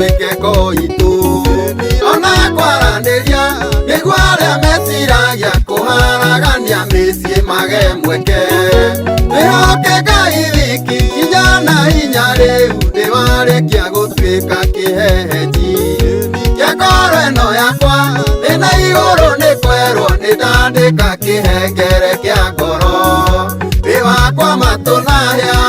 gĩtuĩke koitũ ona kwaranĩria nĩguo arĩa meciragia kũharagania mĩciĩ mage mweke wĩhoke Ngai wiki hinya na hinya rĩu nĩwarĩkia gũtuĩka kĩhehenji kĩa ngoro ĩno yakwa thĩna igũrũ nĩ kwerwo nĩ ndandĩka kĩhengere kĩa ngoro wĩ wakwa matũ na hĩa.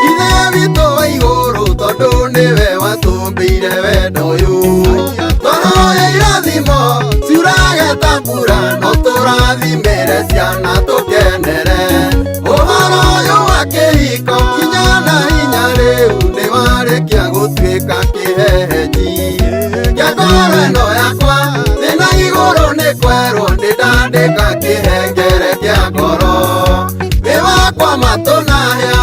Ithe witũ wa igũrũ tondũ nĩwe watũmbĩire wendo ũyũ tũroya irathimo ciurage ta mbura no tũrathimĩre ciana tũkenere ũhoro ũyũ wa kĩhiko kinya na hinya rĩu nĩwarĩkia gũtuĩka kĩhehenji kĩa ngoro ĩno yakwa thĩna igũrũ nĩ kwerwo nĩ ndandĩka kĩhengere kĩa ngoro wĩ wakwa matũ na hĩa.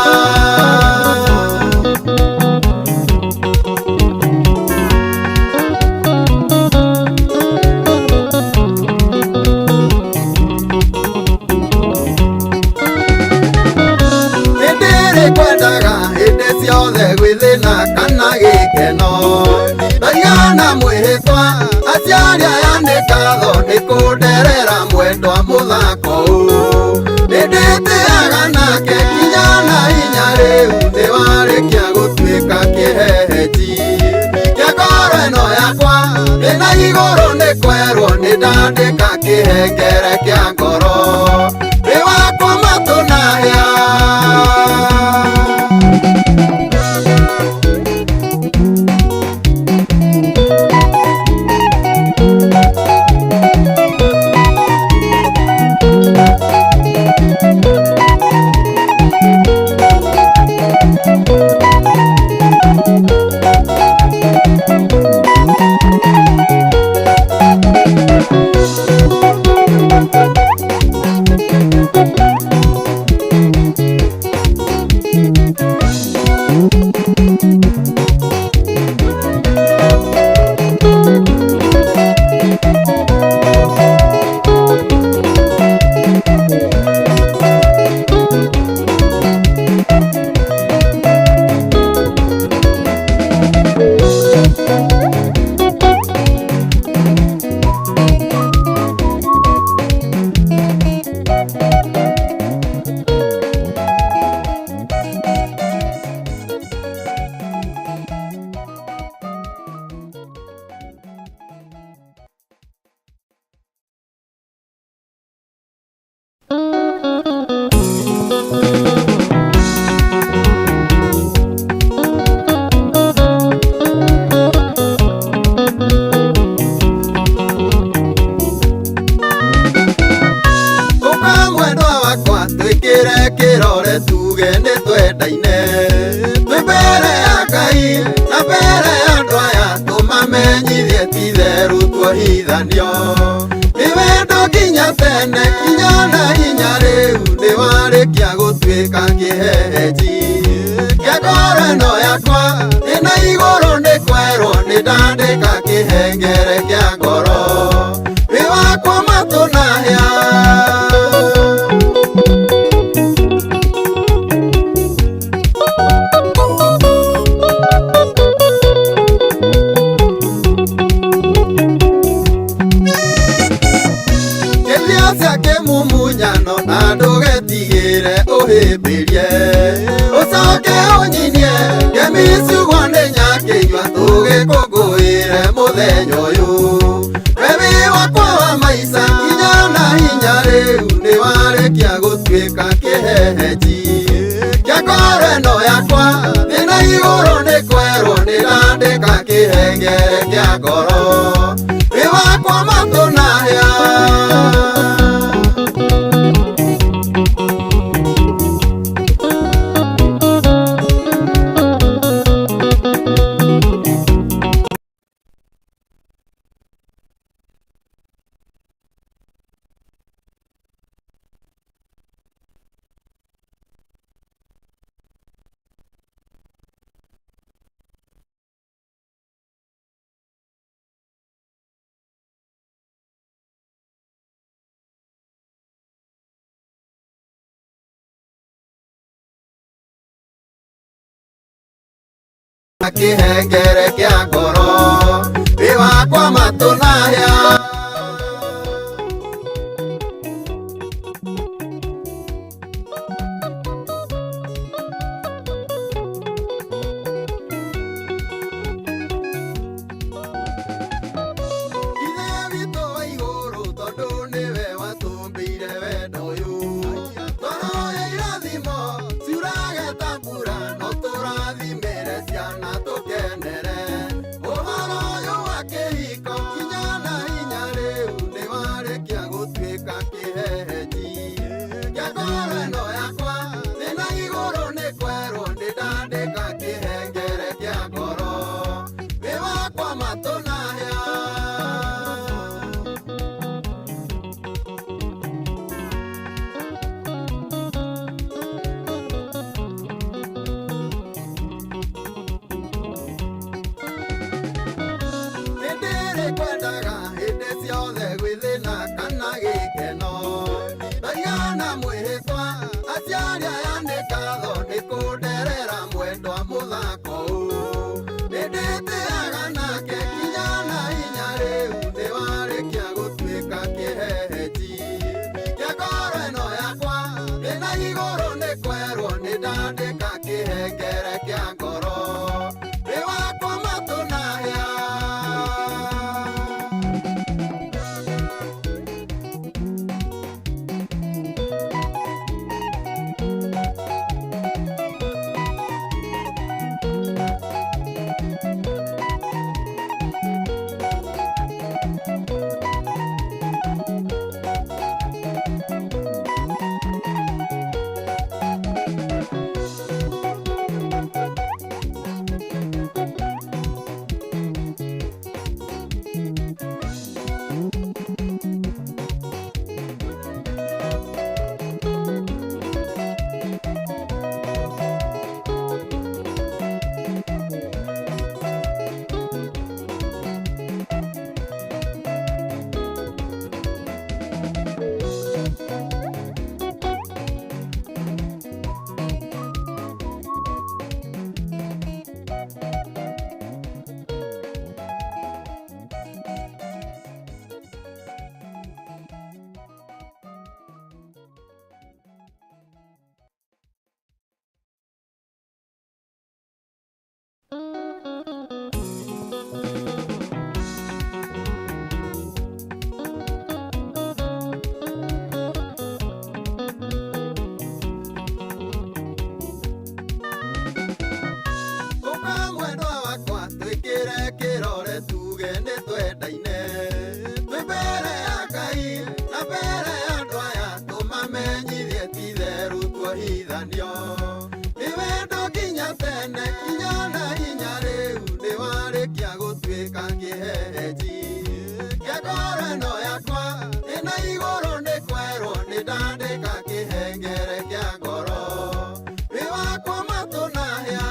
Kwendaga hĩndĩ ciothe gwĩthĩna kana gĩkeno ndaigana mwĩhĩtwa aciari aya nĩ ngatho nĩ kũnderera mwendwa mũthako ũũ nĩndĩtĩaga nake kinya na hinya rĩu nĩwarĩkia gũtuĩka kĩhehenji kĩa ngoro ĩno yakwa thĩna igũrũ nĩ kwerwo nĩ ndandĩka kĩhengere kĩa ngoro wĩ wakwa matũ na hĩa. Nĩ wendo nginya tene kinya na hinya rĩu nĩwarĩkia gũtuĩka kĩhehenji kĩa ngoro ĩno yakwa thĩna igũrũ nĩ kwerwo nĩ ndandĩka kĩhengere kĩa ngoro wĩ wakwa matũ na hĩa. Mumunyano na ndũgetigĩre ũhĩmbĩrie ũcoke ũnyinie ngemi ciugwo nĩ nyakĩnyua tũgĩkũngũĩre mũthenya ũyũ we wĩ wakwa wa maica kinya na hinya rĩu nĩwarĩkia gũtuĩka kĩhehenji kĩa ngoro ĩno yakwa thĩna igũrũ nĩ kwerwo nĩ ndandĩka kĩhengere kĩa ngoro wĩ wakwa matũ na hĩa. Kĩhengere kĩa ngoro wĩ wakwa matũ na hĩa. Ithe witũ wa igũrũ tondũ nĩwe watũmbĩire wendo ũyũ, tũroya irathimo ciurage ta mbura, no tũrathimĩre ciana tũkenere ũhoro ũyũ wa kĩhiko. Kinya na hinya rĩu nĩwarĩkia gũtuĩka kĩhehenji kĩa ngoro ĩno yakwa. Thĩna igũrũ nĩ kwerwo nĩ ndandĩka kĩhengere kĩa ngoro wĩ wakwa matũ na hĩa. Nĩndĩrĩ kwendaga hĩndĩ ciothe gwĩthĩna kana gĩkeno, ndaigana mwĩhĩtwa aciari aya nĩ ngatho nĩ kũnderera mwendwa mũthako ũũ. Nĩndĩtĩaga nake kinya na hinya rĩu nĩwarĩkia gũtuĩka kĩhehenji kĩa ngoro ĩno yakwa. Thĩna igũrũ nĩ kwerwo nĩ ndandĩka kĩhengere kĩa ngoro wĩ wakwa matũ na hĩa. Ũka mwendwa wakwa twĩkĩre kĩrore tuge nĩ twendaine, twĩ mbere ya Ngai na mbere ya andũ aya, tũmamenyithie ti-itherũ tuohithanio nĩ wendo nginya tene. Kinya na hinya rĩu nĩwarĩkia gũtuĩka kĩhehenji kĩa ngoro ĩno yakwa. Ĩna igũrũ nĩ kwerwo nĩ ndandĩka kĩhengere kĩa ngoro wĩ wakwa matũ na hĩa.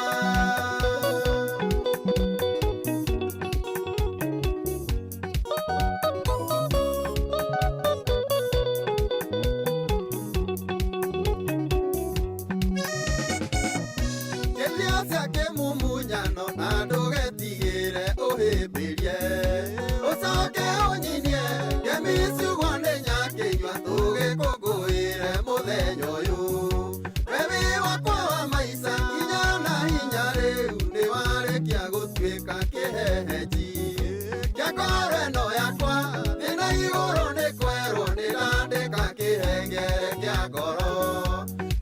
Kĩthio cia kĩmumunyano na ndũgetigĩre ũhĩmbĩrie, ũcoke ũnyinie ngemi ciugwo nĩ nyakĩnyua tũgĩkũngũĩre mũthenya ũyũ. We wĩ wakwa wa maica kinya na hinya rĩu nĩwarĩkia gũtuĩka kĩhehenji kĩa ngoro ĩno yakwa. Thĩna igũrũ nĩ kwerwo nĩ ndandĩka kĩhengere kĩa ngoro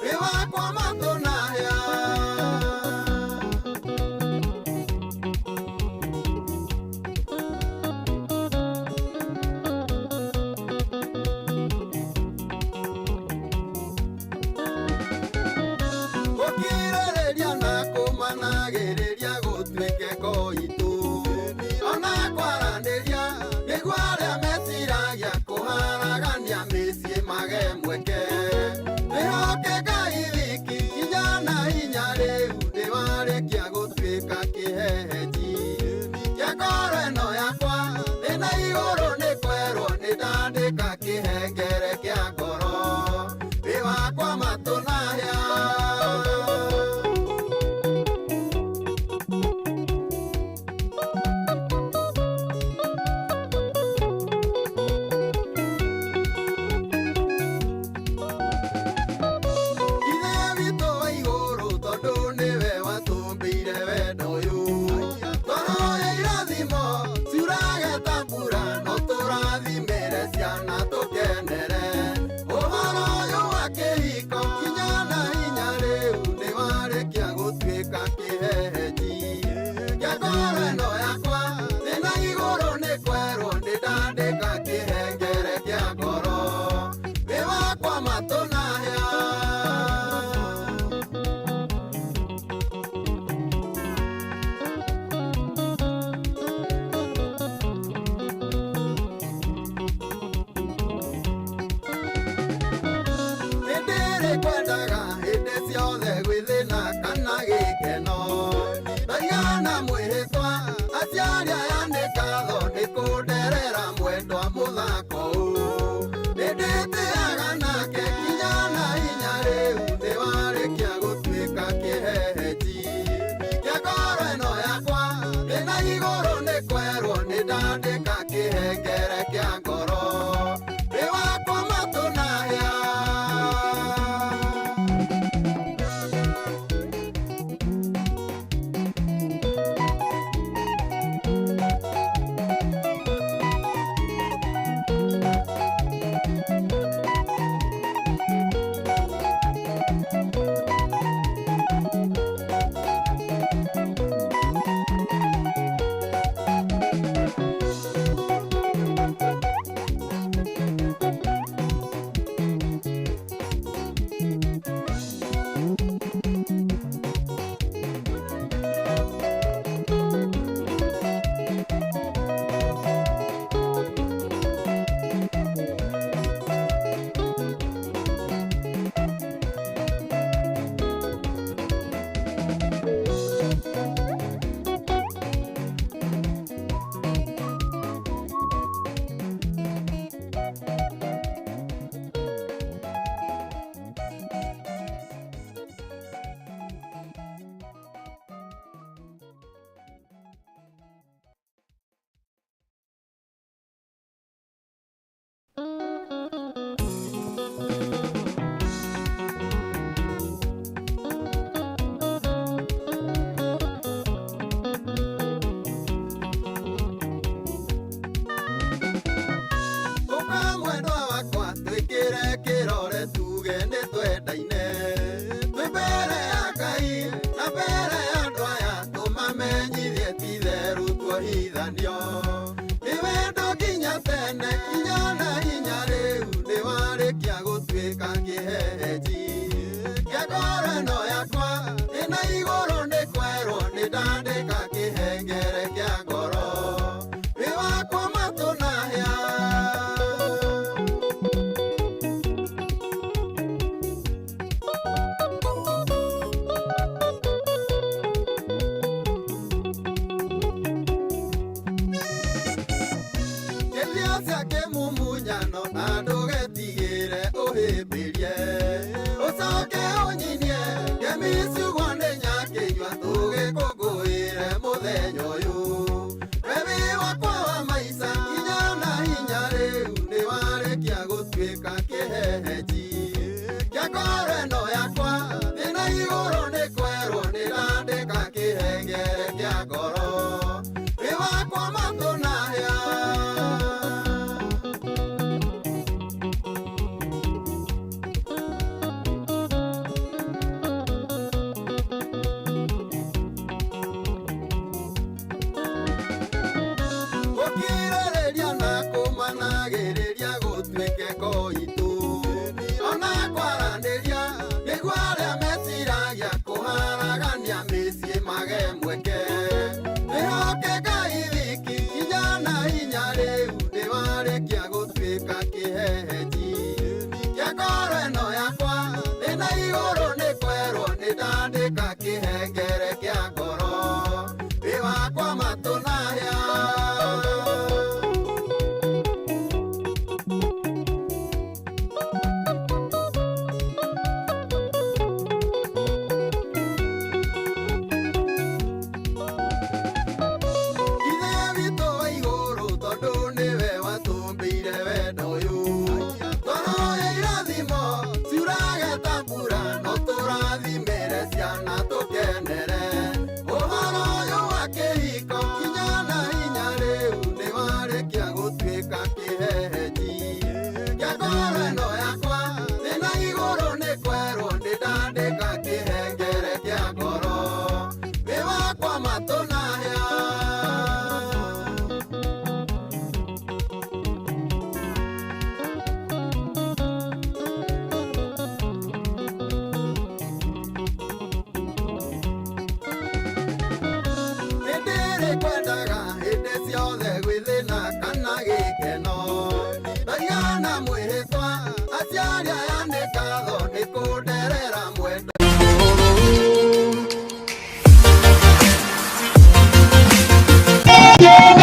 wĩ wakwa matũ na hĩa. kuohithanio. Nĩ wendo nginya tene kinya na hinya rĩu nĩ warĩkia gũtuĩka kĩhehenji. Kĩa ngoro ĩno yakwa ĩna igũrũ nĩ kwerwo nĩ ndandĩka kĩhengere kĩa ngoro. Wĩ wakwa matũ na hĩa. Kĩthio cia kĩmumunyano na ndũgetigĩre ũhĩmbĩrie. Ũcoke ũnyinie ngemi ciugwo nĩ nyakĩnyua tũgĩkũngũĩre mũthenya ũyũ. We wĩ wakwa wa maica kinya na hinya rĩu nĩ warĩkia gũtuĩka kĩhehenji. Kĩa ngoro ĩno yakwa thĩna igũrũ nĩ kwerwo nĩ ndandĩka kĩhengere kĩa ngoro. Wĩ wakwa matũ na hĩa. Gũkirĩrĩria na kũmanagĩrĩria gũtuĩke koitũ. Ona kwaranĩria nĩguo arĩa meciragia kũharagania mĩciĩ mage mweke. Twĩhoke Ngai wiki hinya na hinya rĩu nĩ warĩkia gũtuĩka kĩhehenji. Kĩa ngoro ĩno yakwa thĩna igũrũ nĩ kwerwo nĩ ndandĩka kĩhengere kĩa ngoro. Wĩ wakwa matũ na hĩa. Ithe witũ wa igũrũ tondũ nĩwe watũmbĩire wendo ũyũ. Twahoya irathimo ciurage ta mbura no tũrathimĩre ciana tũkenere. Ũhoro ũyũ wa kĩhiko kinya na hinya rĩu nĩ warĩkia gũtuĩka kĩhehenji. Kĩa ngoro ĩno yakwa thĩna igũrũ nĩ kwerwo nĩ ndandĩka kĩhengere kĩa ngoro. Wĩ wakwa matũ na hĩa. Hĩndĩ kwendaga hĩndĩ ciothe gwĩthĩna kana gĩkeno. Ndaigana mwĩhĩtwa aciari aya nĩ ngatho nĩ kũnderera mwendo. Yeah.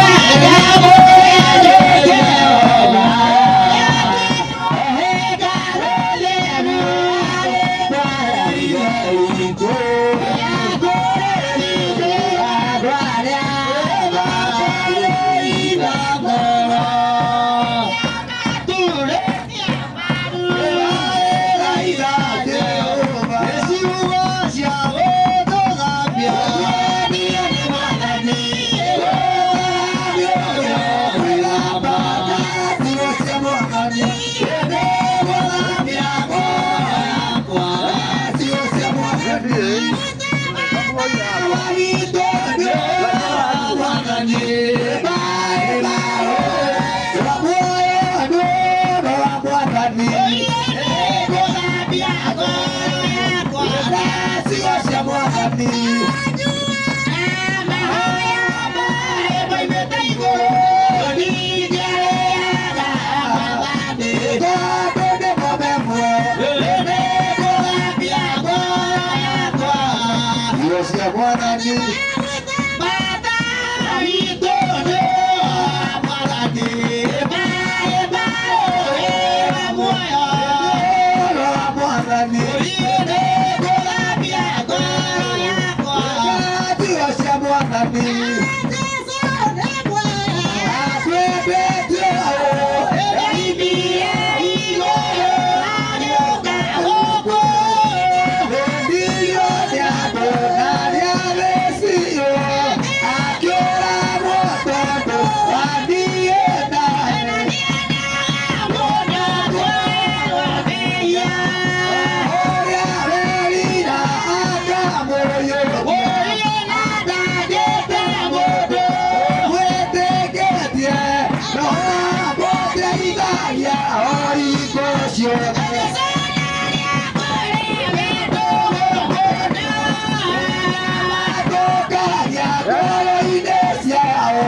Ngoro-inĩ ciao,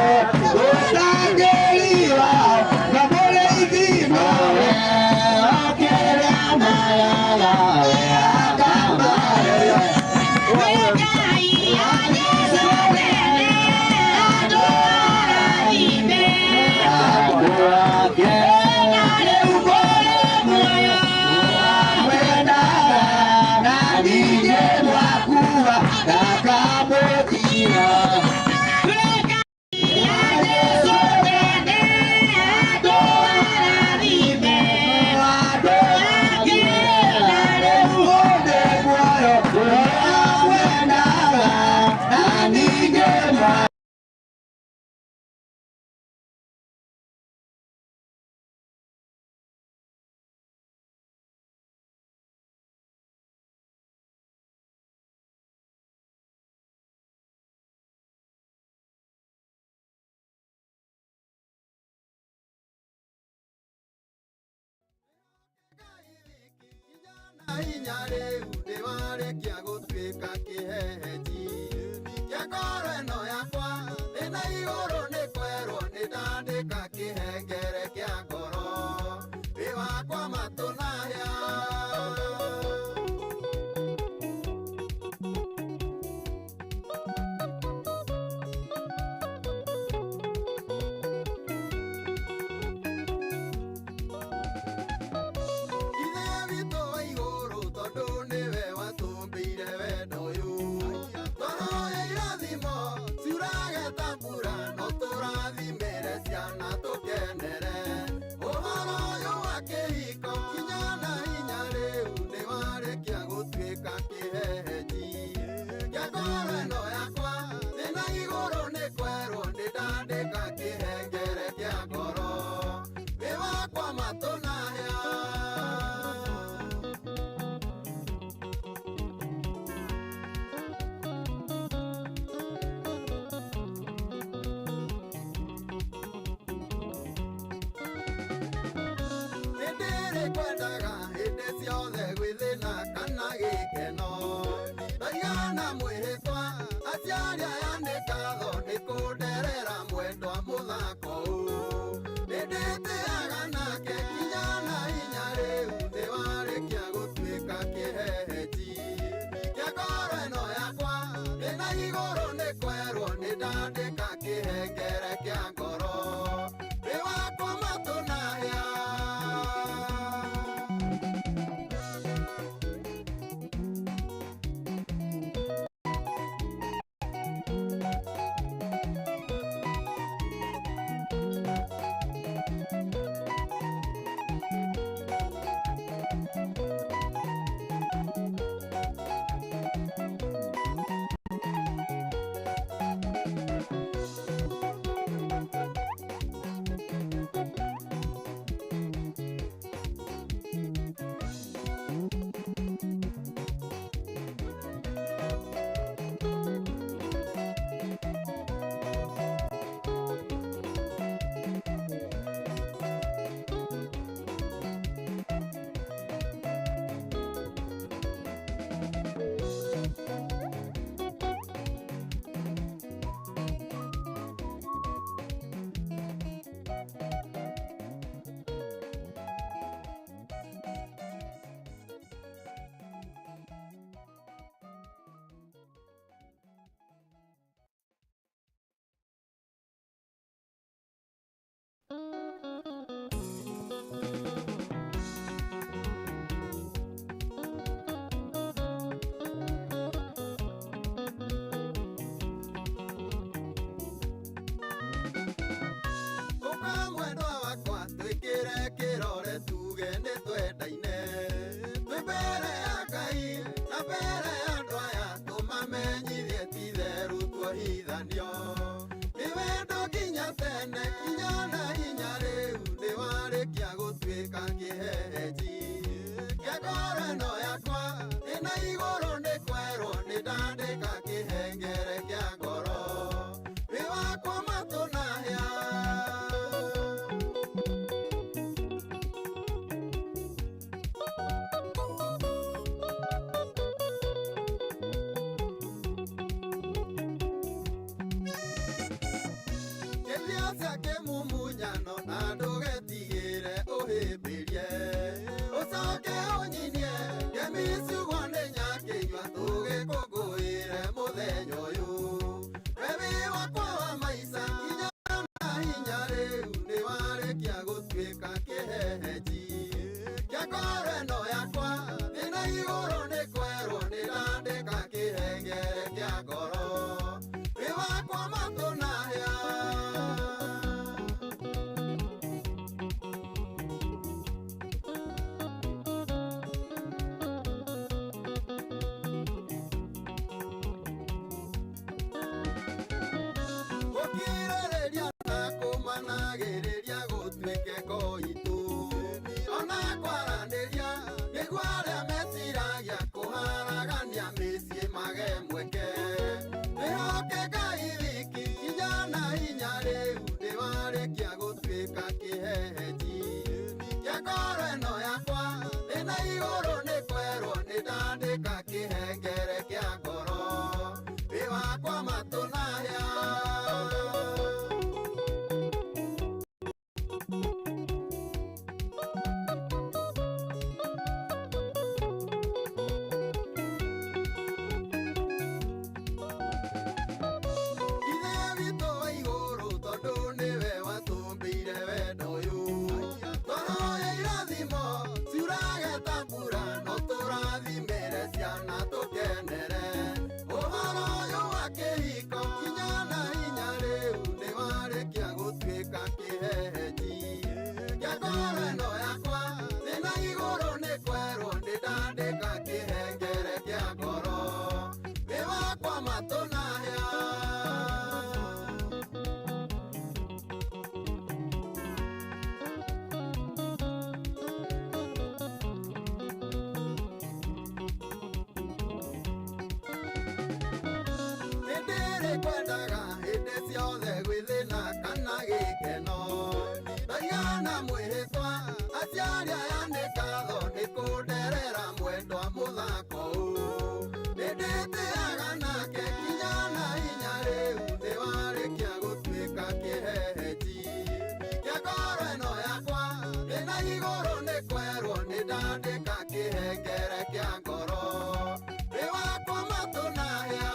mũrangĩri wao na mũrĩithi nowe, o kĩrĩa magaga we akamahe. Andũ ake rĩu mũrĩ muoyo mwendaga, na ningĩ mwakua ndakamũtiga. Andũ ake rĩu mũrĩ muoyo mwendaga, na ningĩ hinya rĩu ndĩwarĩkia gũtuĩka kĩhehenji kĩa ngoro ĩno yakwa thĩna igũrũ nĩ kwerwo nĩ ndandĩka kĩhengere kĩa ngoro wĩ wakwa matũ na hĩa. Ithe witũ wa igũrũ tondũ nĩwe watũmbĩire wendo ũyũ, twahoya irathimo ciurage ta mbura, no tũrathimĩre ciana tũkenere ũhoro ũyũ wa kĩhiko kinya na hinya rĩu nĩwarĩkia gũtuĩka kĩhehenji kĩa ngoro ĩno yakwa thĩna igũrũ nĩ kwerwo nĩ ndandĩka kĩhengere kĩa ngoro wĩ wakwa matũ na hĩa. Nĩndĩrĩ kwendaga hĩndĩ ciothe gwĩthĩna kana gĩkeno, ndaigana mwĩhĩtwa aciari aya nĩ ngatho nĩ kũnderera mwendwa mũthako ũũ, nĩndĩtĩaga nake kinya na hinya rĩu nĩwarĩkia gũtuĩka kĩhehenji kĩa ngoro ĩno yakwa thĩna igũrũ nĩ kwerwo nĩ ndandĩka kĩhengere kĩa ngoro wĩ wakwa matũ na hĩa. Ũka mwendwa wakwa twĩkĩre kĩrore tuge nĩ twendaine, twĩ mbere ya Ngai na mbere ya andũ aya tũmamenyithie ti-itherũ tuohithanio nĩ wendo nginya tene kinya na hinya rĩu nĩwarĩkia gũtuĩka kĩhehenji kĩa ngoro ĩno yakwa thĩna igũrũ nĩ kwerwo nĩ ndandĩka kĩhengere kĩa ngoro wĩ wakwa matũ na hĩa. cia kĩmumunyano na ndũgetigĩre ũhĩmbĩrie ũcoke ũnyinie ngemi ciugwo nĩ nyakĩnyua tũgĩkũngũĩre mũthenya ũyũ wewi wakwa wa maica kinya na hinya rĩu nĩ warĩkia gũtuĩka kĩhehenji kĩa ngoro ĩno yakwa thĩna igũrũ nĩ kwerwo nĩ ndandĩka kĩhengere kĩa ngoro wĩ wakwa matũ na hĩa. Gũkirĩrĩria na kũmanagĩrĩria gũtuĩke koitũ ona kwaranĩria nĩguo arĩa meciragia kũharagania mĩciĩ mage mweke twĩhoke Ngai wiki hinya na hinya rĩu ndĩwarĩkia gũtuĩka kĩhehenji kĩa ngoro ĩno yakwa thĩna igũrũ nĩ kwerwo nĩ ndandĩka kĩhengere kĩa ngoro wĩ wakwa matũ na hĩa. Ithe witũ wa igũrũ tondũ nĩwe watũmbĩire wendo ũyũ tũroya irathimo ciurage ta mbura no tũrathimĩre ciana tũkenere ũhoro ũyũ wa kĩhiko kinya na hinya rĩu nĩ warĩkia gũtuĩka kĩhehenji kĩa ngoro ĩno yakwa thĩna igũrũ nĩ kwerwo nĩ ndandĩka kĩhengere kĩa ngoro wĩ wakwa matũ na hĩa. Nĩndĩrĩ kwendaga hĩndĩ ciothe gwĩthĩna kana gĩkeno ndaigana mwĩhĩtwa aciari aya nĩ ngatho nĩ kũnderera mwendwa mũthako ũũ nĩndĩtĩaga nake kinya na hinya rĩu nĩ warĩkia gũtuĩka kĩhehenji kĩa ngoro ĩno yakwa thĩna igũrũ nĩ kwerwo nĩ ndandĩka kĩhengere kĩa ngoro wĩ wakwa matũ na hĩa.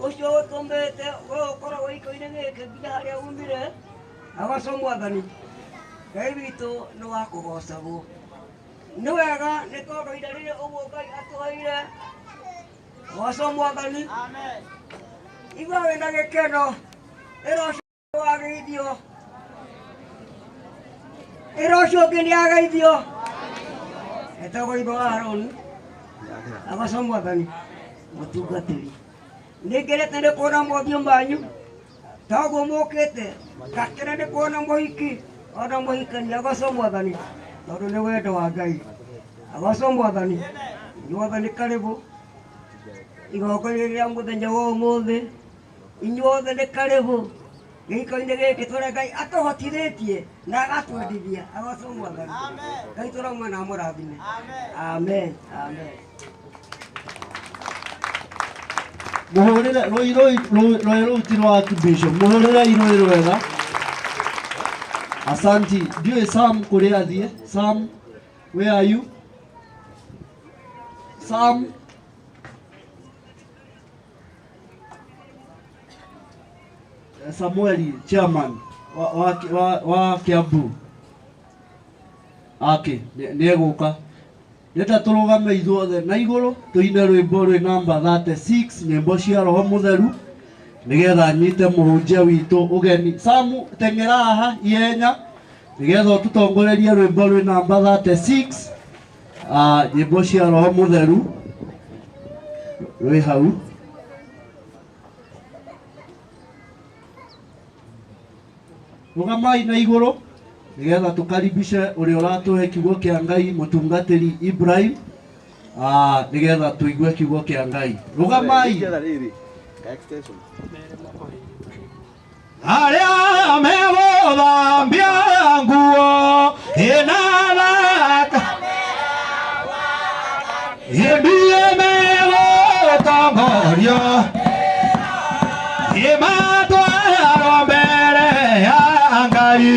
Ũcio ũtũmĩte we ũkorwo gĩiko-inĩ gĩkĩ nginya harĩa umire, agocwo Mwathani. Ngai witũ nĩ wa kũgocagwo. Nĩ wega nĩ tondũ ihinda rĩrĩ ũguo Ngai atũheire, gocwo Mwathani. Igua wĩna gĩkeno, ĩra ũcio wageithio, ĩra ũcio ũngĩ nĩ ageithio. Etagwo ithe wa Harũni, agocwo Mwathani, mũtungatĩri. Nĩngenete nĩ kuona mothiũ manyu toguo mũkĩte, ngakena nĩ kuona mũhiki ona mũhikania, agocwo Mwathani, tondũ nĩ wendo wa Ngai. Agocwo Mwathani. Inyuothe nĩ karibu igongona rĩa mũthenya wa ũmũthĩ, inyuothe nĩ karibu gĩiko-inĩ gĩkĩ tũrĩa Ngai atũhotithĩtie na agatwendithia. Agocwo Mwathani. Ngai tũrauma na amũrathime. Amen. Amen. Muhurire rũi rũi rũi rũu ti rwa bishop, muhurire irũĩ rwega. Asanti. Ndiũĩ Sam kũrĩa athiĩ. Sam, where are you? Sam, Samueli chairman wa, wa, wa, wa Kiambu ake nĩ egũka. Nĩta tũrũgame ithuothe na igũrũ tũine rwĩmbo rwĩ namba 36, nyĩmbo cia Roho Mũtheru, nĩgetha nyite mũhunjia witũ ũgeni. Samu, teng'era haha ihenya nĩgetha ũtũtongorerie rwĩmbo rwĩ namba 36, nyĩmbo cia Roho Mũtheru rwĩ hau. Rũgamai na igũrũ nĩgetha tũkaribishe ũrĩa ũratũhe kiugo kĩa Ngai, mũtungatĩri Ibrahim, nĩgetha tũigue kiugo kĩa Ngai. Rũgamai. Arĩa megũthambia nguo ĩna thaka ĩndie megũtongorio ĩmatwarwo mbere ya Ngai.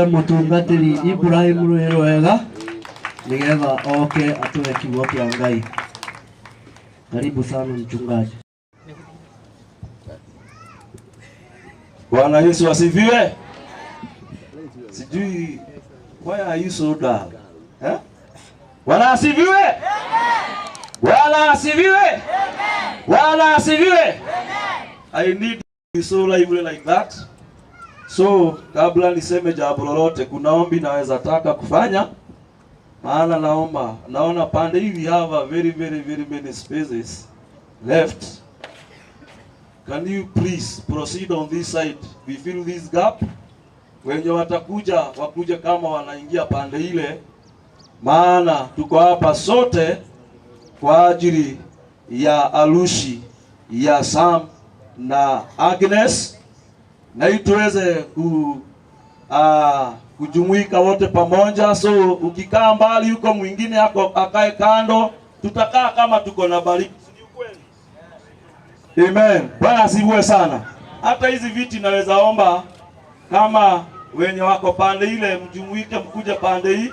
Njĩtĩre mũtungatĩri Ibrahim Rwĩrwega nĩgetha oke atũhe kiugo kĩa Ngai. Karibu sana mchungaji. Bwana Yesu asifiwe. Sijui why are you so dull? Eh? Bwana asifiwe. Bwana asifiwe. Bwana asifiwe. I need to be so lively like that. So kabla niseme jambo lolote, kuna ombi naweza taka kufanya, maana naomba, naona pande hii we have a very very very many spaces left. Can you please proceed on this side? We fill this gap. Wenye watakuja wakuje kama wanaingia pande ile, maana tuko hapa sote kwa ajili ya harusi ya Sam na Agnes, na ili tuweze kujumuika wote pamoja. So ukikaa mbali huko, mwingine ako akae kando, tutakaa kama tuko na bariki. Si ni ukweli? Amen. Bwana asifiwe sana. Hata hizi viti naweza omba kama wenye wako pande ile mjumuike, mkuje pande hii.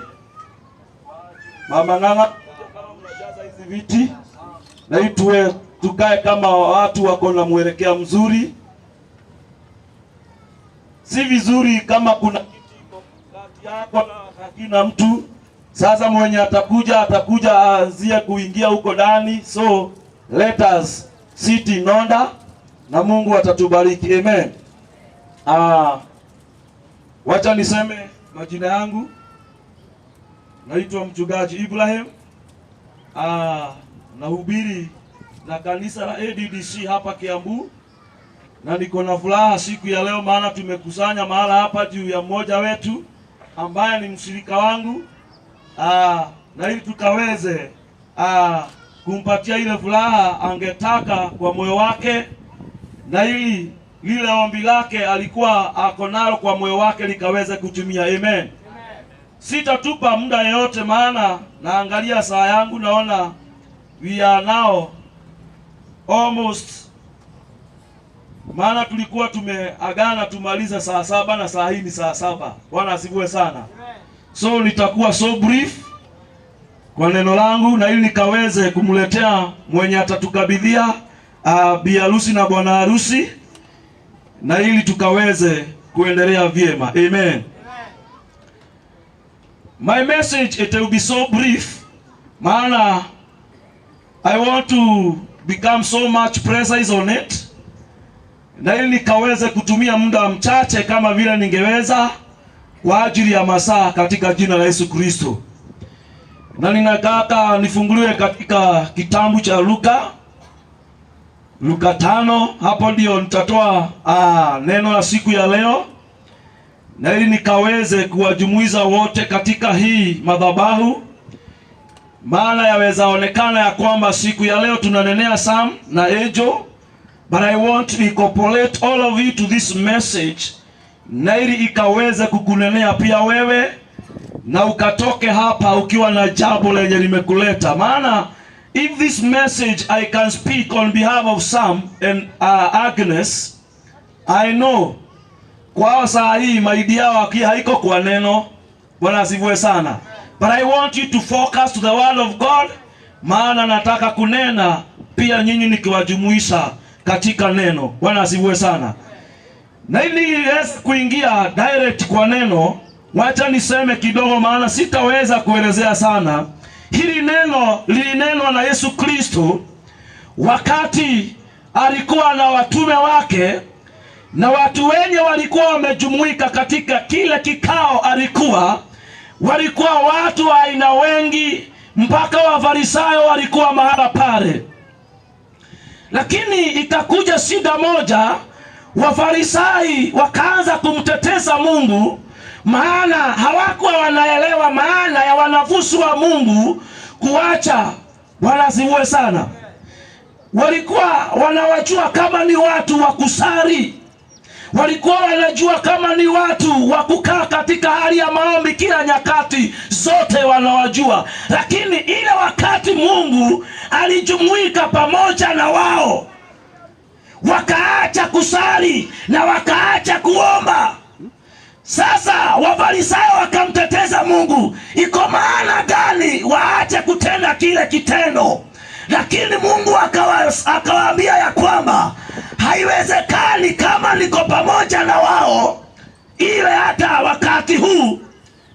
Mama Ng'ang'a, kama mnajaza hizi viti na hii tuwe tukae kama watu wako na mwelekeo mzuri. Si vizuri kama kuna kiti iko kati yako na hakina mtu. Sasa mwenye atakuja atakuja aanzie kuingia huko ndani, so let us sit in order na Mungu atatubariki. Amen. Wacha niseme majina yangu. Naitwa mchungaji Ibrahim. Nahubiri na kanisa la ADDC hapa Kiambu, na niko na furaha siku ya leo, maana tumekusanya mahala hapa juu ya mmoja wetu ambaye ni mshirika wangu, na ili tukaweze kumpatia ile furaha angetaka kwa moyo wake, na ili lile ombi lake alikuwa ako nalo kwa moyo wake likaweze kutimia. Amen. Sitatupa muda yeyote, maana naangalia saa yangu naona we are now almost, maana tulikuwa tumeagana tumalize saa 7 na saa hii ni saa 7. Bwana asifiwe sana. So nitakuwa so brief kwa neno langu, na ili nikaweze kumletea mwenye atatukabidhia bi harusi na bwana harusi, na ili tukaweze kuendelea vyema. Amen. My message, it will be so brief, maana I want to become so much precise on it, na ili nikaweze kutumia muda mchache kama vile ningeweza kwa ajili ya masaa katika jina la Yesu Kristo. Na ninataka nifunguliwe katika kitabu cha Luka, Luka 5, hapo ndio nitatoa neno la siku ya leo, na ili nikaweze kuwajumuiza wote katika hii madhabahu, maana yaweza onekana ya kwamba siku ya leo tunanenea Sam na Ejo, but I want to incorporate all of you to this message, na ili ikaweze kukunenea pia wewe na ukatoke hapa ukiwa na jambo lenye limekuleta. Maana if this message I can speak on behalf of Sam and Agnes, I know kwao saa hii mind yao haiko kwa neno. Bwana asifiwe sana. But I want you to focus to the word of God, maana nataka kunena pia nyinyi nikiwajumuisha katika neno. Bwana asifiwe sana. Na ili niweze kuingia direct kwa neno, wacha niseme kidogo, maana sitaweza kuelezea sana. Hili neno lilinenwa na Yesu Kristo wakati alikuwa na watume wake, na watu wenye walikuwa wamejumuika katika kile kikao walikuwa watu wa aina wengi, mpaka Wafarisayo walikuwa mahala pale. Lakini ikakuja shida moja, Wafarisai wakaanza kumteteza Mungu, maana hawakuwa wanaelewa maana ya wanafunzi wa Mungu kuacha. Bwana asifiwe sana. Walikuwa wanawajua kama ni watu wa kusali, walikuwa wanajua kama ni watu wa kukaa katika hali ya maombi kila nyakati zote wanawajua, lakini ile wakati Mungu alijumuika pamoja na wao, wakaacha kusali na wakaacha kuomba. Sasa Wafarisayo wakamteteza Mungu, iko maana gani waache kutenda kile kitendo? Lakini Mungu akawaambia ya kwamba haiwezekani kama niko pamoja na wao, ile hata wakati huu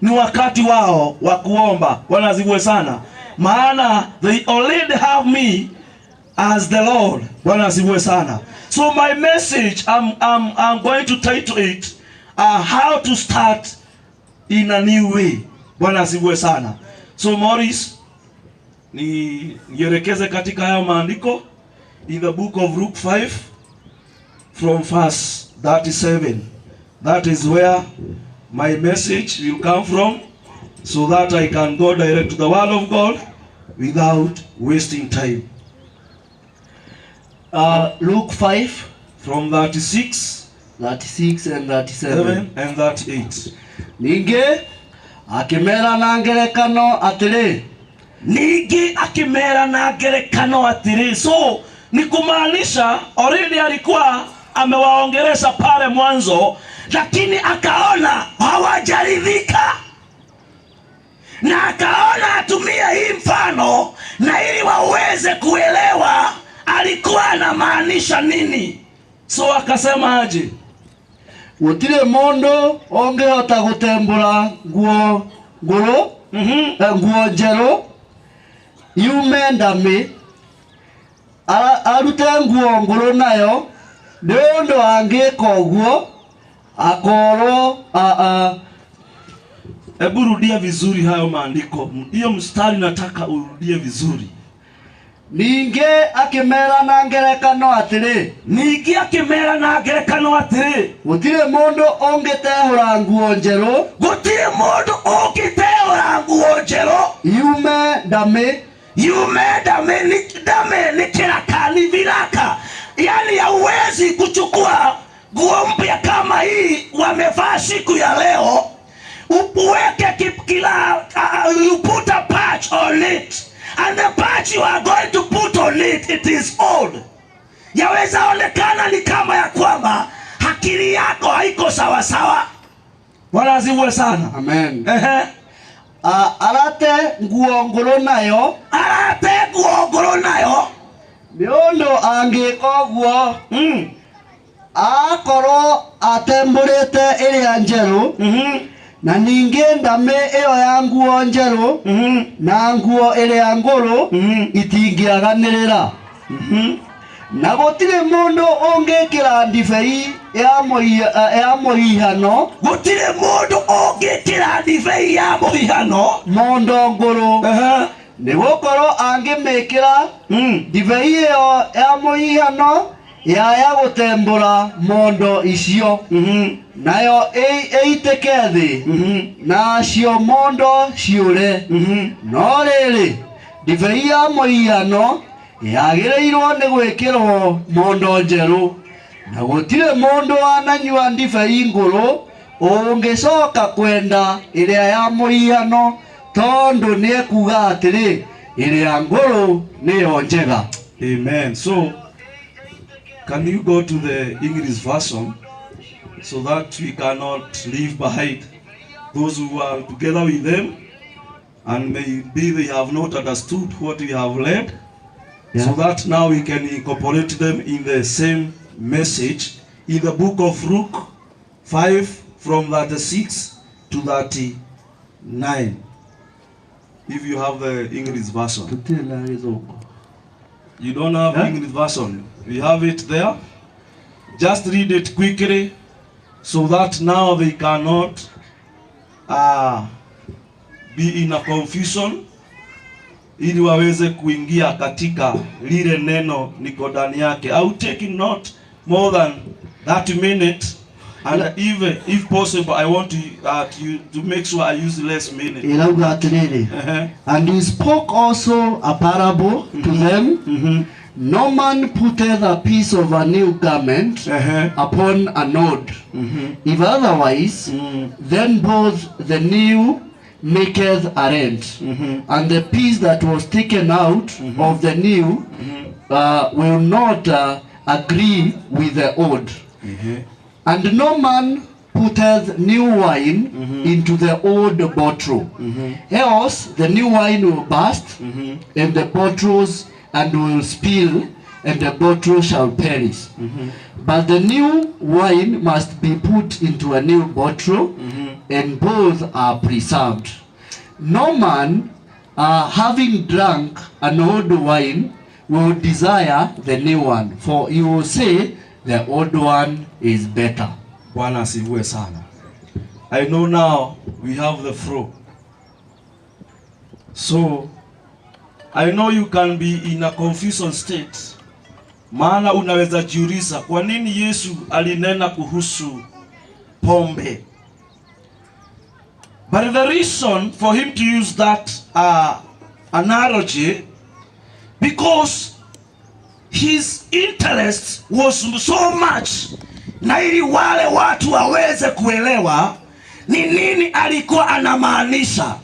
ni wakati wao wa kuomba. Bwana asifiwe sana, maana they already have me as the Lord. Bwana asifiwe sana. So my message, I'm going to title it "How to Start in a New Way." Bwana asifiwe sana. So Morris, ni nielekeze katika hayo maandiko in the book of Luke 5 from verse 37. That is where my message will come from, so that I can go direct to the word of God without wasting time. Luke 5 From 36, 36 and 37. 7 and 38. Ningĩ akĩmera na ngerekano atĩrĩ. Ningĩ akĩmera na ngerekano atĩrĩ. So ni kumaanisha already alikuwa amewaongelesha pale mwanzo, lakini akaona hawajaridhika na akaona atumie hii mfano na ili waweze kuelewa alikuwa anamaanisha nini. So akasema aje? Gũtirĩ mũndũ ũngĩhota gũtembũra nguo ngũrũ nguo njerũ yume ndamĩ arute nguo ngũrũ nayo, nĩ ũndũ angĩka ũguo akorwo Hebu rudia vizuri hayo maandiko, hiyo mstari nataka urudie vizuri. Ningĩ akĩmera na ngerekano atĩrĩ. Ningĩ akĩmera na ngerekano atĩrĩ. Gũtirĩ mũndũ ũngĩtehũra nguo njerũ Gũtirĩ mũndũ ũngĩteũra nguo njerũ yume ndamĩ. Yume ndamĩ. Ndamĩ ni kiraka, ni viraka, yaani hauwezi kuchukua nguo mpya kama hii wamevaa siku ya leo uweke kila you put a patch on it, and the patch you are going to put on it, it is old. Yaweza onekana ni kama ya kwamba akili yako haiko sawa sawa. Bwana asifiwe sana. Amen. Ehe. Arate nguo ngũrũ nayo. Arate nguo ngũrũ nayo. Nĩ ũndũ angĩka ũguo akorwo atembũrĩte ĩrĩa njerũ na ningĩ ndamĩ ĩyo ya nguo njerũ na nguo ĩrĩa ngũrũ itingĩaganĩrĩra. Na gũtirĩ mũndũ ũngĩkĩra ndibei ya mũhihano Gũtirĩ mũndũ ũngĩkĩra ndibei ya mũhihano mondo ngũrũ, nĩ gũkorwo angĩmĩkĩra ndibei ĩyo ya mũhihano yaya gũtembũra mondo icio, nayo ĩitĩke thĩ, nacio mondo ciũre. No rĩrĩ, ndibei ya mũhihano yagĩrĩirwo nĩ gwĩkĩrwo mondo njerũ, na gũtirĩ mũndũ wananyua ndibei ngũrũ ũngĩcoka kwenda ĩrĩa ya mũhihano, tondũ nĩekuga atĩrĩ, 'Ĩrĩa ngũrũ nĩyo njega.' Amen. So, can you go to the English version so that we cannot leave behind those who are together with them and maybe they have not understood what we have read, so that now we can incorporate them in the same message in the book of Luke 5 from 36 to 39? If you have the English version. Tũtirĩ na gĩthũngũ. You don't have Huh? English version. We have it there. Just read it quickly so that now they cannot be in a confusion, ili waweze kuingia katika lile neno niko ndani yake. I will take not more than 30 minutes, and even if possible I want to make sure I use less minutes. Ĩrauga atĩrĩrĩ, "And he spoke also a parable to them. No man putteth a piece of a new garment upon an old. If otherwise, then both the new maketh a rent, and the piece that was taken out of the new will not agree with the old. And no man Putteth new wine into the old bottle. Else the new wine will burst, and the bottles and will spill, and the bottle shall perish. But the new wine must be put into a new bottle, and both are preserved. No man, having drunk an old wine, will desire the new one, for he will say, "The old one is better." Bwana asifiwe sana. I know now we have the flow. So I know you can be in a confusion state. Maana unaweza jiuliza kwa nini Yesu alinena kuhusu pombe. But the reason for him to use that analogy, because his interest was so much na ili wale watu waweze kuelewa ni nini alikuwa anamaanisha.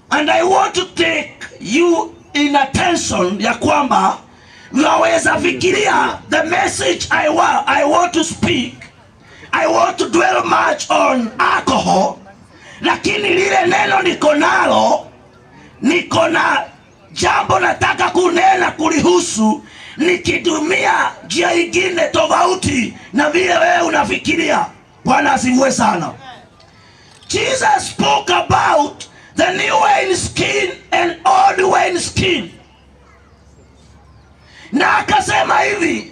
And I want to take you in attention ya kwamba unaweza fikiria the message I want to speak, I want to dwell much on alcohol, lakini lile neno niko nalo, niko na jambo nataka kunena kulihusu nikitumia njia ingine tofauti na vile wewe unafikiria. Bwana asifiwe sana. Jesus spoke about the new wine skin and old wine skin, na akasema hivi,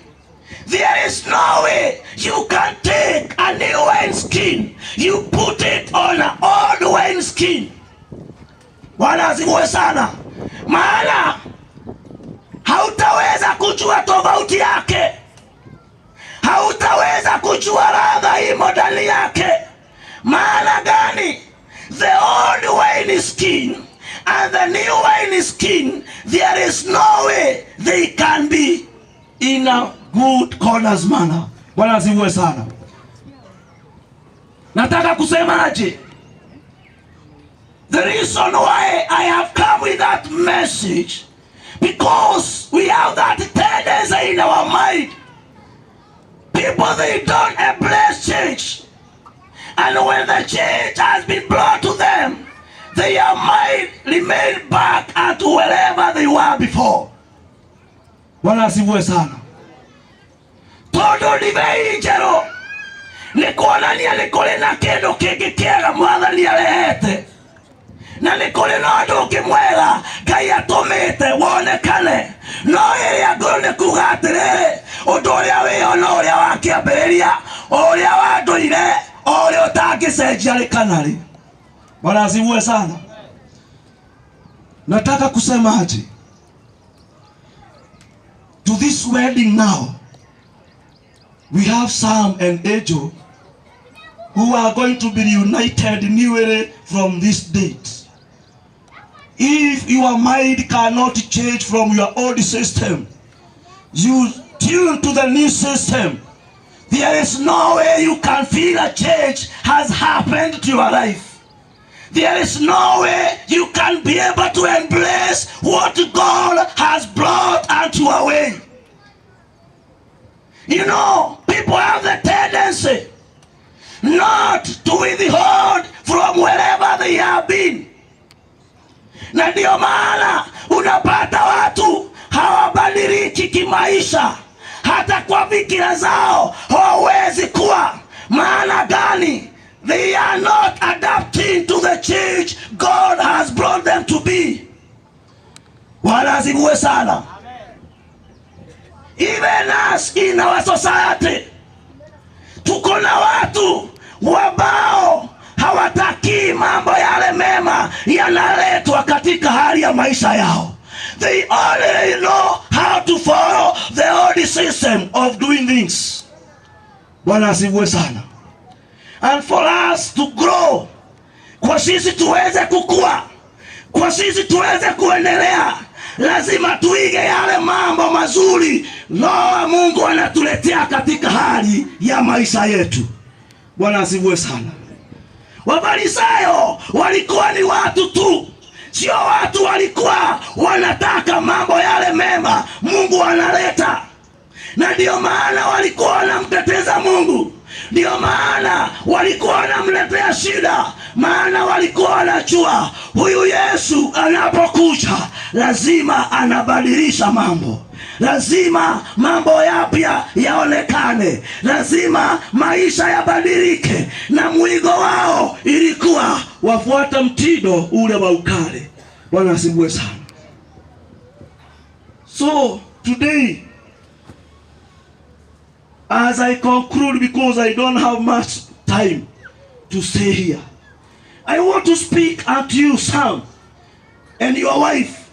there is no way you can take a new wine skin, you put it on an old wine skin. Bwana asifiwe sana, maana hautaweza kujua tofauti yake, hautaweza kujua ladha imo ndani yake. Maana gani? The old wine skin and the new wine skin, there is no way they can be in a good corners manner. Bwana asifiwe sana. Nataka kusema aje? The reason why I have come with that message, because we have that tendency in our mind. People, they don't embrace change. And when the change has been brought to them, their mind remain back at wherever they were before. Bwana asifiwe sana. Tondũ ndibei njerũ nĩ kuonania nĩ kũrĩ na kĩndũ kĩngĩ kĩega Mwathani arehete, na nĩ kũrĩ na ũndũ ũngĩ mwega Ngai atũmĩte wonekane, no ĩrĩa ngũrũ nĩ kuga atĩrĩrĩ, ũndũ ũrĩa wĩho no ũrĩa wa kĩambĩrĩria, o ũrĩa wa ndũire, o ũrĩa ũtangĩcenjia rĩ kana rĩ. Bwana asifiwe sana. Nataka kusema aje to this wedding? Now we have Sam and Ejo who are going to be reunited newly from this date. If your mind cannot change from your old system, you tune to the new system, there is no way you can feel a change has happened to your life. There is no way you can be able to embrace what God has brought unto your way. People have the tendency not to withhold from wherever they have been. Na ndio maana unapata watu hawabadiliki kimaisha, hata kwa fikira zao hawawezi kuwa. Maana gani? They are not adapting to the change God has brought them to be. Bwana asifiwe sana. Even us in our society, tuko na watu ambao hawataki mambo yale mema yanaletwa katika hali ya maisha yao. They only know how to follow the old system of doing things. Bwana asifiwe sana. And for us to grow, kwa sisi tuweze kukua, kwa sisi tuweze kuendelea, lazima tuige yale mambo mazuri Roho wa Mungu anatuletea katika hali ya maisha yetu. Bwana asifiwe sana. Wafarisayo walikuwa ni watu tu, sio watu walikuwa wanataka mambo yale mema Mungu analeta, na ndio maana walikuwa wanamteteza Mungu. Ndio maana walikuwa wanamletea shida, maana walikuwa wanajua huyu Yesu anapokuja lazima anabadilisha mambo, lazima mambo yapya yaonekane, lazima maisha yabadilike. Na mwigo wao ilikuwa wafuata mtindo ule wa ukale. Bwana asifiwe sana. So today, as I conclude, because I don't have much time to stay here, I want to speak unto you, Sam, and your wife.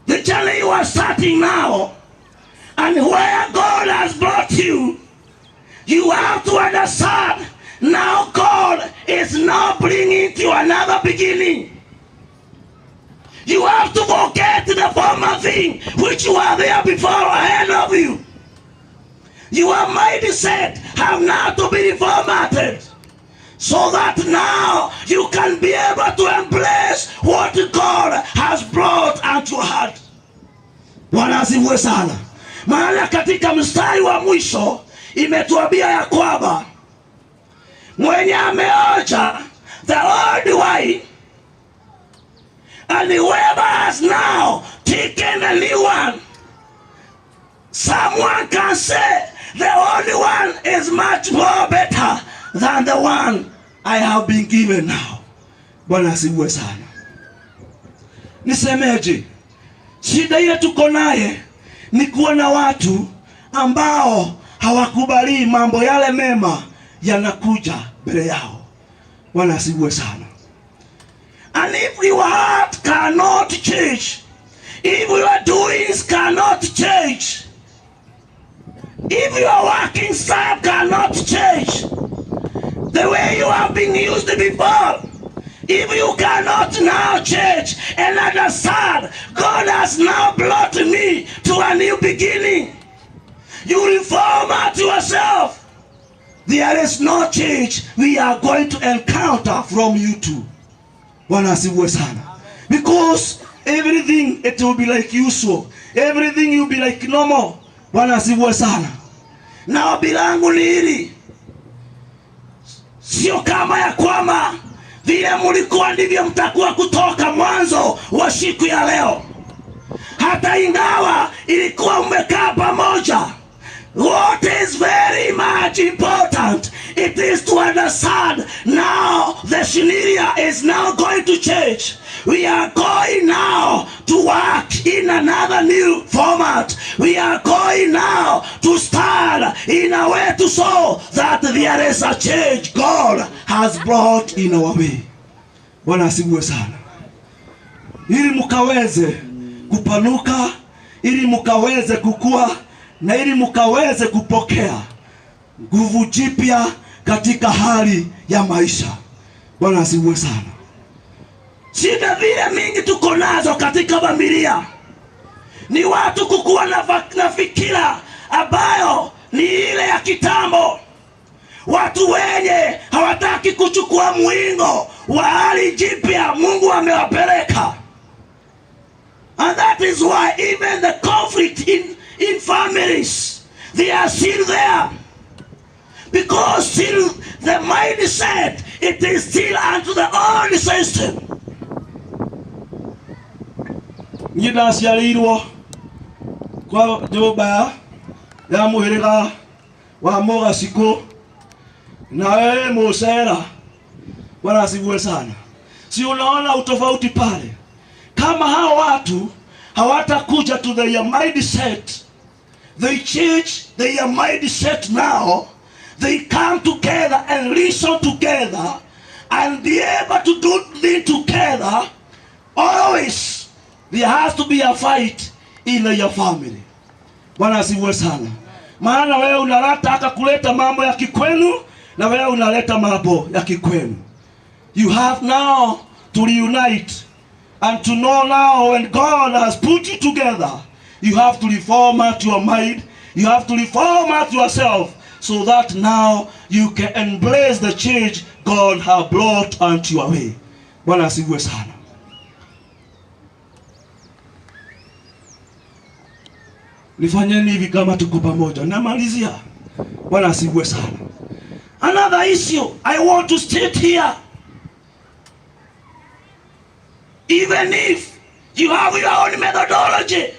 The journey you are starting now, and where God has brought you, you have to understand now God is now bringing to another beginning. You have to forget the former thing which were there before ahead of you. Your mindset have now to be reformatted so that now you can be able to embrace what God has brought unto your heart. Bwana asifiwe sana. Maana katika mstari wa mwisho imetuambia ya kwamba mwenye ameoja the old wine and whoever has now taken the new one, someone can say the old one is much more better than the one I have been given now. Bwana asifiwe sana. Nisemeje? Shida ile tuko naye ni kuwa na watu ambao hawakubali mambo yale mema yanakuja mbele yao. Bwana asifiwe sana. And if your heart cannot change, if your doings cannot change, if your working style cannot change, the way you have been used before, if you cannot now change and understand, God has now brought me to a new beginning. You reformat yourself. There is no change we are going to encounter from you two. Bwana asifiwe sana. Because everything, it will be like usual. Everything will be like normal. Bwana asifiwe sana. Na ombi langu ni hili, sio kama ya kwamba vile mulikuwa ndivyo mtakuwa kutoka mwanzo wa siku ya leo. Hata ingawa ilikuwa mmekaa pamoja, what is very much important, it is to understand now the scenario is now going to change. We are going now to work in another new format. We are going now to start in a way to show that there is a change God has brought in our way. Bwana asifiwe sana. Ili mkaweze kupanuka, ili mkaweze kukua na ili mkaweze kupokea nguvu jipya katika hali ya maisha. Bwana asifiwe sana. Shida vile mingi tuko nazo katika familia ni watu kukuwa na fikira ambayo ni ile ya kitambo, watu wenye hawataki kuchukua mwingo wa hali jipya Mungu amewapeleka. And that is why even the conflict in families, they are still there. Because still the mindset, it is still unto the old system. Niĩ ndaciarĩirwo kwa nyũmba ya mũhĩrĩga wa Mũgacikũ, na wewe Mũcera. Bwana asifiwe sana. Si unaona utofauti pale? Kama hao watu hawatakuja to their mindset, they change their mindset now, they come together and listen together and be able to do things together. Always there has to be a fight in your family. Bwana asifiwe sana. Maana wewe unataka kuleta mambo ya kikwenu na wewe unaleta mambo ya kikwenu. You have now to reunite and to know now when God has put you together, you have to reformat your mind, you have to reformat yourself so that now you can embrace the change God has brought unto your way. Bwana asifiwe sana. Nifanyeni hivi kama tuko pamoja. Namalizia. Bwana asifiwe sana. Another issue I want to state here. Even if you have your own methodology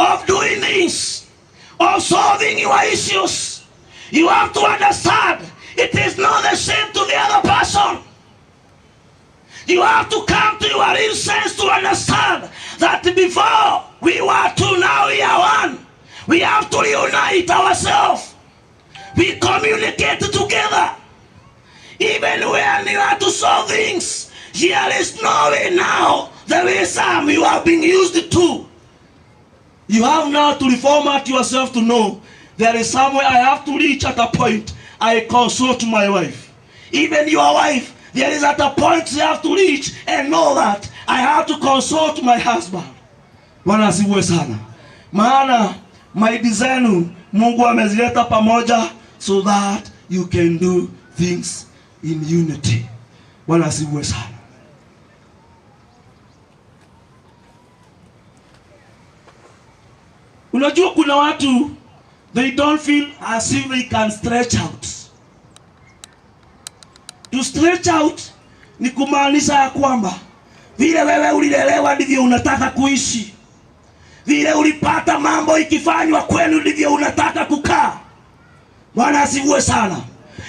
of doing things, of solving your issues, you have to understand it is not the same to the other person. You have to come to your real sense to understand that before we were two, now we are one. We have to reunite ourselves. We communicate together. Even when you have to solve things, there is no way now. There is some you have been used to. You have now to reformat yourself to know there is somewhere I have to reach at a point. I consult my wife. Even your wife, there is at a point you have to reach and know that I have to consult my husband. Bwana asifiwe sana. Maana mind zenu Mungu amezileta pamoja so that you can do things in unity. Bwana asifiwe sana. Unajua kuna watu they don't feel as if they can stretch out. To stretch out ni kumaanisha ya kwamba vile wewe ulilelewa ndivyo unataka kuishi, vile ulipata mambo ikifanywa kwenu ndivyo unataka kukaa. Bwana asifiwe sana.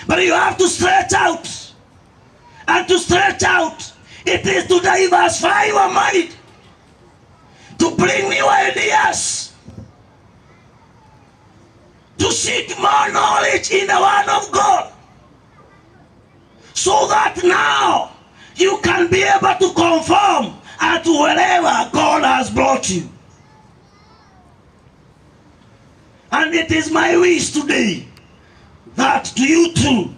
But you have to stretch out. And to stretch out, it is to diversify your mind, to bring new ideas, to seek more knowledge in the Word of God, so that now you can be able to conform and to wherever God has brought you. And it is my wish today that to you too,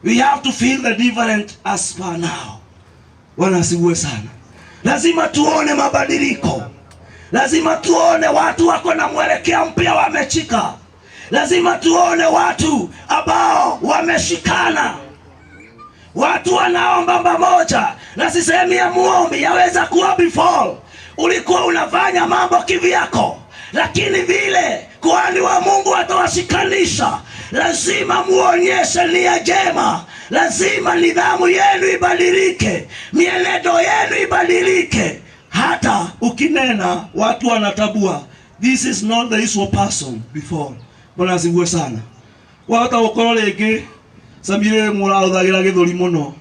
we have to feel the different as per now. Bwana asifiwe sana. Lazima tuone mabadiliko. Lazima tuone watu wako na mwelekeo mpya wamechika. Lazima tuone watu ambao wameshikana. Watu wanaomba pamoja. Na sisemi ya muombi, yaweza kuwa before ulikuwa unafanya mambo kivyako, lakini vile kuhani wa Mungu atawashikanisha, lazima muonyeshe nia njema. Lazima nidhamu yenu ibadilike, mienendo yenu ibadilike. Hata ukinena watu wanatabua, this is not the usual person before. Bwana asifiwe sana. Wahota gukorwo ringi Samire mũrahũthagĩra gĩthũri mũno,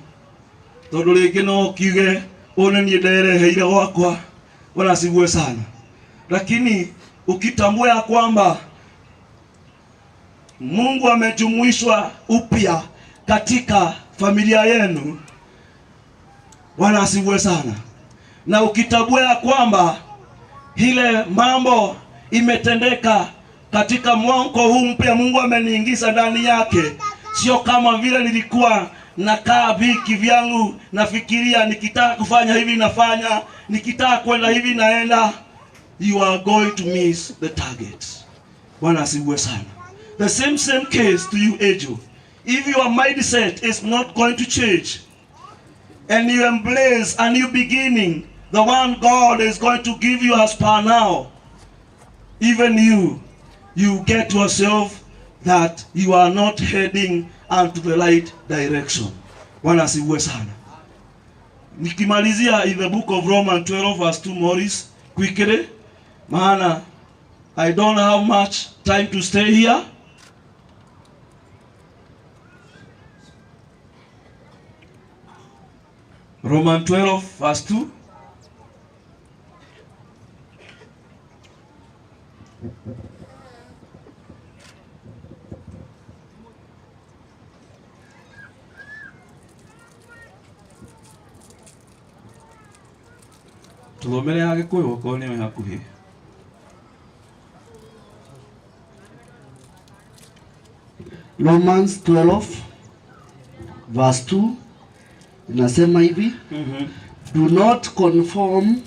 tondũ rĩngĩ no kiuge ũyũ nĩ niĩ ndereheire gwakwa. Bwana asifiwe sana. Lakini ukitambua ya kwamba Mungu amejumuishwa upya katika familia yenu, Bwana asifiwe sana. Na ukitambua ya kwamba ile mambo imetendeka katika mwamko huu mpya Mungu ameniingiza ndani yake, sio kama vile nilikuwa nakaa viki vyangu nafikiria nikitaka kufanya hivi nafanya, nikitaka kwenda hivi naenda. You are going to miss the target. Bwana asifiwe sana. The same case to you, Angel. If your mindset is not going to change and you embrace a new beginning, the one God is going to give you as per now, even you get yourself that you are not heading unto the right direction. Bwana asifiwe sana. Nikimalizia in the book of Romans 12 verse 2, Morris, quickly, maana I don't have much time to stay here. Romans 12 verse 2. Tuthomere ya Gĩkũyũ okorwo nĩyo hakuhĩ. Romans 12 verse 2 inasema hivi: Do not conform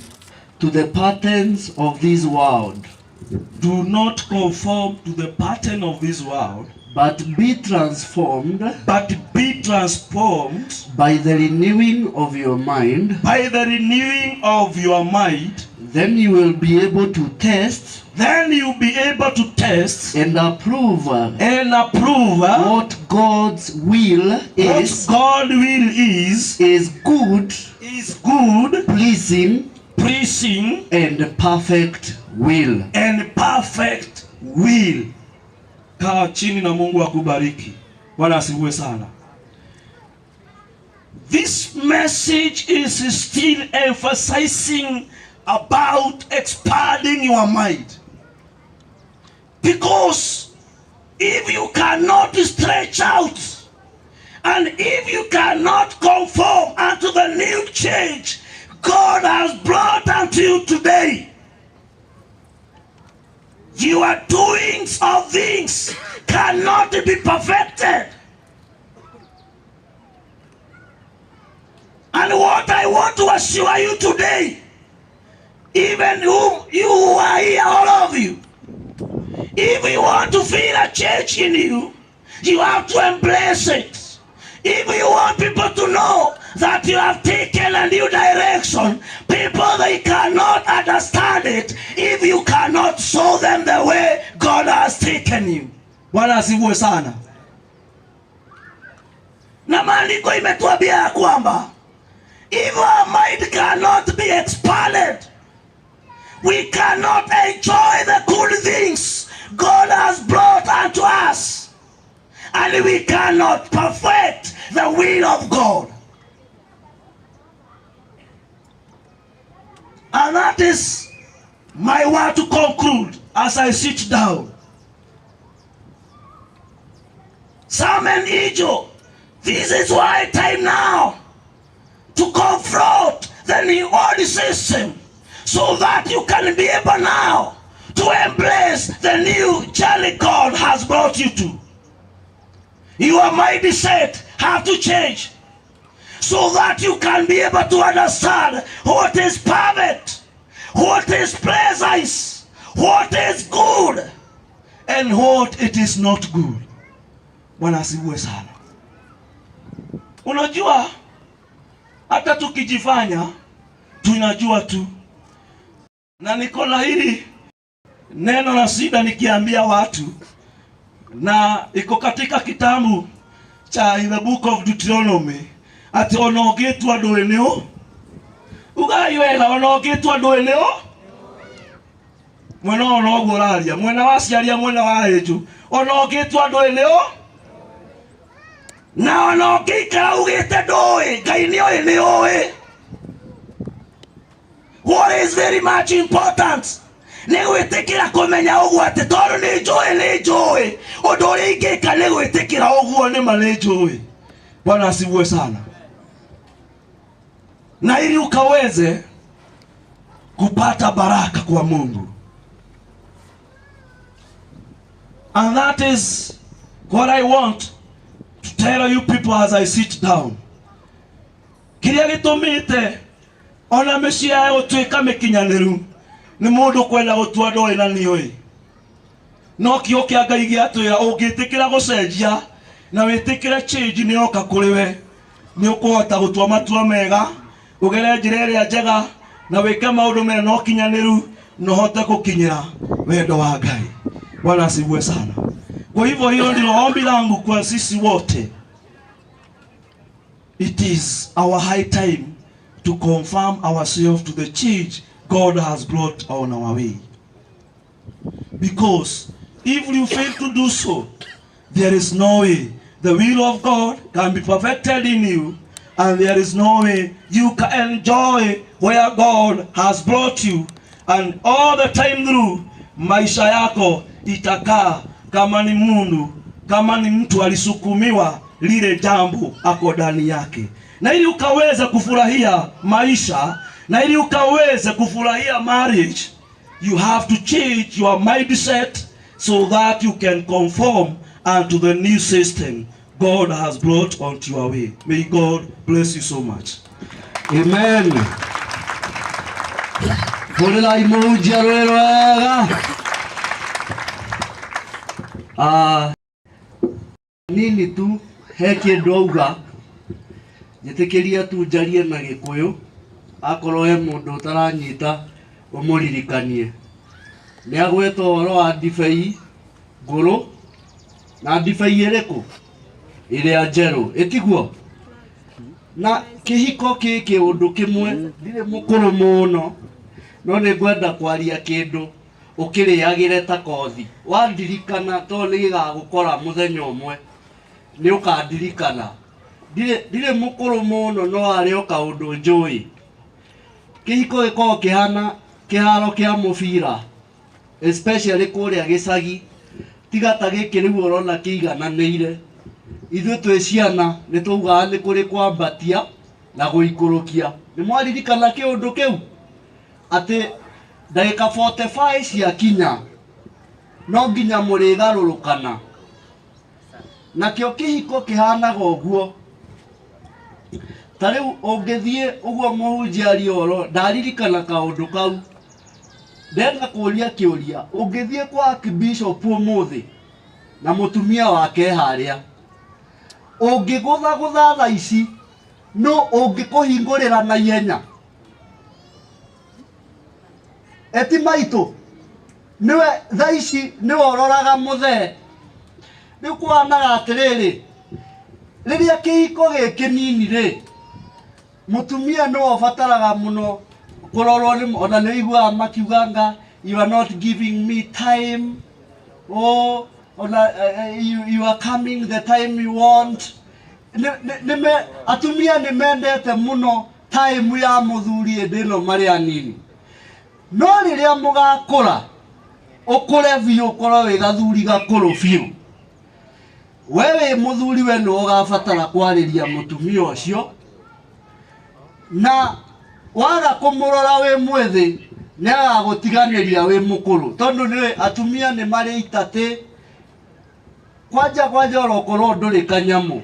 to the patterns of this world, Do not conform to the pattern of this world, but be transformed but be transformed by the renewing of your mind. by the renewing of your mind. Then you will be able to test Then you'll be able to test and approve and approve what God's will what is, God will is, is good, is good, pleasing, pleasing and perfect will. And perfect will. Kaa chini na Mungu akubariki. Bwana asifiwe sana. This message is still emphasizing about expanding your mind. Because if you cannot stretch out and if you cannot conform unto the new change God has brought unto you today, your doings of things cannot be perfected. And what I want to assure you today, even whom you who are here, all of you, if you want to feel a change in you, you have to embrace it. If you want people to know that you have taken a new direction, people, they cannot understand it if you cannot show them the way God has taken you. Bwana asifiwe sana. Na maandiko imetuambia ya kwamba if our mind cannot be expanded, we cannot enjoy the good things God has brought unto us, and we cannot perfect the will of God. And that is my word to conclude as I sit down. Sam and Ijo, this is why time now to confront the new old system so that you can be able now to embrace the new journey God has brought you to. Your mindset have to change so that you can be able to understand what is perfect, what is precise, what is good, and what it is not good. Bwana asifiwe sana. Unajua, hata tukijifanya tunajua tu, na niko na hili neno la shida nikiambia watu, na iko katika kitabu cha in the Book of Deuteronomy, ati ona ũngĩtua ndũĩ nĩ ugai wega, ona ũngĩtua ndũĩ nĩ mwena ũyũ noguo ũraria, mwena wa ciaria, mwena wa ĩnju, ona ũngĩtua ndũĩ nĩ na ona ũngĩikara ugĩte ndũĩ, Ngai nĩ oĩ nĩ ũĩ. What is very much important nĩ gwĩtĩkĩra kũmenya ũguo atĩ tondũ nĩ njũĩ, nĩ njũĩ ũndũ ũrĩa ingĩka nĩ gwĩtĩkĩra ũguo nĩma nĩ njũĩ. Bwana asifiwe sana. Na ili ukaweze kupata baraka kwa Mungu. And that is what I want to tell you people as I sit down. Kĩrĩa gĩtũmĩte ona mĩciĩ ya gũtuĩka mĩkinyanĩru nĩ mũndũ kwenda gũtua ndoĩ na nĩoĩ, no kĩo kĩa Ngai gĩatwĩra ũngĩtĩkĩra gũcenjia na wĩtĩkĩre change nĩ yoka kũrĩ we, nĩ ũkũhota gũtua matua mega, ũgere njĩra ĩrĩa njega na wĩke maũndũ mena na ũkinyanĩru na ũhote gũkinyĩra wendo wa Ngai. Bwana asifiwe sana. Kwa hivyo hiyo ndilo ombi langu kwa sisi wote. It is our high time to confirm ourselves to the change God has brought on our way. Because if you fail to do so, there is no way the will of God can be perfected in you, and there is no way you can enjoy where God has brought you, and all the time through maisha yako itakaa kama ni mundu, kama ni mtu alisukumiwa lile jambo ako ndani yake. Na ili ukaweze kufurahia maisha, na ili ukaweze kufurahia marriage, you have to change your mindset so that you can conform unto the new system God has brought onto your way. May God bless you so much. Amen. Hũrĩrai mũhunjia rwĩ rwega. Ah, nini tu he kĩndũ auga, njĩtĩkĩria tu njarie na Gĩkũyũ, akorwo he mũndũ ũtaranyita ũmũririkanie. Nĩ agweta ũhoro wa ndibei ngũrũ na ndibei ĩrĩkũ ĩrĩa njerũ, ĩtiguo? Na kĩhiko kĩ kĩũndũ kĩmwe, ndirĩ mũkũrũ mũno, no nĩ ngwenda kwaria kĩndũ ũkĩrĩagĩre ta kothi. Wandirikana tondũ nĩ gĩgagũkora mũthenya ũmwe, nĩ ũkandirikana. Ndirĩ ndirĩ mũkũrũ mũno no harĩ o kaũndũ njũĩ. Kĩhiko gĩkoragwo kĩhana kĩharo kĩa mũbira, especially kũrĩa gĩcagi, tiga ta gĩkĩ rĩu ũrona kĩigananĩire. Ithuĩ twĩ ciana nĩ twaugaga nĩ kũrĩ kwambatia na gũikũrũkia. Nĩ mwaririkana kĩũndũ kĩu? Atĩ ndagĩka 45 ciakinya no nginya mũrĩgarũrũkana. Nakĩo kĩhiko kĩhanaga ũguo. Ta rĩu ũngĩthiĩ ũguo mũhunjia aria ũhoro, ndaririkana kaũndũ kau. Ndenda kũria kĩũria, ũngĩthiĩ kwa Archbishop ũmũthĩ na mũtumia wake harĩa, ũngĩgũthagũtha thaa ici, nũ ũngĩkũhingũrĩra na ihenya? Eti maitũ, nĩwe thaa ici nĩwe ũroraga mũthee. Rĩu kũhanaga atĩrĩrĩ, rĩrĩa kĩhiko gĩ kĩnini rĩ, mũtumia nĩwe ũbataraga mũno kũrorwo nĩ, ona nĩ ũiguaga makiuganga you are not giving me time, oh, ona you are coming the time you want. Atumia nĩ mendete mũno time ya mũthuri hĩndĩ ĩno marĩ anini. No rĩrĩa mũgakũra, ũkũre biũ, ũkorwo wĩ gathuri gakũrũ biũ, we wĩ mũthuri, we nĩwe ũgabatara kwarĩria mũtumia ũcio, na waga kũmũrora wĩ mwĩthĩ nĩ agagũtiganĩria wĩ mũkũrũ, tondũ nĩ atumia nĩ marĩ itatĩ kwanja kwanja, orokorwo ndũrĩ kanyamũ.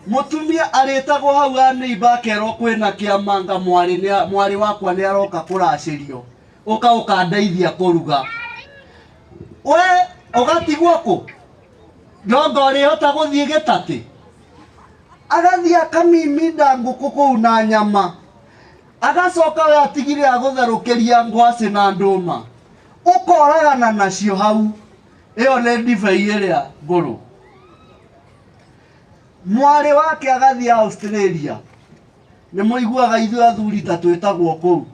Mũtumia arĩtagwo hau ha neighbor akerwo kwĩna kĩamanga, mwarĩ mwarĩ wakwa nĩ aroka kũracĩrio, ũka ũkandeithia kũruga. We ũgatigwo kũ nonga ũrĩhota gũthiĩ gĩtatĩ, agathiĩ akamiminda ngũkũ kũu na nyama, agacoka we atigire agũtherũkĩria ngwacĩ na ndũma, ũkoragana nacio hau. Ĩyo nĩ ndibei ĩrĩa ngũrũ. Mwarĩ wake agathiĩ Australia. Nĩ mũiguaga ithuĩ athuri ta twĩtagwo kũu,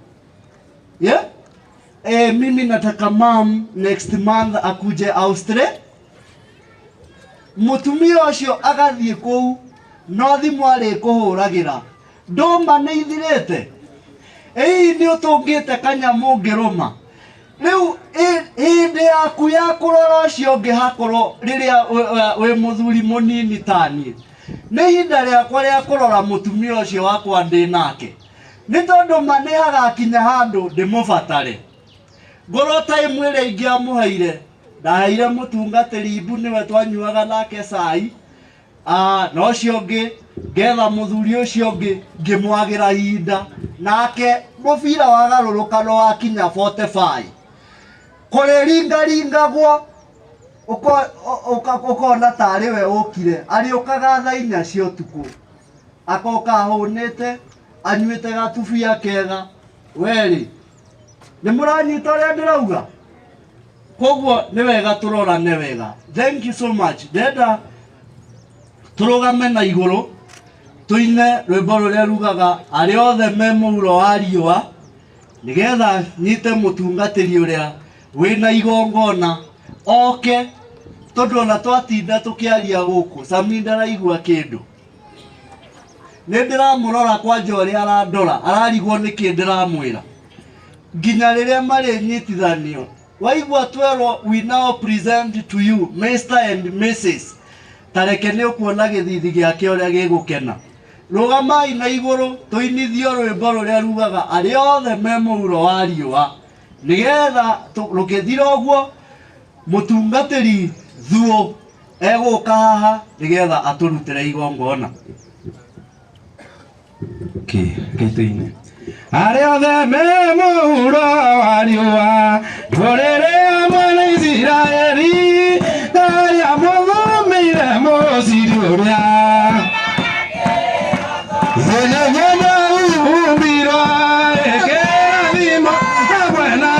yeah? Mimi nataka mam next month akuje Australia. Mũtumia ũcio agathiĩ kũu, no thimũ arĩkũhũragĩra, ndũma nĩ ithirĩte, ĩĩ nĩ ũtũngĩte kanyamũ ngĩrũma. Rĩu hĩndĩ yaku ya kũrora ũcio ũngĩ, hakorwo rĩrĩa wĩ mũthuri mũnini taniĩ, nĩ ihinda rĩakwa rĩa kũrora mũtumia ũcio wakwa ndĩ nake, nĩ tondũ ma nĩ hagakinya handũ ndĩmũbatare. Ngorwo time ĩrĩa ingĩamũheire, ndaheire mũtungatĩri ibu, nĩwe twanyuaga nake cai. Na ũcio ũngĩ ngetha mũthuri ũcio ũngĩ ngĩmwagĩra ihinda nake. Mũbira wagarũrũkano wakinya 45 kũrĩringaringagwo, ũkona tarĩ we ũkire. Arĩũkaga thaa 4 cia ũtukũ, akoka ahũnĩte, anyuĩte gatubia kega. Werĩ nĩ mũranyita ũrĩa ndĩrauga? Koguo nĩ wega tũrorane wega. Thank you so much. Ndenda tũrũgame na igũrũ tũine rwĩmbo rũrĩa rugaga arĩa othe me mũhuro wa riũa, nĩgetha nyite mũtungatĩri ũrĩa wĩna igongona oke, tondũ ona twatinda tũkĩaria gũkũ, Sami ndaraigua kĩndũ. Nĩ ndĩramũrora kwanja ũrĩa arandora, ararigwo nĩkĩ ndĩramwĩra. Nginya rĩrĩa marĩnyitithanio, waigua twerwo, "We now present to you Mr and Mrs," tareke nĩ ũkuona gĩthithi gĩake ũrĩa gĩgũkena. Rũgamai na igũrũ tũinithio rwĩmbo rũrĩa rugaga arĩa othe me mũhuro wa riũa, nĩgetha rũkĩthira ũguo mũtungatĩri thuo egũka haha nĩgetha atũrutĩre igongona. Okay, reke tũine. Arĩa othe me mũhuro wa riũa, ndũrĩrĩ amwe nĩ Isiraeli, Ngai amũthũmĩire mũciri ũrĩa Nĩguo maumbirwo ĩkĩrathimo hamwe na.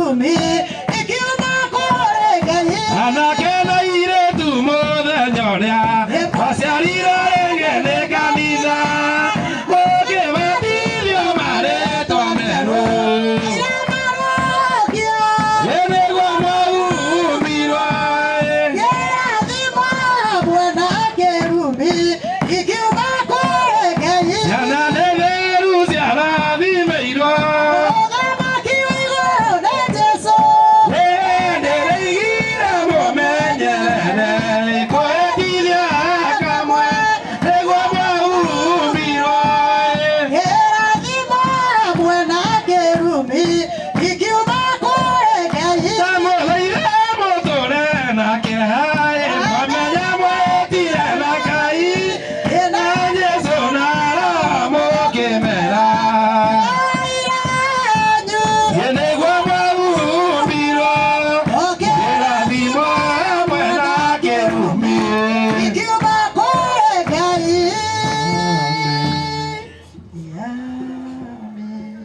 kĩrumi ikiuma kũrĩ Ngai. Anake na airĩtu mũthenya ũrĩa waciarirwo rĩngĩ nĩ kanitha mũkĩbatithio marĩtwa merũ. Arĩa marokio Ĩ nĩguo mwahumbirwo ĩ. kĩrathimo hamwe na kĩrumi ikiuma kũrĩ Ngai. Ciana nĩ theru ciarathimĩirwo. Mũthamaki wa igũrũ nĩ Jesũ. Ndĩrĩigire mũmenyerere kwendithia kamwe nĩguo mwahumbirwo ĩ. Kĩrathimo hamwe na kĩrumi ikiuma kũrĩ Ngai. Ndamũthaithe mũtũre nake haĩ mwamenya mwĩtire na Ngai na Jesũ na Roho mũkĩmera. Airanyu Ĩ nĩguo mwahumbirwo kĩrathimo hamwe na kĩrumi. ikiuma kũrĩ Ngai. Amen.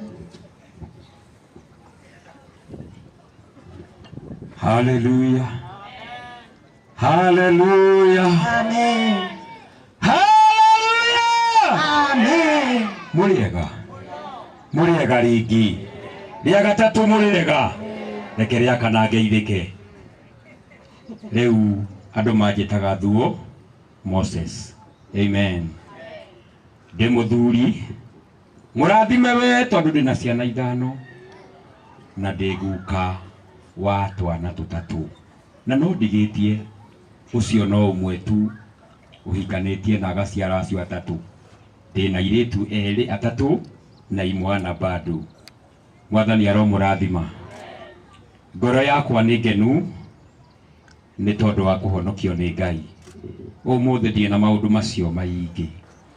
Haleluya. Haleluya. Amen. Haleluya. Amen. Mũrĩega. Mũrĩega rĩngĩ. Rĩa gatatũ mũrĩega. Reke rĩa kana ngeithĩke. Rĩu andũ manjĩtaga Thuo Moses. Amen. Ndĩ mũthuri. Mũrathime we tondũ ndĩna ciana ithano na ndĩ guka wa twana tũtatũ na no ndigĩtie ũcio no ũmwe tu ũhikanĩtie na agaciara acio atatũ. Ndĩna airĩtu erĩ atatũ na imwana bado. Mwathani aromũrathima. Ngoro yakwa nĩ ngenu nĩ tondũ wa kũhonokio nĩ Ngai. Ũmũthĩ ndirĩ na maũndũ macio maingĩ.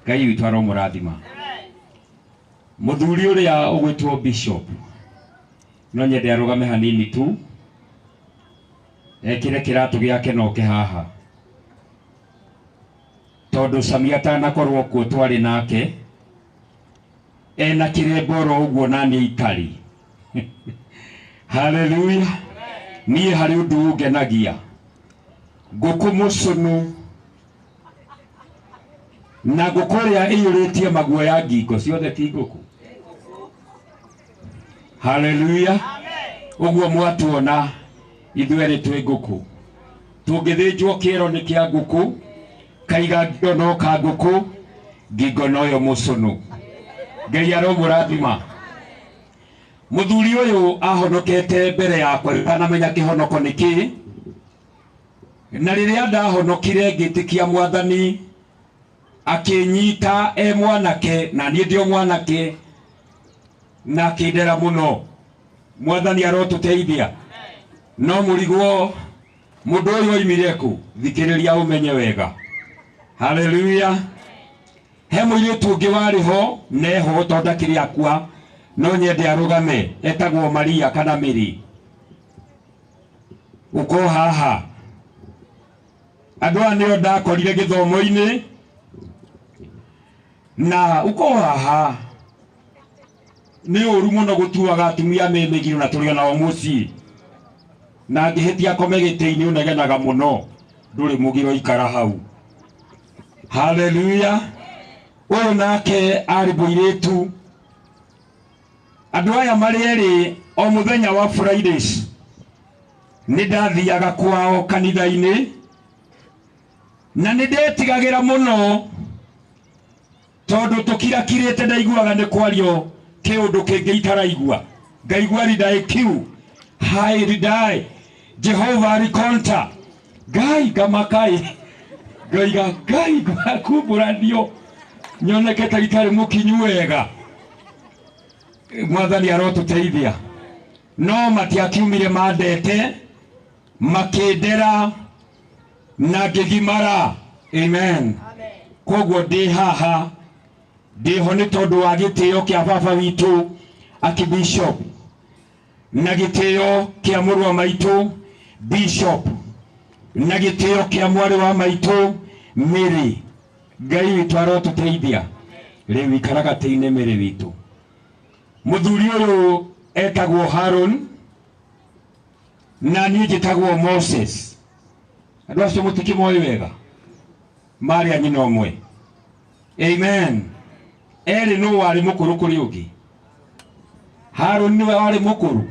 Ngai witũ aromũrathima. Mũthuri ũrĩa ũgwĩtwo Bishop no nyende arũgame hanini tu ekĩre kĩratũ gĩake na oke haha tondũ Sami atanakorwo kuo twarĩ nake ena kĩremba oro ũguo na niĩ itarĩ. Haleluya. Niĩ harĩ ũndũ ũngenagia, ngũkũ mũcũnũ na ngũkũ ĩrĩa ĩiyũrĩtie maguoya ngingo ciothe ti ngũkũ. Haleluya. Ũguo mwatuona ithuerĩ twĩ ngũkũ, tũngĩthĩnjwo kĩero nĩ kĩa ngũkũ, kaiga ngingo no ka ngũkũ, ngingo noyo mũcũnũ. Ngai aromũrathima. Mũthuri ũyũ ahonokete mbere yakwa itanamenya kĩhonoko nĩ kĩĩ, na rĩrĩa ndahonokire ngĩtĩkia Mwathani akĩnyita e mwanake na niĩ ndĩ o mwanake na akĩndera mũno. Mwathani arotũteithia. No mũrigwo mũndũ ũyũ oimire kũ? Thikĩrĩria ũmenye wega. Haleluya. He mũirĩtu ũngĩ warĩ ho neho tondũ ndakĩrĩ akua, no nyende arũgame, etagwo Maria kana Mary. Ũko haha. Andũ aya nĩo ndakorire gĩthomo-inĩ na ũko haha. Nĩ ũru mũno gũtuaga atumia me mĩgiro na tũrĩ onao mũciĩ, na angĩhĩtia akome gĩtĩ-inĩ ũnegenaga mũno, ndũrĩ mũgiro ikara hau. Haleluya. Ũyũ nake arĩ mũirĩtu. Andũ aya marĩ erĩ o mũthenya wa Fridays nĩ ndathiaga kwao kanitha-inĩ na nĩ ndetigagĩra mũno tondũ tũkirakirĩte ndaiguaga nĩ kwario kĩũndũ kĩngĩ itaraigua. Ngaigua ridai kiu hai ridai Jehova rikonta Ngai ngamakai ngaiga Ngai kumbũranio nyoneke ta itarĩ mũkinyu wega. Mwathani arotũteithia. No matiakiumire mandete makĩndera na ngĩgimara. Amen. Koguo ndĩ haha ndĩho nĩ tondũ wa gĩtĩo kĩa baba witũ Archbishop na gĩtĩo kĩa mũrũ wa maitũ Bishop na gĩtĩo kĩa mwarĩ wa maitũ Mary. Ngai witũ arotũteithia. Rĩu ikara gatĩ-inĩ Mary witũ. Mũthuri ũyũ etagwo Haron. Na niĩ njĩtagwo Moses. Andũ acio mũtikĩmoĩ wega, marĩ a nyina ũmwe. Amen. Erĩ nũ warĩ mũkũrũ kũrĩ ũngĩ? Harũni nĩwe warĩ mũkũrũ,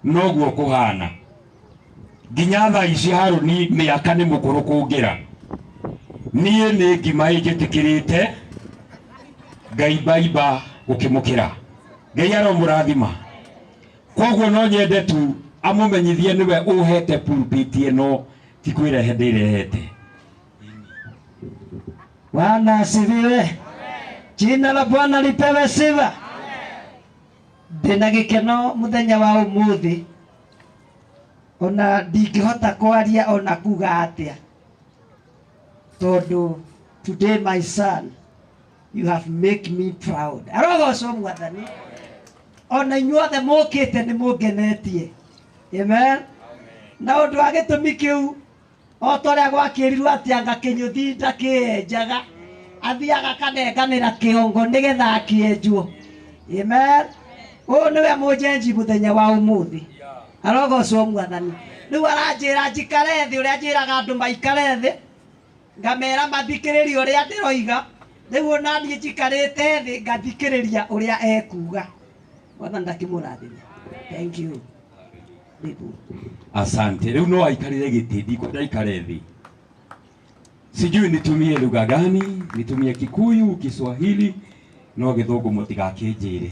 noguo kũhana nginya thaa ici. Harũni mĩaka nĩ mũkũrũ kũngĩra niĩ. Nĩ ngima ĩnjĩtĩkĩrĩte ngaimbaimba gũkĩmũkĩra. Ngai aromũrathima. Koguo no nyende tu amũmenyithie nĩwe ũhete pulpit ĩno, ti kwĩrehe ndĩrehete. Bwana asifiwe. Jina la Bwana lipewe sifa. Ndĩna gĩkeno mũthenya wa ũmũthĩ, ona ndingĩhota kwaria ona kuga atĩa, tondũ today, my son, you have make me proud. Arogocwo Mwathani. Ona inyuothe mũkĩte nĩ mũngenetie. Amen. Na ũndũ wa gĩtũmi kĩu, o ta ũrĩa gwakĩrirwo atĩ anga kĩnyũthi ndakĩenjaga, athiaga akanenganĩra kĩongo nĩgetha akĩenjwo. Amen. Ũyũ nĩwe mũnjenji mũthenya wa ũmũthĩ. Arogocwo Mwathani. Rĩu aranjĩra njikare thĩ ũrĩa njĩraga andũ maikare thĩ, ngamera mathikĩrĩrie ũrĩa ndĩroiga. Rĩu ona niĩ njikarĩte thĩ ngathikĩrĩria ũrĩa ekuga. Mwathani ndakĩmũrathime. Thank you. Rĩu. Asante. Rĩu no aikarĩre gĩtĩ, ndikwenda aikare thĩ. Sijui nitumie lugha gani, nitumie Kikuyu, Kiswahili, no Gĩthũngũ mũtigakĩnjĩre.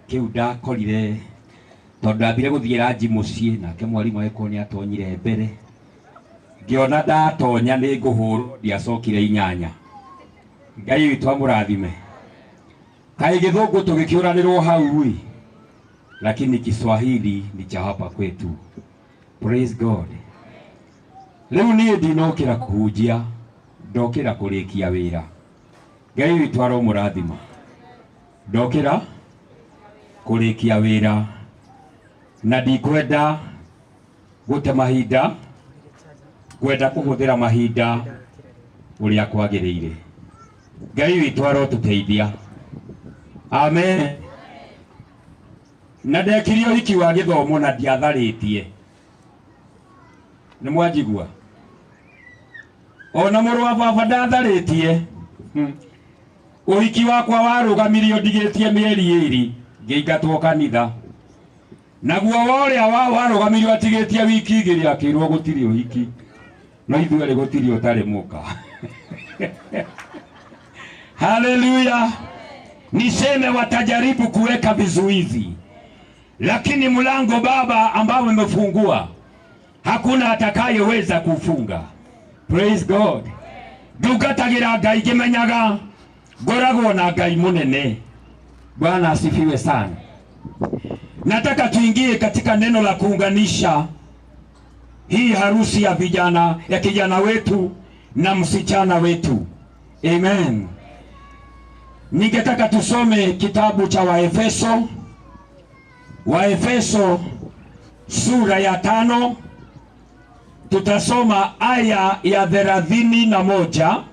Kĩu ndakorire tondũ ndambire gũthiĩ ranji mũciĩ, nake mwarimũ agĩkorwo nĩ atonyire mbere. Ngĩona ndatonya nĩ ngũhũrwo, ndiacokire inyanya. Ngai witũ amũrathime. Kaĩ Gĩthũngũ tũgĩkĩũranĩrwo hau ĩ, lakini Kiswahili ni cha hapa kwetu. Praise God. Rĩu niĩ ndinokĩra kũhunjia, ndokĩra kũrĩkia wĩra. Ngai witũ aromũrathima. Ndokĩra kũrĩkia wĩra na ndikwenda gũte mahinda, ngwenda kũhũthĩra mahinda ũrĩa kwagĩrĩire. Ngai witũ arotũteithia. Amen. Na ndekire ũhiki wa gĩthomo na ndiatharĩtie. Nĩ mwanjigua? Ona mũrũ wa baba ndatharĩtie. Ũhiki wakwa warũgamirio ndigĩtie mĩeri 2, ngĩingatwo kanitha. Naguo wa ũrĩa warũgamirio atigĩtie wiki 2, akĩrwo gũtirĩ ũhiki. No ithuerĩ gũtirĩ ũtarĩ mũka. Haleluya. Niseme watajaribu kuweka vizuizi, lakini mlango Baba ambao umefungua hakuna atakayeweza kufunga. Praise God. Ndungatagĩra Ngai ngĩmenyaga ngoragwo na Ngai mũnene. Bwana asifiwe sana. Nataka tuingie katika neno la kuunganisha hii harusi ya vijana, ya kijana wetu na msichana wetu. Amen. Ningetaka tusome kitabu cha Waefeso, Waefeso sura ya 5, tutasoma aya ya 31,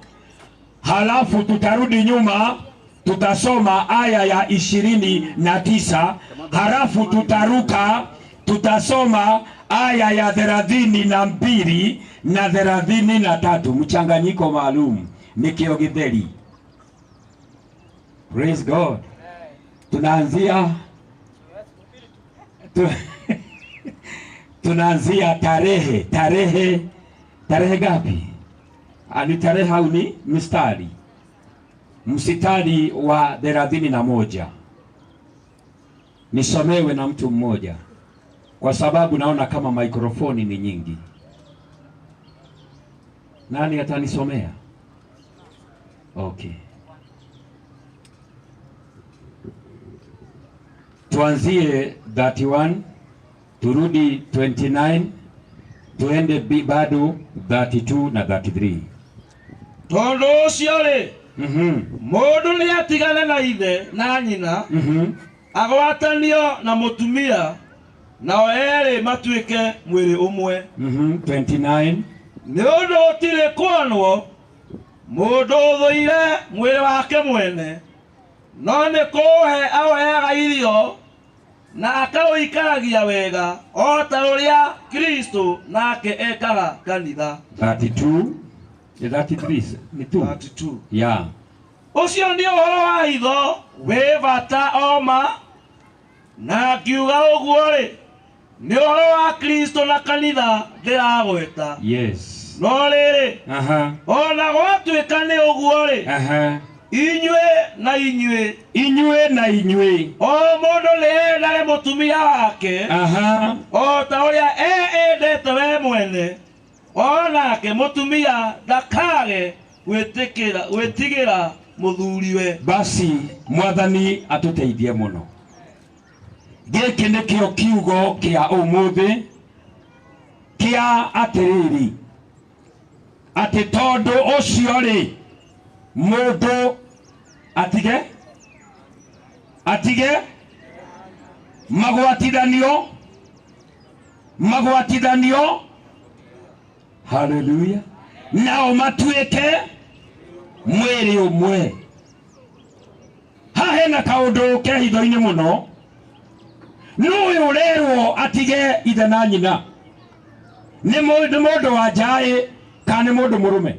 halafu tutarudi nyuma tutasoma aya ya 29, halafu tutaruka tutasoma aya ya 32 na 33, mchanganyiko maalum nikio githeri. Praise God. Tunaanzia tunaanzia tarehe ngapi? Ni tarehe au ni mstari? Mstari wa 31. Nisomewe na mtu mmoja kwa sababu naona kama mikrofoni ni nyingi. Nani atanisomea? Okay. Tuanzie 31, turudi 29, tuende bado 32 na 33. Tondũ ũcio rĩ, mũndũ nĩ atigane na ithe na nyina, agwatanio na mũtumia, nao erĩ matuĩke mwĩrĩ ũmwe. 29. Nĩ ũndũ gũtirĩ kuonwo mũndũ ũthũire mwĩrĩ wake mwene, no nĩ kũũhe aũheaga irio Na akaũikaragia wega o ta ũrĩa Kristo nake ekaga kanitha. 32 33 nĩ 2 32. Yeah. Ũcio nĩ ũhoro wa hitho wĩ bata oma, na ngiuga ũguo rĩ, nĩ ũhoro wa Kristo na kanitha ndĩragweta. Yes. No rĩrĩ, Aha. ona gwatuĩka nĩ ũguo rĩ, Aha. inyuĩ na inyuĩ, Inyuĩ na inyuĩ. o mũndũ nĩ endage mũtumia wake Aha. o ta ũrĩa eendete we mwene, o nake mũtumia ndakage gwĩtigĩra mũthuriwe. Basi mwathani atũteithie mũno. Gĩkĩ nĩkĩo kiugo kĩa ũmũthĩ kĩa atĩrĩrĩ, atĩ tondũ ũcio rĩ, mũndũ atige atige magwatithanio magwatithanio, haleluya, nao matuĩke mwĩrĩ ũmwe. Haha hena kaũndũ ke hitho-inĩ mũno. Nũ ũyũ ũrerwo atige ithe na nyina? Nĩ mũndũ wa nja-ĩ kana nĩ mũndũ mũrũme?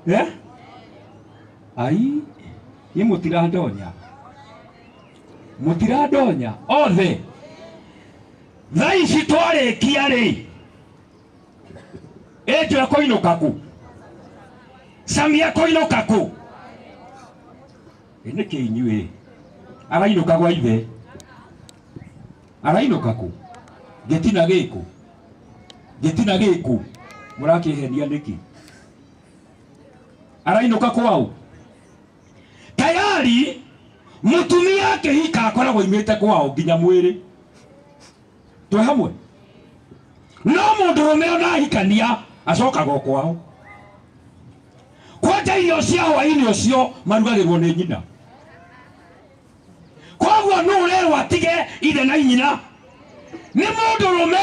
Eh? Ai, nĩ mũtirandonya. Mũtirandonya othe. Thaa ici twarĩkia rĩ, Angel akũinũka kũ? Sami akũinũka kũ? Ĩ nĩkĩ inyuĩ? Arainũka gwa ithe. Arainũka kũ? Gĩtina gĩkũ? Gĩtina gĩkũ? Mũrakĩhenia nĩkĩ? Arainũka kwao? Tayari mũtumia akĩhika akoragwo oimĩte kwao nginya mwĩrĩ. Twĩ hamwe? No mũndũrũme ona ahikania acokaga o kwao. Kwanja irio cia hwaĩ-inĩ ũcio marugagĩrwo nĩ nyina. Koguo nũ ũrerwo atige ithe na nyina? Nĩ mũndũrũme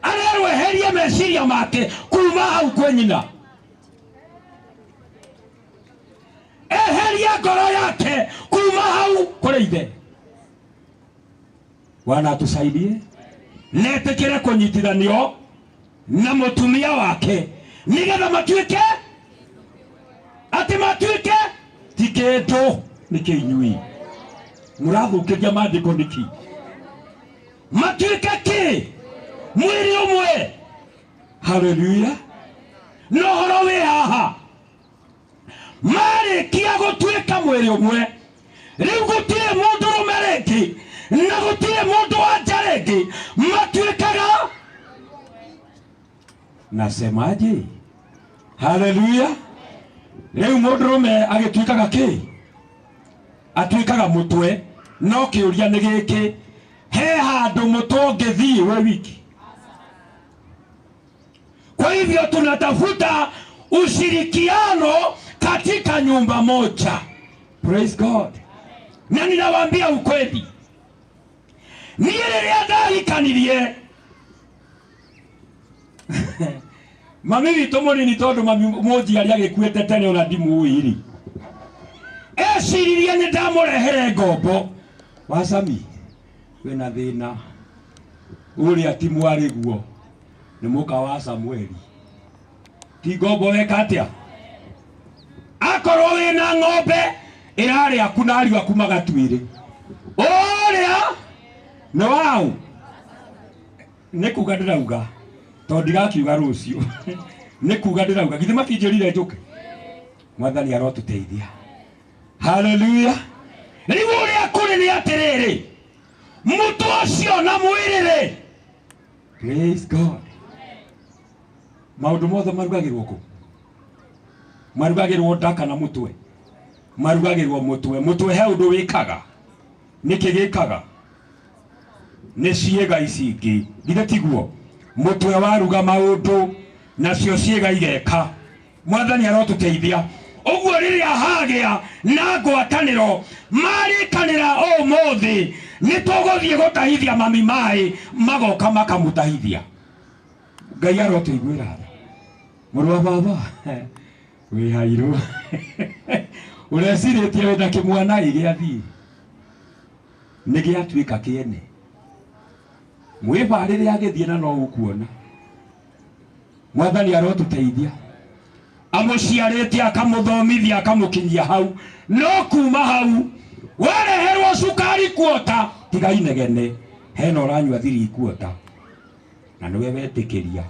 arerwo eherie meciria make kuma hau kwĩ nyina. Eherie ngoro yake kuma hau kũrĩ ithe. Bwana atusaidie. Netĩkĩre kũnyitithanio na mũtumia wake nĩgetha matuĩke atĩ matuĩke ti kĩndũ. Nĩkĩ inyuĩ mũrathũkĩria maandĩko nĩkĩ? Matuĩke kĩ? Mwĩrĩ ũmwe. Haleluya. No ũhoro wĩ haha, marĩkia gũtuĩka mwĩrĩ ũmwe, rĩu gũtirĩ mũndũrũme rĩngĩ na gũtirĩ mũndũ wa nja rĩngĩ, matuĩkaga nasemaje? Haleluya. Rĩu mũndũrũme agĩtuĩkaga kĩ? Atuĩkaga mũtwe. No kĩũria nĩ gĩkĩ, he handũ mũtwe ũngĩthiĩ we wiki? Kwa hivyo tunatafuta ushirikiano katika nyumba moja. Praise God. Na ninawaambia ukweli, niĩ rĩrĩa ndahikanirie mami witũ mũnini, tondũ mami mũnjiari agĩkuĩte tene ona ndimũĩ rĩ, eciririe nĩ ndamũrehere ngombo. Wacami wĩna thĩna ũrĩa ti mwarĩguo nĩ mũka wa Samueli, ti ngombo weka atĩa? Akorwo wĩna ng'ombe ĩrarĩ aku na ariũ aku magatuĩrĩ, ũrĩa nĩ waũ? Nĩ kuga ndĩrauga, tondũ ndigakiuga rũciũ. Nĩ kuga ndĩrauga, githĩ matinjĩrire njũke? Mwathani arotũteithia. Haleluya. Rĩu ũrĩa kũrĩ nĩ atĩrĩrĩ, mũtwe ũcio na mwĩrĩ rĩ, praise God, maũndũ mothe marugagĩrwo kũ? Marugagĩrwo nda kana mũtwe? Marugagĩrwo mũtwe. Mũtwe he ũndũ wĩkaga. Nĩkĩ gĩkaga? Nĩ ciĩga ici ingĩ. Githĩ tiguo? Mũtwe waruga maũndũ nacio ciĩga igeka. Mwathani arotũteithia. Ũguo rĩrĩa hagĩa na ngwatanĩro, marĩkanĩra ũmũthĩ nĩ tũgũthiĩ gũtahithia mami maĩ, magoka makamũtahithia. Ngai arotũiguĩra tha. Mũrũ wa baba wĩ hairũ, ũrecirĩtie wĩna kĩmwana ĩ gĩathiĩ. Nĩ gĩatuĩka kĩene. Mwĩbarĩre agĩthiĩ na no ũkuona. Mwathani arotũteithia. Amũciarĩte akamũthomithia akamũkinyia hau. No kuma hau wareherwo cukari kuota tiga inegene. Hena ũranyua thiri kuota na nĩwe wetĩkĩria.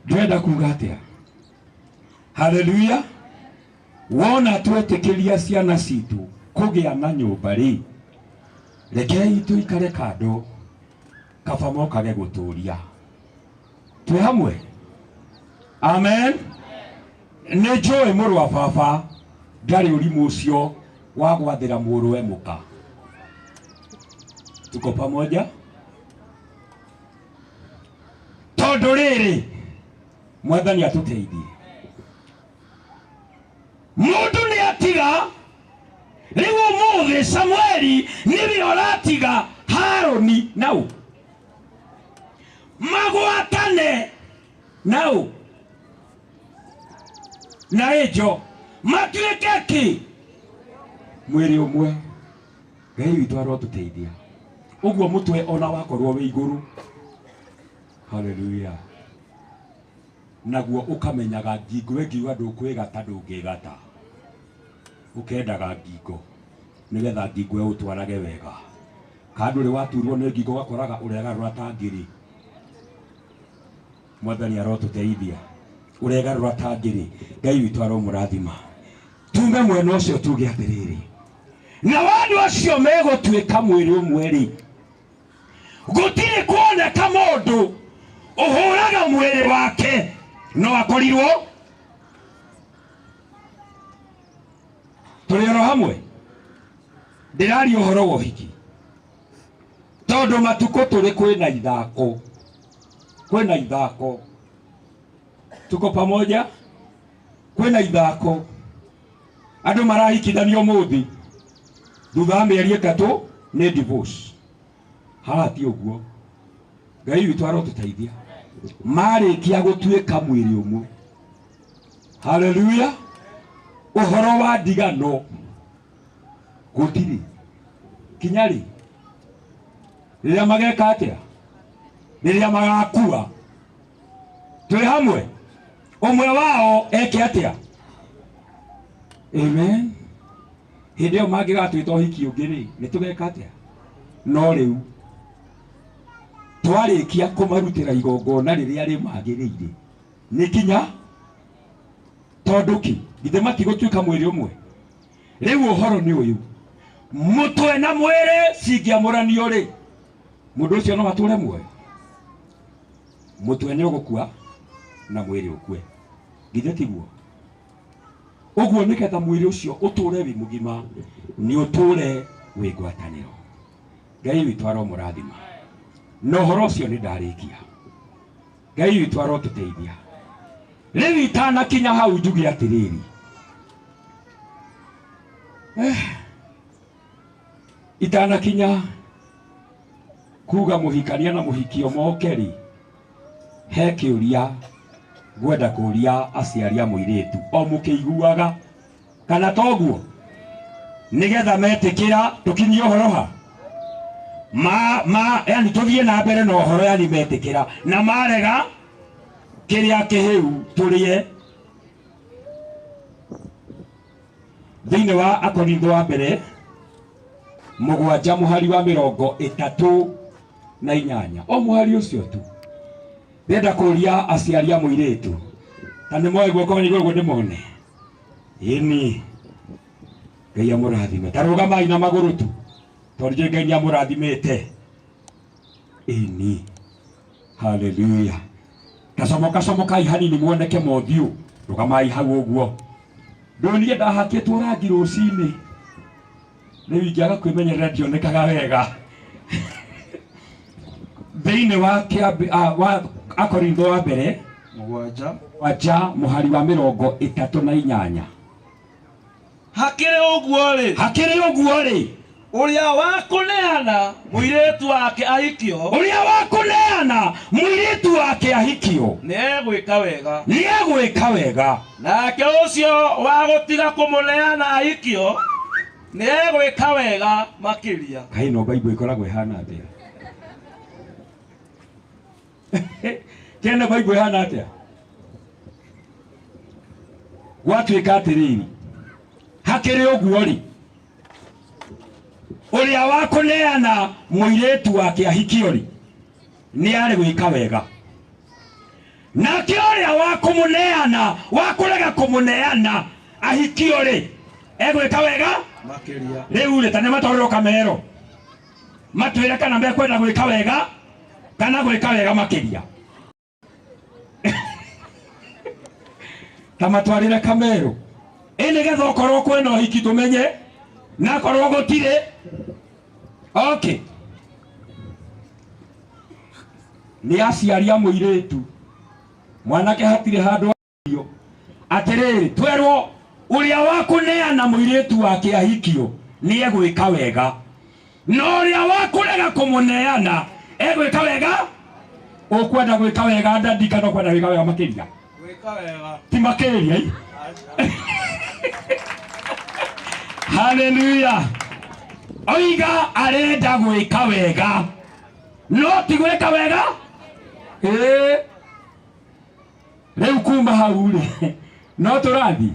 Ndĩrenda kuga atĩa? Haleluya. Wona twetĩkĩria ciana citũ kũgĩa na nyũmba rĩ, rekei tũikare kando kaba mokage gũtũria. Twĩ hamwe? Amen. Nĩ njũĩ mũrũ wa baba ndarĩ ũrimũ ũcio wa gwathĩra mũrũwe mũka. Tuko pamoja? Tondũ rĩrĩ, Mwathani atũteithie. Mũndũ nĩ atiga rĩu ũmũthĩ Samueli nĩwe ũratiga Harũni nau magwatane nau na ĩnjo matuĩke kĩ mwĩrĩ ũmwe. Ngai witũ arotũteithia. Ũguo mũtwe ona wakorwo wĩ igũrũ. Haleluya. Naguo ũkamenyaga ngingo ĩngiuga ndũkwĩgata ndũngĩgata. Ũkendaga ngingo nĩgetha ngingo ĩgũtwarage wega. Kana ndũrĩ waturwo nĩ ngingo ũgakoraga ũregarũra ta ngĩrĩ. Mwathani arotũteithia. Ũregarũra ta ngĩrĩ. Ngai witũ aromũrathima. Tume mwena ũcio tuge atĩrĩrĩ, nao andũ acio megũtuĩka mwĩrĩ ũmwe rĩ, gũtirĩ kuoneka mũndũ ũhũraga mwĩrĩ wake no akorirwo tũrĩ oro hamwe. Ndĩraria ũhoro wa ũhiki tondũ matukũ tũrĩ kwĩna ithako, kwĩna ithako, tuko pamoja, kwĩna ithako, andũ marahikithanio ũmũthĩ thutha wa mĩeri ĩtatũ nĩ divorce. Haha ti ũguo. Ngai witũ arotũteithia. Marĩkia gũtuĩka mwĩrĩ ũmwe. Haleluya. Ũhoro wa ndigano gũtirĩ kinya rĩ rĩrĩa mageka atĩa, rĩrĩa magakua. Twĩ hamwe, ũmwe wao eke atĩa? Amen. Hĩndĩ ĩyo mangĩgatwĩta ũhiki ũngĩ rĩ, nĩ tũgeka atĩa? No rĩu twarĩkia kũmarutĩra igongona rĩrĩa rĩmagĩrĩire nĩ kinya, tondũ kĩ githĩ matigũtuĩka mwĩrĩ ũmwe? Rĩu ũhoro nĩ ũyũ, mũtwe na mwĩrĩ cingĩamũranio rĩ, mũndũ ũcio no atũre muoyo? Mũtwe nĩ ũgũkua na mwĩrĩ ũkue, githĩ tiguo? Ũguo nĩgetha mwĩrĩ ũcio ũtũre wĩ mũgima, nĩ ũtũre wĩ ngwatanĩro. Ngai witũ aromũrathima. Na ũhoro ũcio nĩ ndarĩkia. Ngai witũ arotũteithia. Rĩu itanakinya hau njuge atĩrĩrĩ, itanakinya kuga mũhikania na mũhikio moke rĩ, he kĩũria ngwenda kũria aciari a mũirĩtu o mũkĩiguaga kana toguo, nĩgetha metĩkĩra tũkinyie ũhoro ha ma ma, yani tũthiĩ na mbere na ũhoro, yani metĩkĩra na marega kĩrĩa kĩhĩu tũrĩe. Thĩinĩ wa Akorintho wa mbere 7 mũhari wa 38, o mũhari ũcio tu, ndĩrenda kũria aciari a mũirĩtu ta nĩ moe guoko igũrũ guo ndĩmone. Ĩni, Ngai amũrathime. Ta rũgamai na magũrũ tu tondũ njũĩ Ngai nĩ amũrathimĩte. Ĩni, haleluya. Kacomoka comokai hanini muoneke mothiũ, rũgamai hau ũguo. Ndũniĩ ndahakĩtwo rangi rũcinĩ, rĩu ingĩaga kwĩmenyerera ndionekaga wega. Thĩinĩ wa wa Akorintho wa mbere 7 7 mũhari wa 38. Hakĩrĩ ũguo rĩ, Hakĩrĩ ũguo rĩ, ũrĩa wa kũneana mũirĩtu wake ahikio, ũrĩa wa kũneana mũirĩtu wake ahikio, nĩ egwĩka wega. Nĩ egwĩka wega. Nake ũcio wa gũtiga kũmũneana ahikio, Nĩ egwĩka wega makĩria. Kaĩ no Bible ĩkoragwo ĩhana atĩa? Kĩene Bible ĩhana atĩa? Gwatuĩka atĩrĩrĩ, hakĩrĩ ũguo rĩ, ũrĩa wa kũneana mũirĩtu wake ahikio rĩ, nĩ arĩ gwĩka wega. Nake ũrĩa wa kũmũneana, wa kũrega kũmũneana ahikio rĩ, egwĩka wega Makĩria. Rĩu rĩ, ta nĩ matwarĩrwo kamero matwĩre kana mekwenda gwĩka wega kana gwĩka wega makĩria. Ta matwarĩre kamero ĩ nĩgetha okorwo kwĩna ũhiki tũmenye, na akorwo gũtirĩ. Okay, nĩ aciari a mũirĩtu mwanake hatirĩ handũ ahikio. Atĩrĩrĩ, twerwo ũrĩa wa kũneana mũirĩtu wake ahikio nĩ egwĩka wega, na ũrĩa wa kũrega kũmũneana egwĩka wega. Ũkwenda gwĩka wega ndadi kana ũkwenda gwĩka wega makĩria? Gwĩka wega. Ti makĩria i. Haleluya. Oiga arenda gwĩka wega no ti gwĩka wega. Ĩĩ, rĩu kuma hau rĩ, no tũrathiĩ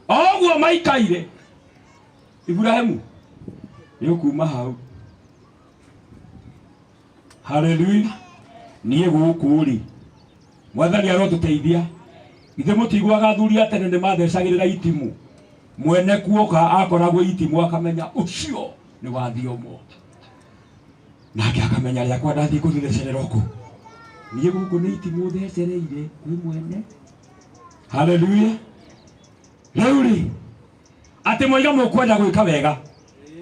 oguo maikaire. Iburahĩmu nĩ ũkuma hau. Haleluya. Niĩ gũkũ rĩ, mwathani arotũteithia. Ithe mũtiguaga athuri a tene nĩ mathecagĩrĩra itimũ, mwene kuoka akoragwo itimũ akamenya ũcio nĩ wathiomo, nake akamenya rĩakwa ndathiĩ kũrĩthecerera ũkũ. Niĩ gũkũ nĩ itimũ thecereire kwĩ mwene. Haleluya. Rĩu rĩ, atĩ moiga mũkwenda gwĩka wega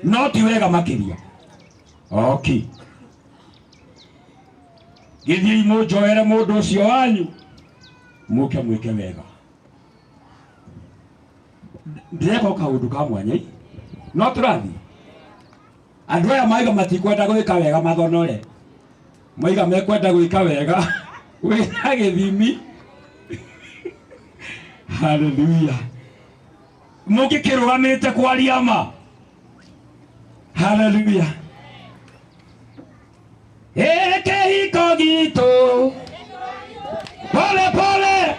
no ti wega makĩria. Okay, gĩthiĩi mũnjoere mũndũ ũcio wanyu mũke mwĩke wega. Ndĩreka o kaũndũ ka mwanya i. No tũrathiĩ. Andũ aya maiga matikwenda gwĩka wega mathonore, maiga mekwenda gwĩka wega wĩna gĩthimi. Haleluya. Mũngĩkĩrũgamĩte kwaria ma. Haleluya. Ĩ kĩhiko gitũ pole pole,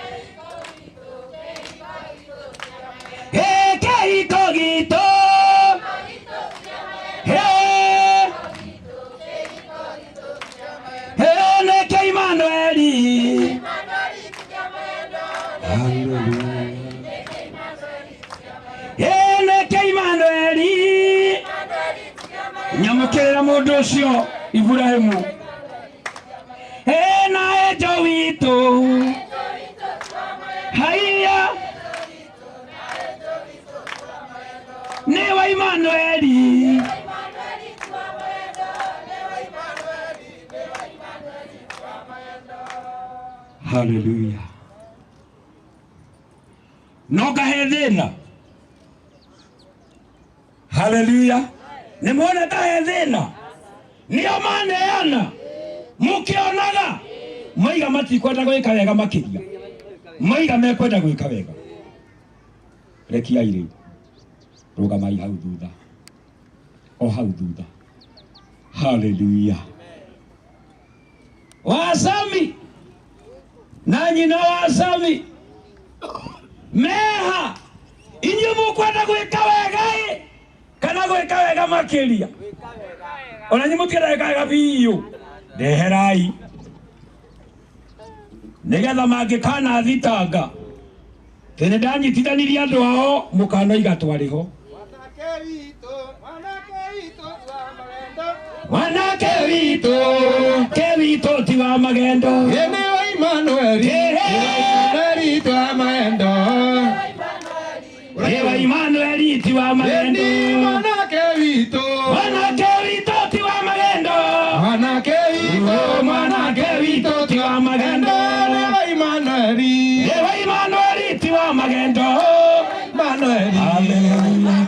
ĩ kĩhiko gitũ, ĩ ĩ nĩkĩo Imanueli. Haleluya. Ĩ nĩkĩo Imanueli. Nyamũkĩrĩra mũndũ ũcio Iburahĩmu. Ĩ na enjo witũ haiya nĩ wa Imanueli. Haleluya. No ngahe thĩna. Haleluya. Nĩ muona ngahe thĩna, nĩo maneana mũkĩonaga maiga matikwenda gwĩka wega makĩria, maiga mekwenda gwĩka wega. Rekiai rĩu, rũgamai hau thutha, o hau thutha. Haleluya. Wasami na nyina wasami meha, inyuĩ mũkwenda gwĩka wega ĩ kana gwĩka wega makĩria? Ona inyuĩ mũtienda gwĩka wega biũ. Ndeherai nĩgetha mangĩkana thitanga tĩ nĩ ndanyitithanirie andũ ao, mũkanoiga twarĩ ho. Mwanake witũ ke witũ ti wa magendo. Nĩ wa Imanueli, Imanueli twa magendo. Nĩ wa Imanueli ti wa magendo. Nĩ mwanake witũ, Mwanake witũ ti wa magendo. Mwanake witũ, Mwanake witũ ti wa magendo. Nĩ wa Imanueli, Nĩ wa Imanueli ti wa magendo. Imanueli. Haleluya.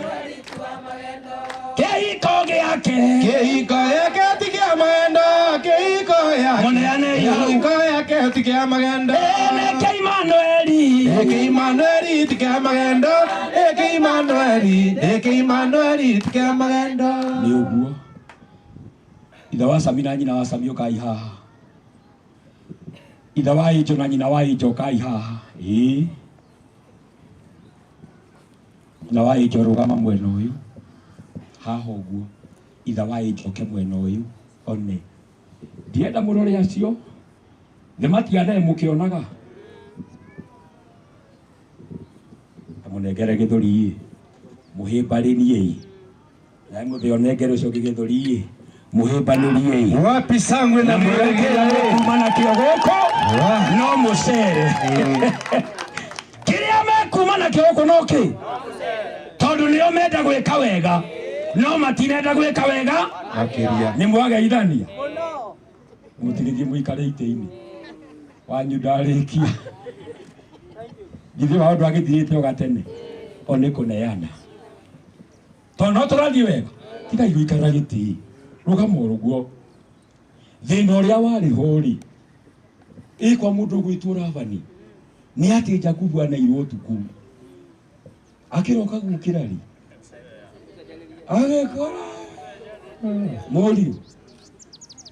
Kĩhiko gĩake Kĩhiko gĩake ti kĩa magendo, kĩhiko gĩake, Mũneane hau. Kĩhiko gĩake ti kĩa magendo. Nĩkĩ Imanueli. Ĩkĩ Imanueli ti kĩa magendo, ĩkĩ Imanueli. Imanueli ndeke Imanueli tike magendo ni uguo ithe wa Sami na nyina wa Sami ukai haha ithe wa Ijo na nyina wa Ijo ukai haha ii nyina wa Ijo rugama mwena uyu haha uguo ithe wa Ijo ke mwena uyu one ndienda murore acio nĩ matianae mũkĩonaga mũnengere gĩthũri mũhĩmbarĩrie na mũthĩ onengere ũcio ũngĩ gĩthũri mũhĩmbanĩrie wapi sangwe na vigelegele kuma nakĩo gũkũ no mũcere kĩrĩa mekuma nakĩo gũkũ no kĩ tondũ nĩo menda gwĩka wega no matirenda gwĩka wega makĩria nĩ mwageithania mũtigithie mũikare itĩ-inĩ wanyu ndarĩkia githĩ wao ndwagĩthirĩte o gatene o nĩ kũneana tondũ no tũrathiĩ wega tigai gũikara gĩtĩ rũgama ũguo thĩna ũrĩa warĩ ho rĩ ĩ kwa mũndũ ũgwĩtwo Labani nĩ atĩ Jakubu anairwo ũtukũ akĩroka gũkĩra rĩ agĩkora mũriũ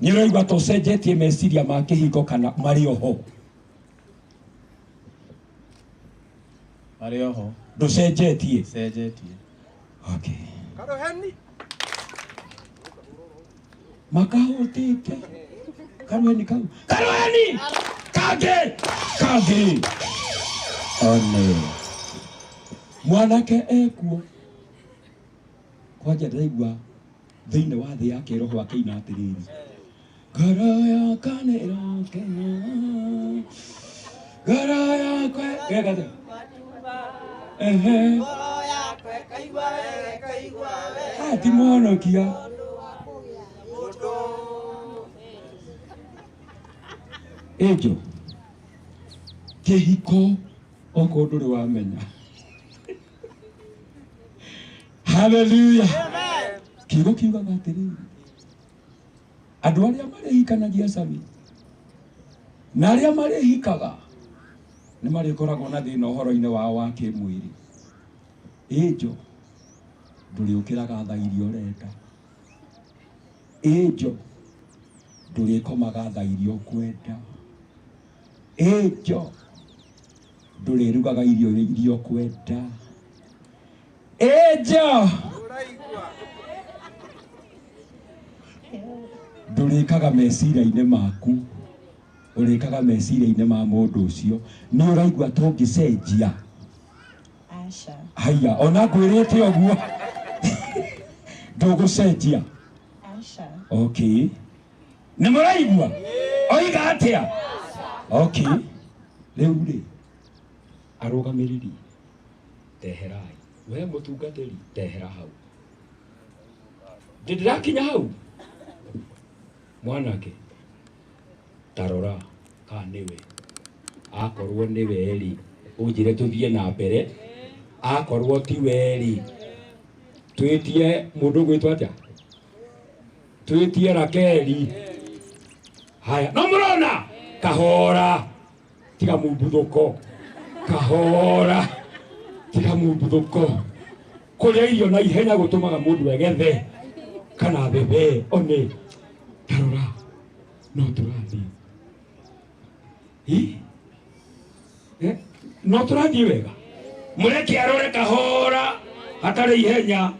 nĩ ũraigua tũcenjetie meciria ma kĩhiko kana marĩ oho marĩ oho ndũcenjetie cenjetie okay makahũtĩte karuheni kau karuheni kangĩ kangĩ one mwanake ekuo kwanja ndĩraigua thĩinĩ wa thĩ ya kĩroho akĩina atĩrĩrĩ ngoro yakwa nĩ ĩrakena ngoro yakwa ĩgeka ehe ti mũhonokia Angel kĩhiko okorwo ndũrĩ wamenya haleluya kiugo kiugaga atĩrĩrĩ andũ arĩa marĩhikanagia Sami na arĩa marĩhikaga nĩ marĩkoragwo na thĩna ũhoro-inĩ wao wa kĩmwĩrĩ Angel ndũrĩũkĩraga thaa iria ũrenda Angel ndũrĩkomaga thaa iria ũkwenda Angel ndũrĩrugaga irio iria ũkwenda Angel ndũrĩkaga meciria-inĩ maku ũrĩkaga meciria-inĩ ma mũndũ ũcio nĩ ũraigua tũngĩcenjia Aca. haiya ona ngwĩrĩte ũguo ndũgũcenjia Aca. okay nĩ mũraigua oiga atĩa okay rĩu rĩ arũgamĩrĩri ndeherai we mũtungatĩri ndehera hau ndĩrakinya hau mwanake tarora kana nĩwe akorwo nĩwe rĩ ũnjĩre tũthiĩ na mbere akorwo ti we rĩ twĩtie mũndũ ũgwĩtwo atĩa twĩtie Rakeli haya no mũrona kahora tiga mumbuthũko kahora tiga mumbuthũko kũrĩa irio na ihenya gũtũmaga mũndũ egethe kana thebe one tarora no tũrathiĩ no tũrathiĩ wega mũreke arore kahora hatarĩ ihenya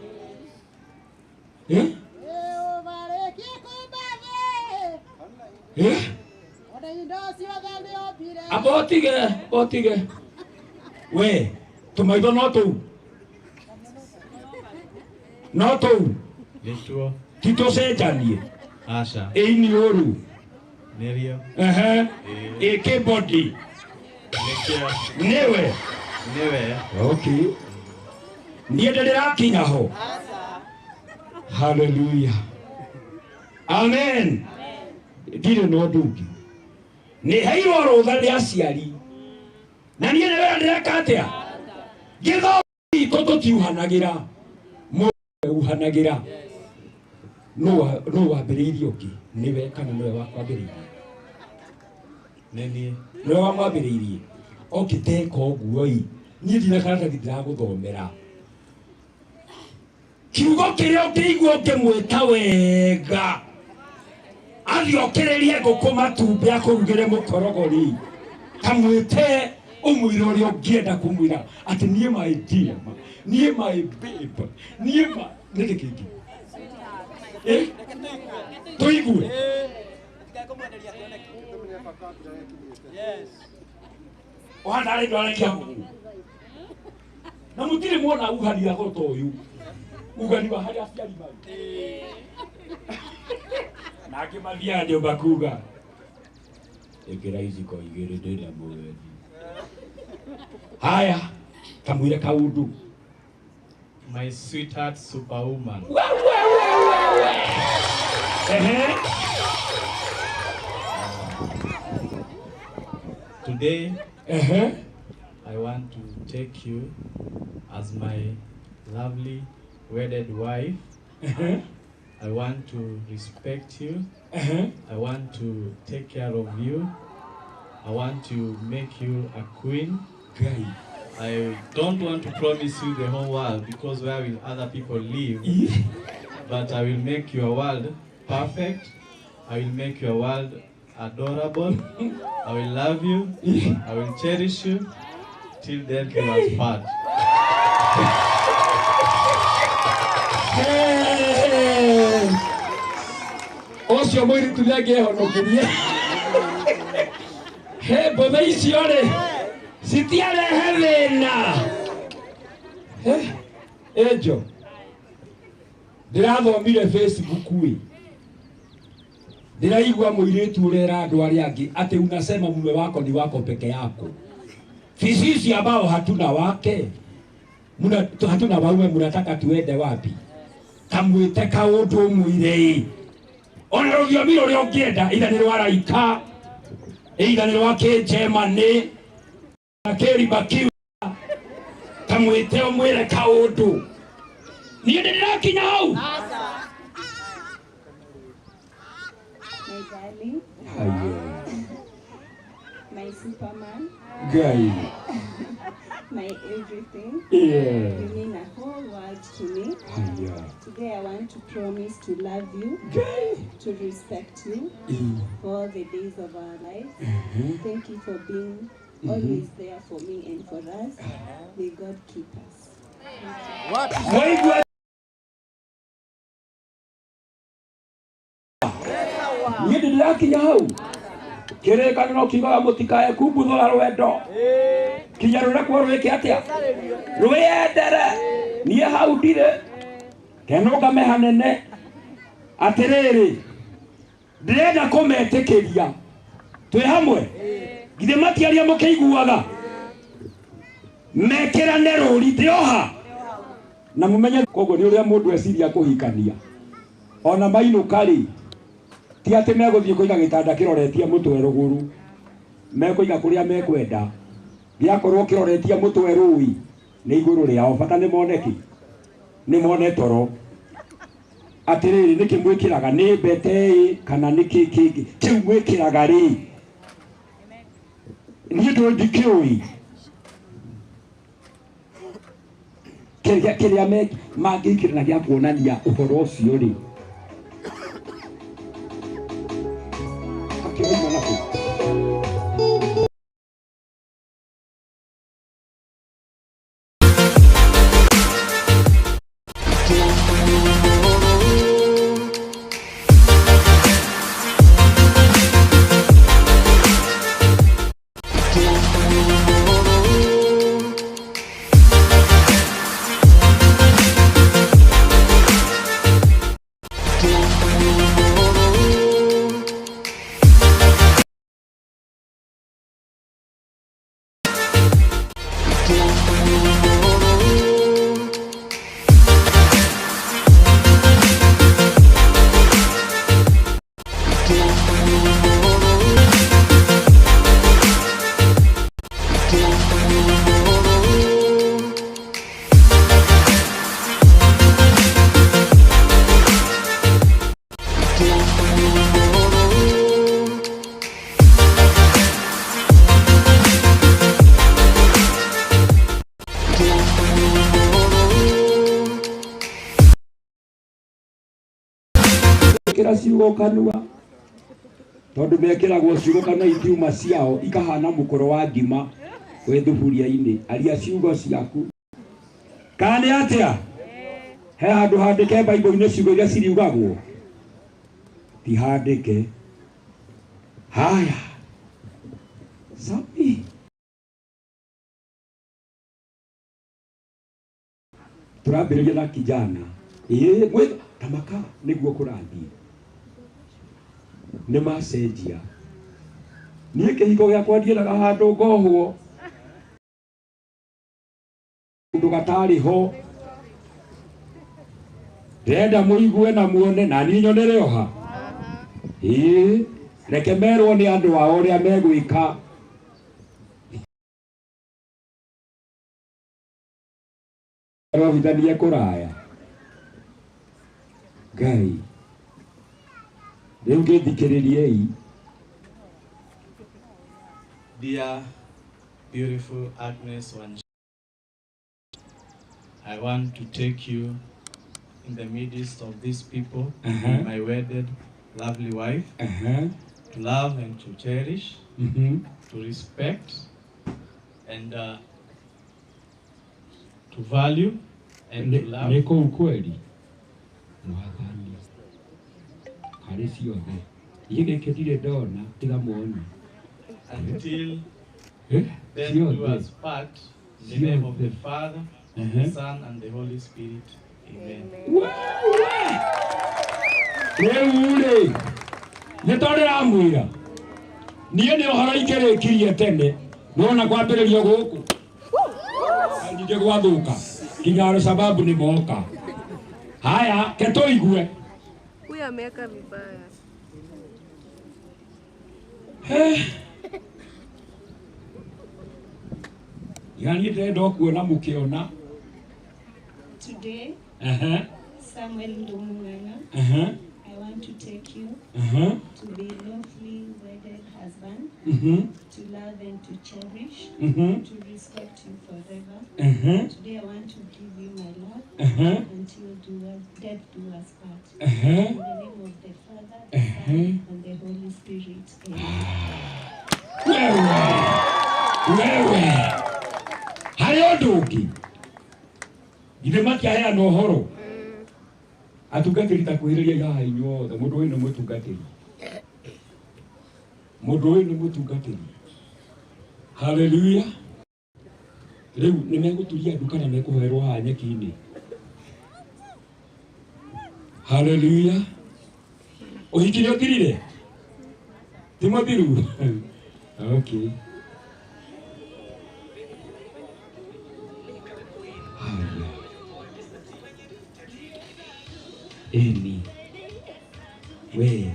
amba ũtige ũtige we tũmaitho no tũu no tũu nĩtuo ti tũcenjanie aca ĩini ũru nĩrĩo ehe ĩ kĩbodi nĩkĩo nĩwe nĩwe okay niĩ ndĩrakinya ho haleluya amen ndirĩ na ũndũ ũngĩ nĩ heirwo rũtha nĩ aciari na niĩ nĩ wĩra ndĩreka atĩa gĩthomo gitũ tũtiuhanagĩra mũndũ uhanagĩra nũ wambĩrĩirie ũngĩ nĩwe kana nĩwe wakwambĩrĩirie nĩ niĩ nĩwe wamwambĩrĩirie okay teka ũguo ĩ niĩ ndina karatathi ndĩragũthomera Kiugo kĩrĩa ũngĩigua ũngĩmwĩta wega athiĩ okĩrĩrie ngũkũ matumbĩ akũrugĩre mũkorogo rĩ, kamwĩte ũmwĩre ũrĩa ũngĩenda kũmwĩra atĩ niĩ my dear, niĩ my babe, niĩ ma nĩkĩ kĩngĩ. Eh? Tũigue. Ũhana arĩ ndwara kia mũgũ na mũtirĩ mwona uhani wa ta ũyũ, ugani wa harĩa aciari marĩ na angĩ mathiaga nyũmba kuga ĩkĩra iciko igĩrĩ ndĩna mũgendi. Haya, kamwĩre kaũndũ. My sweetheart superwoman. Ehe. Today, Ehe. I want to take you as my lovely wedded wife. Ehe. I want to respect you. Ehe. I want to take care of you. I want to make you a queen. Ngai. I don't want to promise you the whole world because where will other people live? But I will make your world perfect. I will make your world adorable. I will love you. I will cherish you till death do us part. Hey! Ũcio mũirĩtu nĩ angĩehonokirie. He mbũtha icio rĩ citiarehe thĩna. Enjo ndĩrathomire Facebook ĩ, ndĩraigua mũirĩtu ũrera andũ arĩa angĩ atĩ unasema mume wako ni wako peke yako. Sisi ambao hatuna wake muna, hatuna waume, mnataka tuende wapi? Kamwĩte kaũndũ ũmwĩre ĩ ona rũthiomi rũrĩa ũngĩenda, either nĩ rwa raika, either nĩ rwa kĩnjemani na kĩrimakiu, kamwĩte ũmwĩre kaũndũ. Niĩ nĩ ndĩrakinya hau. My darling, Haya. my superman, Ngai. my everything. Yeah. You mean a whole world to me. Haya. Today I want to promise to love you, to respect you for all the days of our lives. Thank you for being always there for me and for us. May God keep us. Mwaigua niĩ ndĩ ndĩrakinya hau. Kĩrĩkanĩro kiugaga mũtikae kumbuthũra rwendo kinya rũrekwo rwĩke atĩa, rwĩyendere. Niĩ hau ndirĩ kenũngame hanene. Atĩrĩrĩ, ndĩrenda kũmetĩkĩria twĩ hamwe, githĩ matiaria mũkĩiguaga mekĩrane rũri ndĩoha na mũmenye. Koguo nĩ ũrĩa mũndũ eciria kũhikania ona mainũka rĩ, ti atĩ megũthiĩ kũiga gĩtanda kĩroretie mũtwe rũgũrũ, mekũiga kũrĩa mekwenda, gĩakorwo kĩroretie mũtwe rũi nĩ igũrũ rĩao, bata nĩ mone kĩ, nĩ mone toro. Atĩrĩrĩ, nĩkĩ mwĩkĩraga, nĩ mbete ĩ kana nĩ kĩ kĩngĩ kĩu mwĩkĩraga rĩ? Niĩ ndũ ndikĩũĩ kĩrĩa kĩrĩa mangĩkĩra na gĩa kuonania ũhoro ũcio rĩ. Akĩoima nakũ. Ndũngĩmekĩra ciugo kanua tondu mekĩragwo ciugo kanua itiuma ciao ikahana mũkoro wa ngima wĩ thuburia-inĩ. Aria ciugo ciaku. Kana nĩ atĩa? He handũ handĩke Bible-inĩ ciugo iria ciriugagwo? Ti handĩke. Haya. Sami. Turambĩrĩria na kijana. Ĩĩ gwĩ tamaka nĩguo kũrathiĩ. Nĩ macenjia. Niĩ kĩhiko gĩakwa ndiendaga handũ ngohwo. Ũndũ gatarĩ ho. Ndĩrenda mũigue na muone na niĩ nyonere oha. Ĩĩ reke merwo nĩ andũ ao ũrĩa megwĩka. Rohithanie kũraya. Ngai. Rĩu ngĩthikĩrĩriei. Dear beautiful Agnes Wanjiru, I want to take you in the midst of these people, my wedded, lovely wife, to love and to cherish, to respect, and to value and to love. Nĩ kũu kweli. Mwathani. Harĩ ciothe. Niĩ gĩkĩ ndirĩ ndona tiga muone. Until then do us part, in the name of the Father, the Son, and the Holy Spirit. Amen. Rĩu rĩ, nĩ tondũ ndĩramwĩra niĩ nĩ ũhoro ingĩrĩkirie tene nona kwambĩrĩrio gũkũ ningĩ gwathũka nginya Al-Shabaab nĩ moka. Haya, ke tũigue. Huyu ameweka vibaya. Yani ndĩrenda o kuona mũkĩona. Today, Samuel Ndung'u Ng'ang'a, I want to take you to be lawfully wedded husband, to love and to cherish, to respect you forever. Today I want to give you my love until death do us part. In the name of the Father, the Son, and the Holy Spirit. Amen. Wewe, harĩ ũndũ ũngĩ githĩ matiaheana ũhoro atungatĩri ta kwĩhĩrĩria haha inyuothe mũndũ ũyũ nĩ mũtungatĩri mũndũ ũyũ nĩ mũtungatĩri haleluya rĩu nĩ megũturia andũ kana mekũherwo haha nyeki-inĩ haleluya ũhiki nĩ ũthirire ti mũthiru okay. Haya. Eni. We.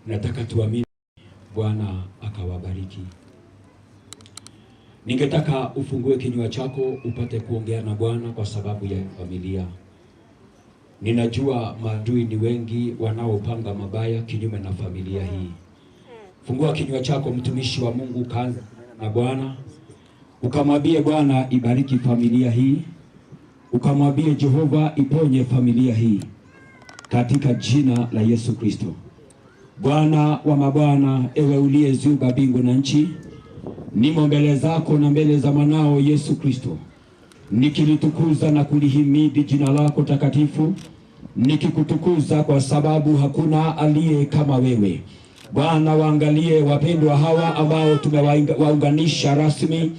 Nataka tuamini Bwana akawabariki. Ningetaka ufungue kinywa chako upate kuongea na Bwana kwa sababu ya familia. Ninajua maadui ni wengi wanaopanga mabaya kinyume na familia hii. Fungua kinywa chako mtumishi wa Mungu, kaanza na Bwana. Ukamwambie Bwana ibariki familia hii. Ukamwambie Jehova iponye familia hii. Katika jina la Yesu Kristo. Bwana wa mabwana, ewe uliyeziumba mbingu na nchi, nimo mbele zako na mbele za mwanao Yesu Kristo, nikilitukuza na kulihimidi jina lako takatifu, nikikutukuza kwa sababu hakuna aliye kama wewe. Bwana, waangalie wapendwa hawa ambao tumewaunganisha rasmi,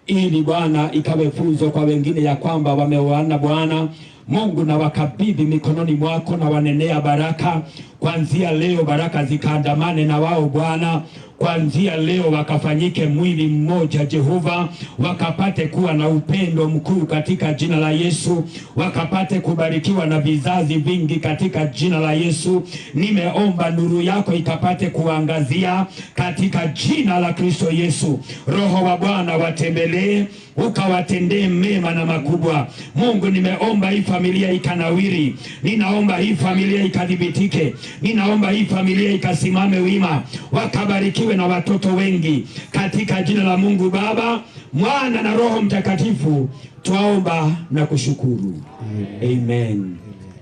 ili Bwana ikawe funzo kwa wengine ya kwamba wameoana. Bwana, Mungu na wakabidhi mikononi mwako na wanenea baraka kuanzia leo, baraka zikaandamane na wao Bwana, kuanzia leo wakafanyike mwili mmoja Jehova, wakapate kuwa na upendo mkuu katika jina la Yesu, wakapate kubarikiwa na vizazi vingi katika jina la Yesu. Nimeomba nuru yako ikapate kuangazia katika jina la Kristo Yesu. Roho wa Bwana watembelee, ukawatendee mema na makubwa. Mungu, nimeomba hii familia ikanawiri, ninaomba hii familia ikadhibitike, ninaomba hii familia ikasimame wima, wakabarikiwe na watoto wengi katika jina la Mungu Baba, Mwana na Roho Mtakatifu, twaomba na kushukuru. Amen.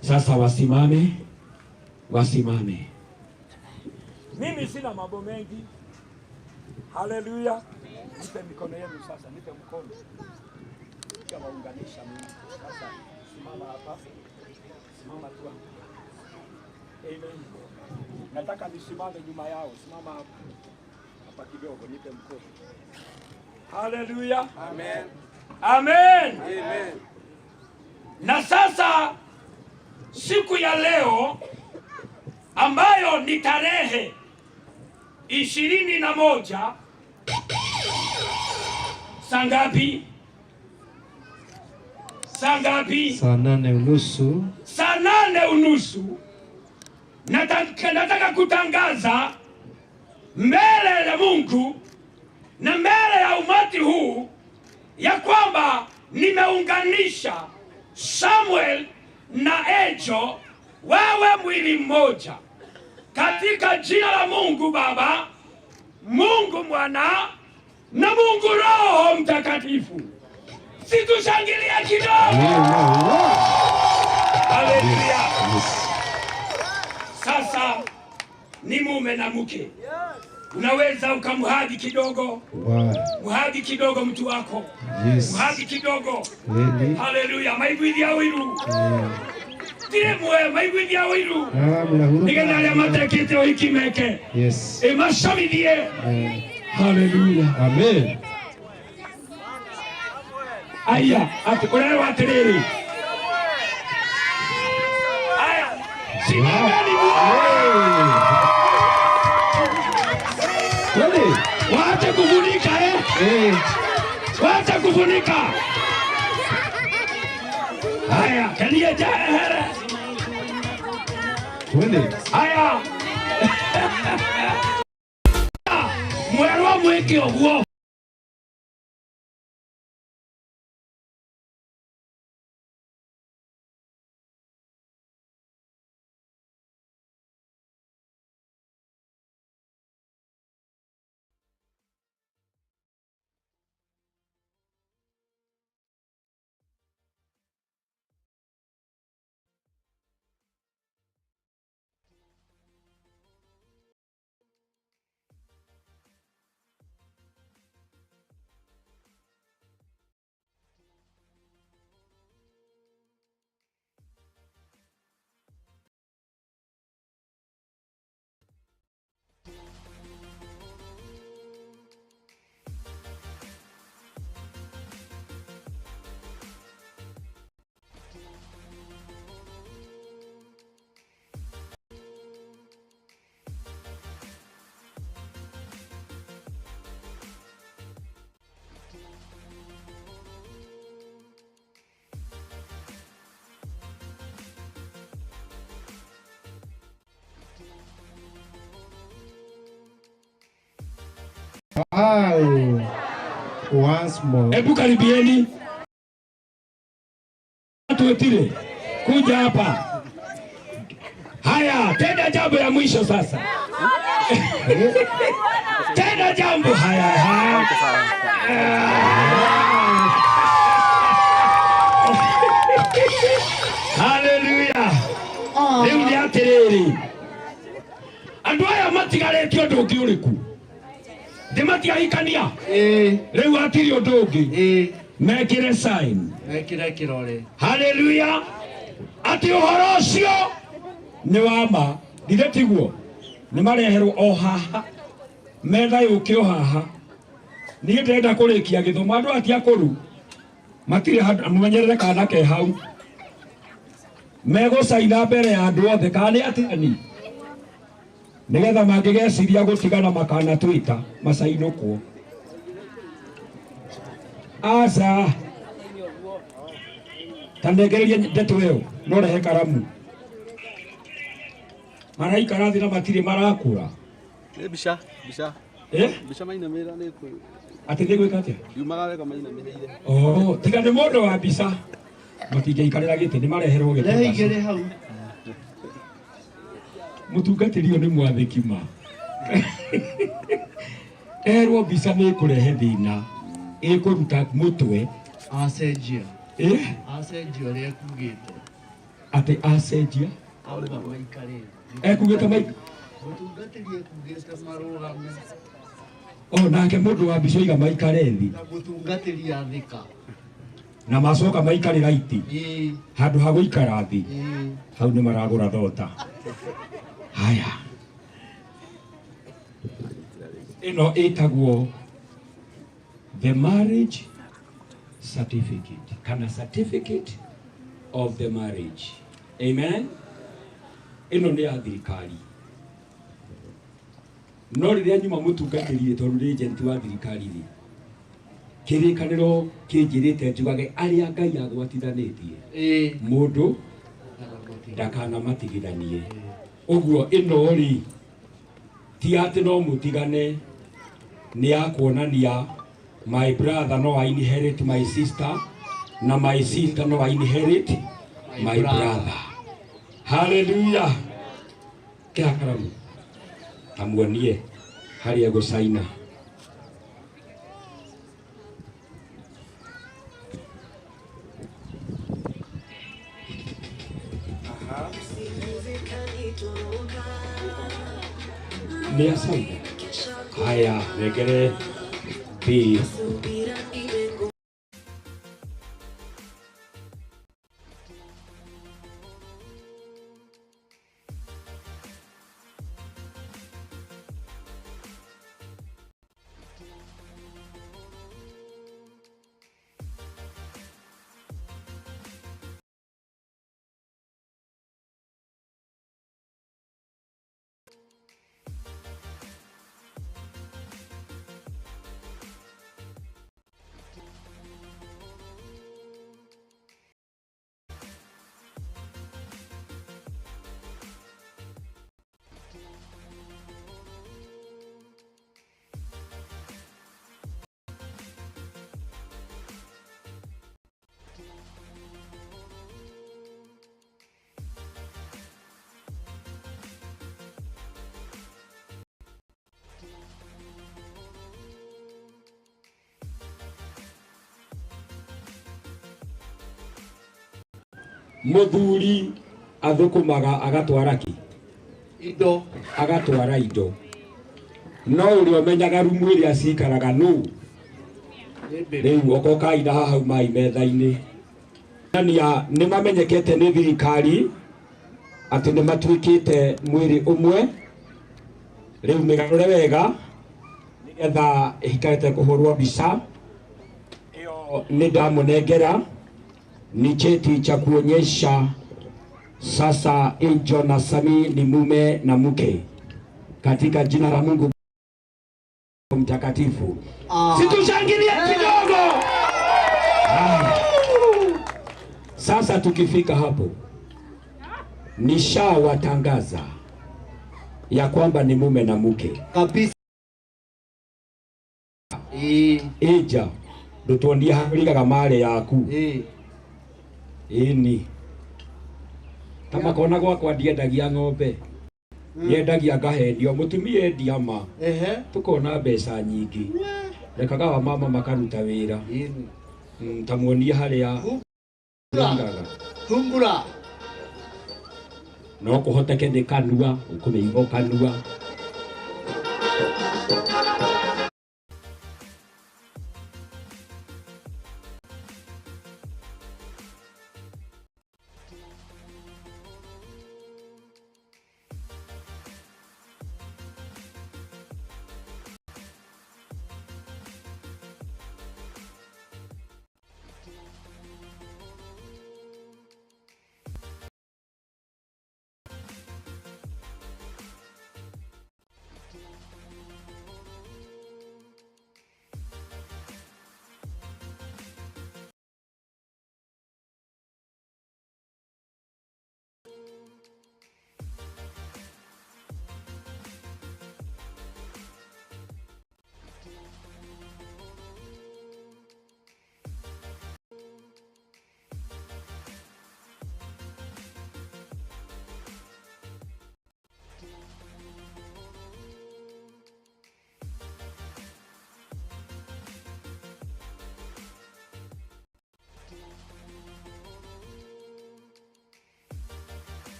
Sasa wasimame, wasimame. Mimi sina mambo mengi. Haleluya. Nipe mikono yenu sasa, nipe mkono. Waunganisha mimi. Sasa simama hapa. Simama tu hapa. Amen. Nataka nisimame nyuma yao. Simama hapa. Hapa kidogo, nipe mkono. Haleluya. Amen. Amen. Amen. Na sasa siku ya leo ambayo ni tarehe 21 saa ngapi? Saa ngapi? Saa 8:15. Saa 8:15. Nataka kutangaza mbele ya Mungu na mbele ya umati huu ya kwamba nimeunganisha Samuel na Ejo wawe mwili mmoja katika jina la Mungu Baba, Mungu Mwana na Mungu Roho Mtakatifu. Situshangilia kidogo. Haleluya. Sasa ni mume na mke. Unaweza ukamhagi kidogo. Mhagi kidogo mtu wako. Mhagi kidogo. Haleluya. Maiguithia wiru. Tiremwe maiguithia wiru. Nigetha aria matekite ũhiki meke. Ĩmacamithie. Haleluya. Amen. Aya, ati ũrerwo atĩrĩrĩ. Aya, simameni muone. Waache kufunika eh? Waache kufunika. Haya, kalia jahere. Haya. Mwerwa mweke oguo. Wow. Once more. Hebu karibieni. Tuetire. Kuja hapa. Haya, tenda jambo ya mwisho sasa. Tenda jambo. Haya, haya. Haleluya. Rĩu nĩ atĩrĩrĩ. Andũ aya matigarĩtie ũndũ ũngĩ ũrĩkũ? Ndĩmatiahikania? Rĩu hatirĩ ũndũ ũngĩ. Mekĩre sign. Mekĩre kĩrore. Haleluya. Atĩ ũhoro ũcio nĩ wa ma. Githĩ tiguo? Nĩ mareherwo o haha. Metha yũke o haha. Niĩ ndĩrenda kũrĩkia gĩthomo. Andũ aya ti akũrũ. Matirĩ handũ, mũmenyerere kana ke hau. Megũcaina mbere ya andũ othe kana nĩ atigani nĩgetha mangĩgeciria gũtigana makanatwĩta macainũkwo. Aca ta nengererie ndeto ĩyo no rehe karamu. Maraikara thĩ na matirĩ marakũra. Nĩ mbica, mbica. Eh? Mbica mainamĩrĩra nĩ kũ Atĩ nĩ gwĩka atĩa? Yumaga wega mainamĩrĩire. Oh, tiga nĩ mũndũ wa mbica matingĩikarĩra gĩtĩ nĩ mareherwo gĩtĩ. Rehe igĩrĩ hau. Mũtungatĩri ũyũ nĩ mwathĩki ma. Erwo mbica nĩ ĩkũrehe thĩna, ĩkũruta mũtwe. Acenjia. Eh? Acenjia ũrĩa ekugĩte. Atĩ acenjia? Auga maikare. Ekugĩte maik Mũtungatĩri ekugĩte marũgame. Oh, nake mũndũ wa mbica oiga maikare thĩ. Na mũtungatĩri athĩka. Na macoka maikarĩra itĩ. Ĩĩ. Handũ ha gũikara thĩ. Ĩĩ. Hau nĩ maragũra thota. Haya. Ĩno ĩtagwo the marriage certificate kana certificate of the marriage. Amen. Ĩno nĩ ya thirikari. No rĩrĩa nyuma mũtungatĩri tondũ nĩ agent wa thirikari rĩ, kĩrĩkanĩro kĩnjĩrĩte njugage arĩa Ngai agwatithanĩtie mũndũ ndakanamatigithanie. Ũguo ĩno rĩ ti atĩ no mũtigane, nĩ ya kuonania my brother no I inherit my sister na my sister no I inherit my brother. Hallelujah. Kĩa karamu amuonie harĩa gũcaina. Nĩ acaina. Haya, nengere B. Muthuri athukumaga agatwara ki? Indo. Agatwara indo. No ũrĩa ũmenyaga rumu ĩrĩa cikaraga nũ? Rĩu okoka ina haha hau mai metha-inĩ. Nania nĩ mamenyekete nĩ thirikari atĩ nĩ matuĩkĩte mwĩrĩ ũmwe. Rĩu mĩgarũre wega nĩgetha ĩikarĩte kũhũrwo mbica. Ĩyo nĩ ndamũnengera. Ni cheti cha kuonyesha sasa Angel na Sami ni mume na mke katika jina la Mungu Mtakatifu. Situshangilie kidogo. Sasa tukifika hapo nishawatangaza ya kwamba ni mume na mke kabisa. Eja ndutuonie harĩgaga mare yaku. Ĩni ta makona gwakwa ndiendagia ng'ombe, nyendagia ngahendio mũtumia endia ma tukona mbeca nyingĩ, rekaga wa mama makaruta wĩra. Ta muonie harĩa humbura no kũhoteke nĩ kanua ũkũmĩiga kanua.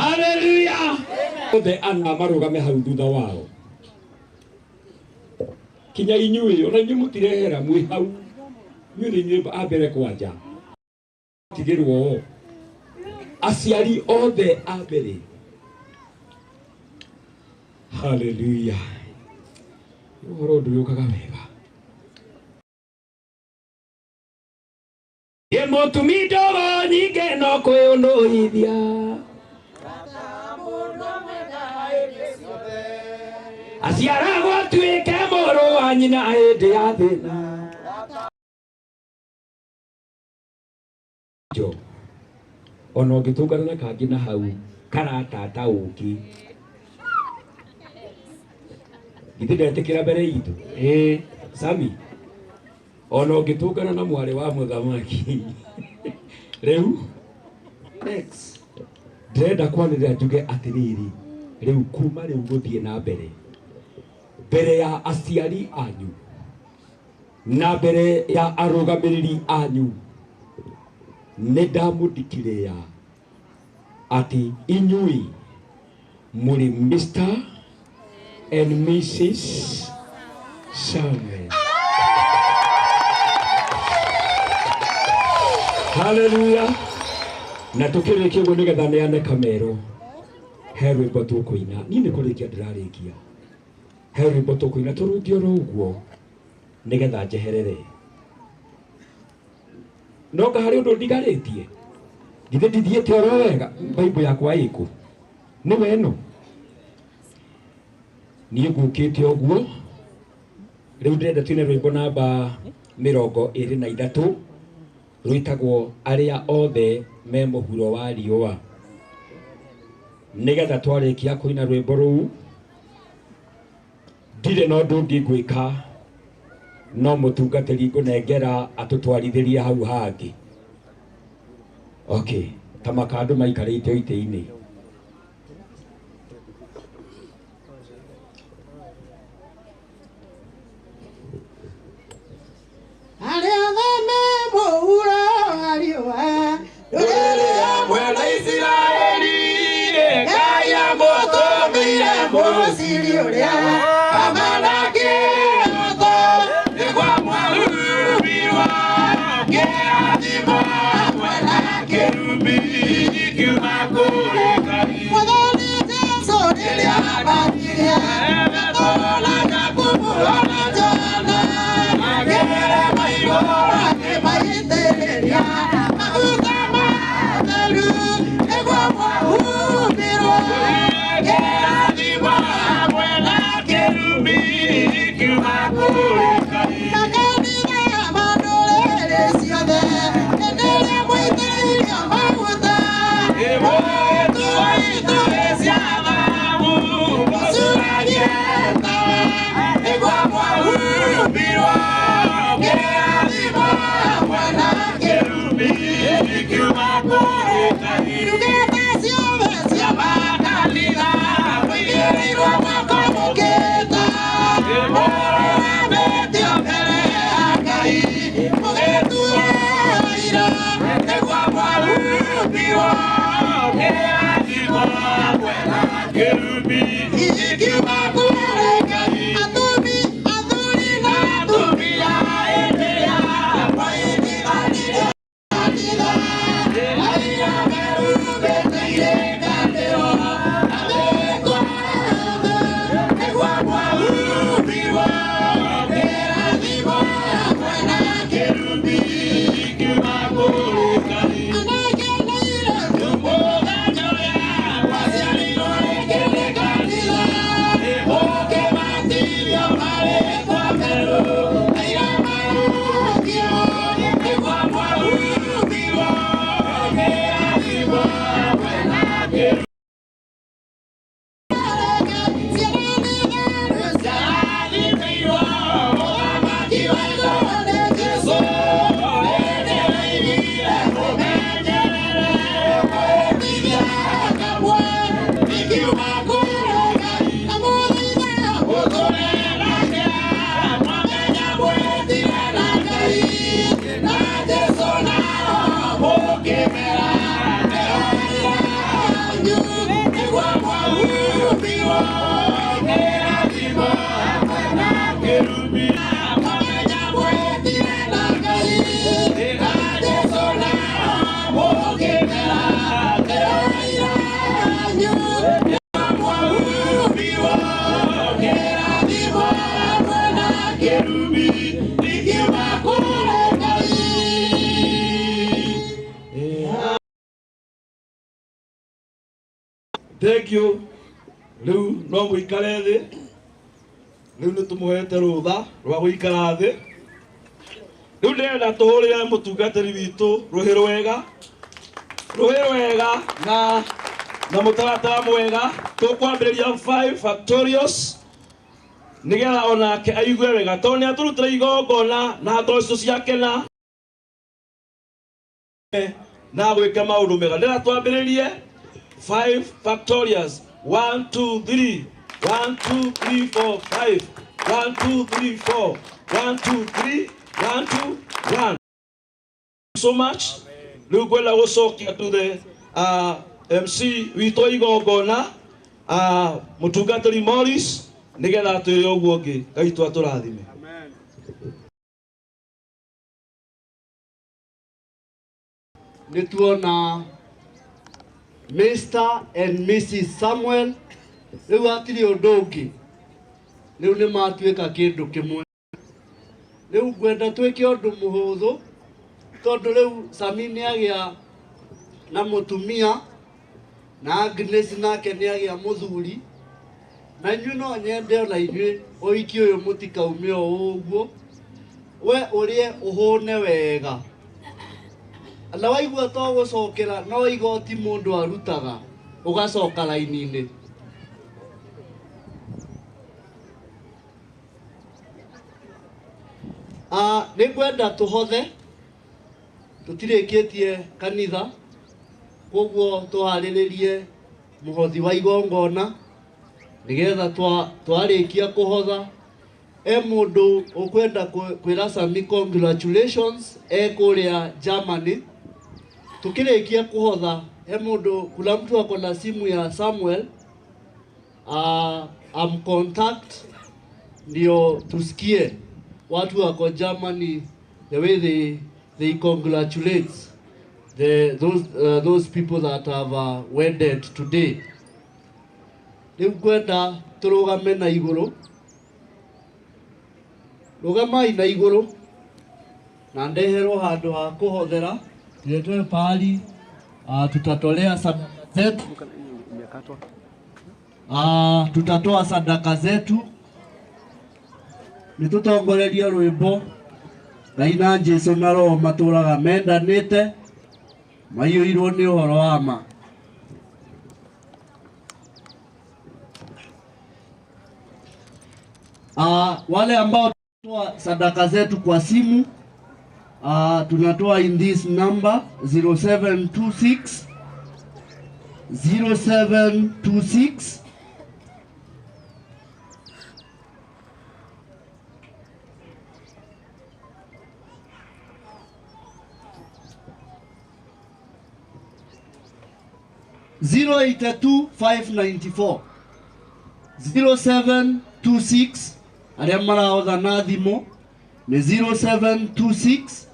Haleluya. Othe ana marũgame hau thutha wao. Kinya inyuĩ ona inyuĩ mũtirehera mwĩ hau. Inyuĩ nĩ inyuĩ a mbere kwanja. Tigĩrwo aciari othe a mbere. Haleluya. Ũhoro ndũyũkaga wega. Ĩ mũtumi ndogo nyingĩ no kwĩũnũhithia. Aciaragwo atuĩke mũrũ wa nyina hĩndĩ ya thĩna. Jo. Ona ũngĩtũngana na kangĩ na hau karatata ũkĩ. Githĩ ndetĩkĩra mbere itũ? Ĩĩ, Sami. Ona ũngĩtũngana na mwarĩ wa mũthamaki. Rĩu X ndĩrenda kwanĩrĩra njuge atĩrĩrĩ, rĩu kuma rĩu gũthiĩ na mbere, mbere ya aciari anyu na mbere ya arũgamĩrĩri anyu, nĩ ndamũndikirĩa atĩ inyuĩ mũrĩ Mr and Mrs Samuel. Haleluya. Na tukĩrĩkia ũguo nĩgetha neane kamero, he rwĩmbo tũkũina. Niĩ nĩ kũrĩkia ndĩrarĩkia. He rwĩmbo tũkũina tũrungie oro ũguo nĩgetha njeherere. No nga harĩ ũndũ ndigarĩtie? Githĩ ndithiĩte oro wega? Bible yakwa ĩkũ? Nĩwe ĩno? Niĩ ngũkĩte ũguo. Rĩu ndĩrenda tuine rwĩmbo namba 23 rwĩtagwo arĩa othe me mũhuro wa riũa. Nĩgetha twarĩkia kũina rwĩmbo rũu, ndirĩ na ũndũ ũngĩ ngwĩka no mũtungatĩri ngũnengera atũtwarithĩrie hau hangĩ. Okay, ta makandũ maikarĩte itĩ-inĩ. Arĩa othe me mũhuro wa riũa, ndũrĩrĩ hamwe na Isiraeli, Ngai amũtũmĩire mũciri ũrĩa amanakĩhoto, nĩguo mwahumbirwo kĩrathimo hamwe na kĩrumi kiuma kũrĩ Ngai. Mwathani Jesũ rĩrĩa ambatire, etũũraga kũmuona Johana, akĩrema igũrũ akĩmaitĩrĩria maguta matheru, nĩguo mwahumbirwo kĩrathimo hamwe na kĩrumi kiuma kũrĩ Ngai. Makanitha ma ndũrĩrĩ ciothe, hĩndĩ ĩrĩa mwaitĩrĩirio maguta, ĩmũtua itugĩ cia thahabu, mũcuragie tawa, nĩguo mwahumbirwo kĩrathimo hamwe na kĩrumi kiuma kũrĩ Ngai. Ndungata ciothe cia makanitha, mũigĩrĩirwo moko mũkĩta, mũrũgamĩtio mbere ya Ngai, mũgĩtuo aira, nĩguo mwahumbirwo kĩrathimo hamwe na kĩrumi kiuma kũrĩ Ngai. Atumi, athuri na atumia, hĩndĩ ĩrĩa mwaitithanirio kanitha, aira mehumbĩte irĩkanĩro na mĩkwa yothe, nĩguo mwahumbirwo kĩrathimo hamwe na kĩrumi kiuma kũrĩ Ngai. Anake na airĩtu mũthenya ũrĩa mwaciarirwo rĩngĩ nĩ kanitha, mũkĩbatithio marĩtwa merũ, aira marũgio, nĩguo mwahumbirwo kĩrathimo hamwe na kĩrumi. Thank you. Riu no muikare thi. Riu ni tumuhete rutha rwa guikara thi. Riu ndĩrenda tũhũrĩre mũtungatĩri witũ rũhĩ rwega. Rũhĩ rwega na mũtaratara mwega. Tũkwambĩrĩria 5 factorials nigetha onake aigue wega tondũ nĩ atũrutĩra igongona na ngoro citũ ciakena na gwĩka maũndũ mega. Ndĩrenda twambĩrĩrie 5 factorials. 1 2 3 1 2 3 4 5 1 2 3 4 1 2 3 1 2 1. So much. Rĩu ngwenda gũcokia to the MC witũ igongona, mũtungatĩri Morris, nĩgetha atwĩre ũguo ũngĩ. Ngai witũ atũrathime. Nĩ tuona Mr. and Mrs. Samuel rĩu hatirĩ ũndũ ũngĩ, rĩu nĩ matuĩka kĩndũ kĩmwe. Rĩu ngwenda twĩke ũndũ mũhũthũ tondũ rĩu Sami nĩ agĩa na mũtumia na Agnes nake nĩ agĩa mũthuri, na inyuĩ no nyende ona inyuĩ ũhiki ũyũ mũtikaume o ũguo, we ũrĩe ũhũne wega. Na waigua to gũcokera no igoti mũndũ arutaga ũgacoka raini-inĩ. Nĩ ngwenda tũhothe, tũtirĩkĩtie kanitha, koguo tũharĩrĩrie mũhothi wa igongona nĩgetha twarĩkia kũhotha. E mũndũ ũkwenda kwĩra Sami congratulations e kũrĩa Germany. Tukĩrĩkia kũhotha, he mũndũ, kuna mtu ako na simu ya Samuel, am contact ndio tusikie watu wako Germany the way they congratulate those people that have wedded today. Rĩu ngwenda tũrũgame na igũrũ, rũgamai na igũrũ na ndeherwo handũ ha kũhothera, tuletwe pahali tutatolea sadaka zetu. Tutatoa sadaka zetu. Nĩ tũtongorerie rwĩmbo Ngai na Jesũ na Roho matũraga mendanĩte maiyũirwo nĩ ũhoro wa ma. Wale ambao tunatoa sadaka zetu kwa simu, tunatoa in this number 0726 0726 082 594 0726 arĩa marahotha na thimũ nĩ 0726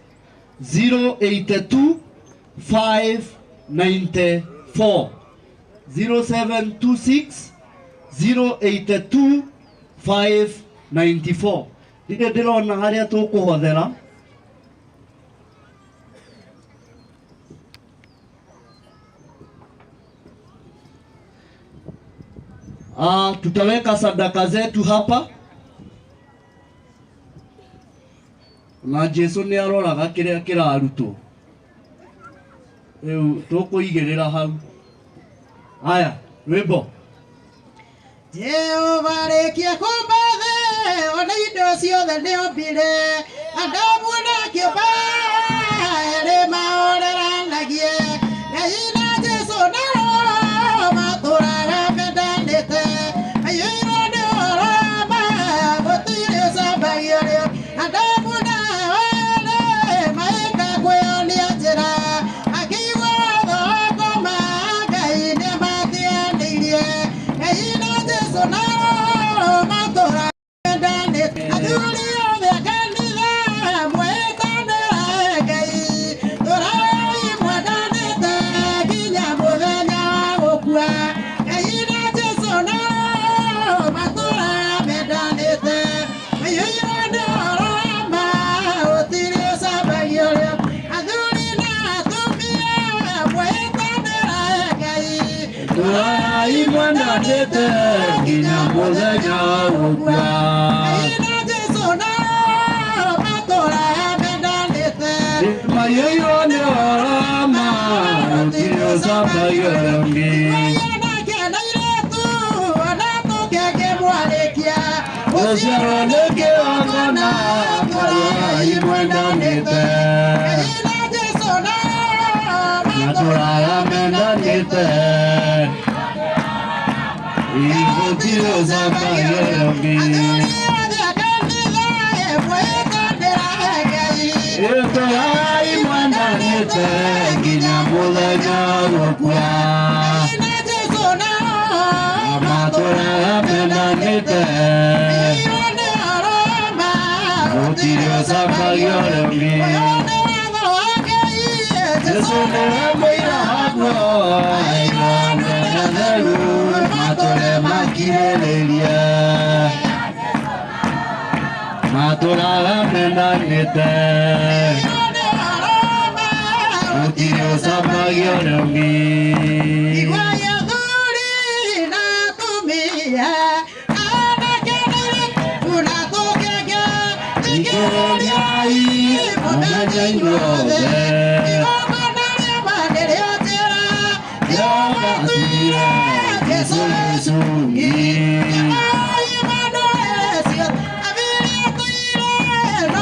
082 594 0726 082 594. Ndirĩ ndĩrona harĩa tũkũhothera. Tutaweka sadaka zetu hapa na Jesu nĩ aroraga kĩrĩa kĩrarutwo. Rĩu tũkũigĩrĩra hau. Haya, rwĩmbo. Jehova rĩkia kũmba thĩ, ona indo ciothe nĩombire, Adamu na kĩũmba erĩ mahoreranagie, Ngai na Jesũ na Roho matũraga mendanĩte, maiyũirwo nĩ ũhoro wa ma, gũtirĩ ũcambagio rĩo. Adamu na Hawa maĩka kwĩyonia njĩra, akĩigua watho wa koma, Ngai nĩamatiganĩirie. Ngai na Jesũ na Roho matũraga mendanĩte, athuri othe a kanitha mwĩtanĩra Ngai, tũrai mwendanĩte nginya Tũrai mwendanĩte nginya mũthenya gũkua. Maiyũirwo nĩ ũrama gũtirĩ ũcambagia ũrĩa ũngĩ. Gũciarwo nĩ kĩgongona tũrai mwendanĩte. Matũraga mendanĩte gũtirĩ ũcambagia ũrĩa ũngĩ. Tũrai mwendanĩte nginya mũthenya gũkua. Matũraga mendanĩte gũtirĩ ũcambagia ũrĩa ũngĩ. Jesũ nĩwe mũira waguo, igongona theru matũre makirĩrĩrie. Matũraga mendanĩte gũtirĩ ũcambagia ũrĩa ũngĩ. Thikĩrĩriai mũmenye inyuothe Jehova Jesũ gĩcungi.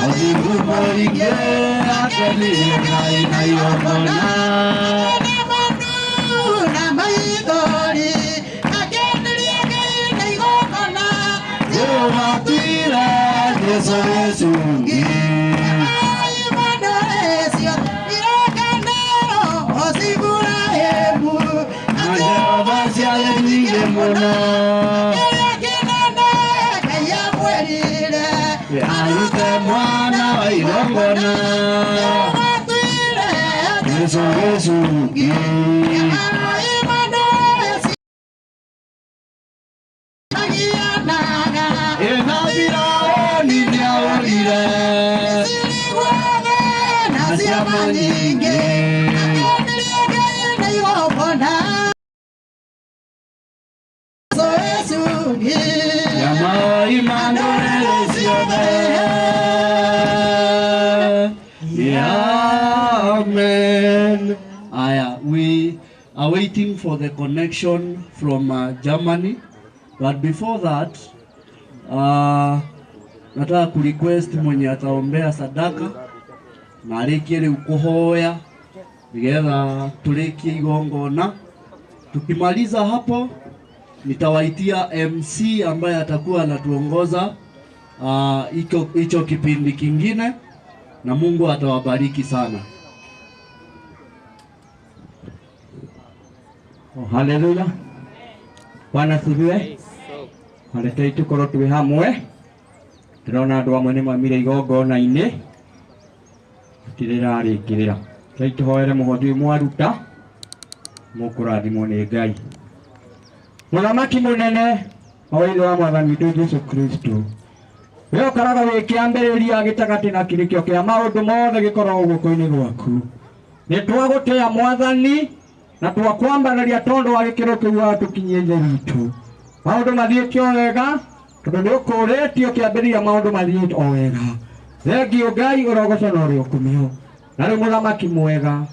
Ũthingu mũingĩ akenirie Ngai na igongona. Jehova tuire Jesũ gĩcungi. Na Jehova ciarĩ nyingĩ mũno. Arute mwana wa igongona. Jesũ gĩcungi. Ĩna Firaũni nĩaũrire na ciama nyingĩ. Ciama imandũrĩrĩ ciothe. Amen. Aya, we are waiting for the connection from Germany, but before that nataka kurequest mwenye ataombea sadaka na arĩkie rĩu kũhoya nigetha tũrĩkie igongona. Tukimaliza hapo nitawaitia MC ambaye atakuwa anatuongoza hicho kipindi kingine, na Mungu atawabariki sana. Oh, haleluya. Bwana asifiwe. Rekei tukorwo twĩ hamwe. Ndĩrona andũ amwe nĩ maumire igongona-inĩ gũtirĩ rarĩkĩrĩra. Rekei tũhoere mũhothi ũyũ mwaruta, mũkũrathimwo nĩ Ngai. Mũthamaki mũnene wa ithe wa Mwathani witũ Jesũ Kristo, we ũkoragwo wĩ kĩambĩrĩria gĩtagatĩ na kĩrĩkĩo kĩa maũndũ mothe gĩkoragwo guoko-inĩ gwaku. Nĩ twagũtĩĩa Mwathani na twakwambararia tondũ wa gĩkĩro kĩu watũkinyia ithe witũ. Maũndũ mathiĩte o wega tondũ nĩ ũkũrĩtio kĩambĩrĩria maũndũ mathiĩte o wega. Thengiũ Ngai ũrogocwo na ũrĩ ũkumio. Na rĩu mũthamaki mwega,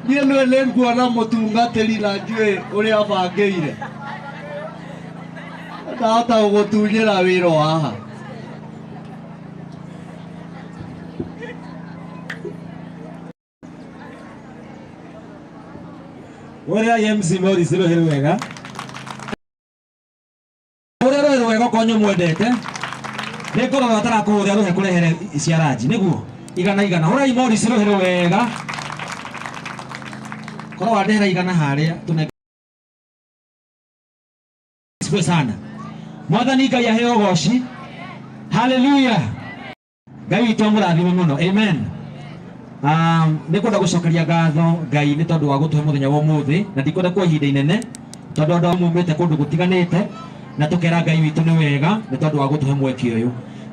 Niĩ nĩ nĩ nguona mũtungatĩri na njuĩ ũrĩa bangĩire ndahota gũgũtunyĩra wĩra o haha. Ũrĩa MC Morris rũhĩ rwega. Ũrĩa rũhĩ rwega okorwo nĩũmwendete. Nĩngũrora ũtarakũhũrĩra rũhĩ kũrehere cia ranji nĩguo igana igana. Hũrai Morris rũhĩ rwega. Korwo wandehera igana harĩa tũne Sifiwe sana. Mwathani Ngai aheo goci. Haleluya. Ngai witũ amũrathime mũno. Amen. Nĩ kwenda gũcokeria ngatho Ngai nĩ tondũ wa gũtũhe mũthenya wa ũmũthĩ na ndikwenda kuoya ihinda inene tondũ andũ amwe mumĩte kũndũ gũtiganĩte na tũkera Ngai witũ nĩ wega nĩ tondũ wa gũtũhe mweke ũyũ.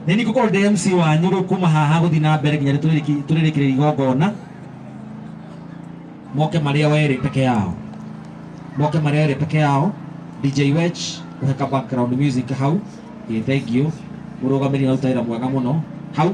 Nĩ niĩ ngũkorwo ndĩ MC wanyu rĩu kuma haha gũthiĩ na mbere nginya rĩrĩa tũrĩrĩkĩrĩria igongona. Moke marĩa werĩ peke yao. Moke marĩa erĩ peke yao. DJ Wech ũheka background music hau. Ĩ thank you. Mũrũgamĩrĩri aruta wĩra mwega mũno. Hau.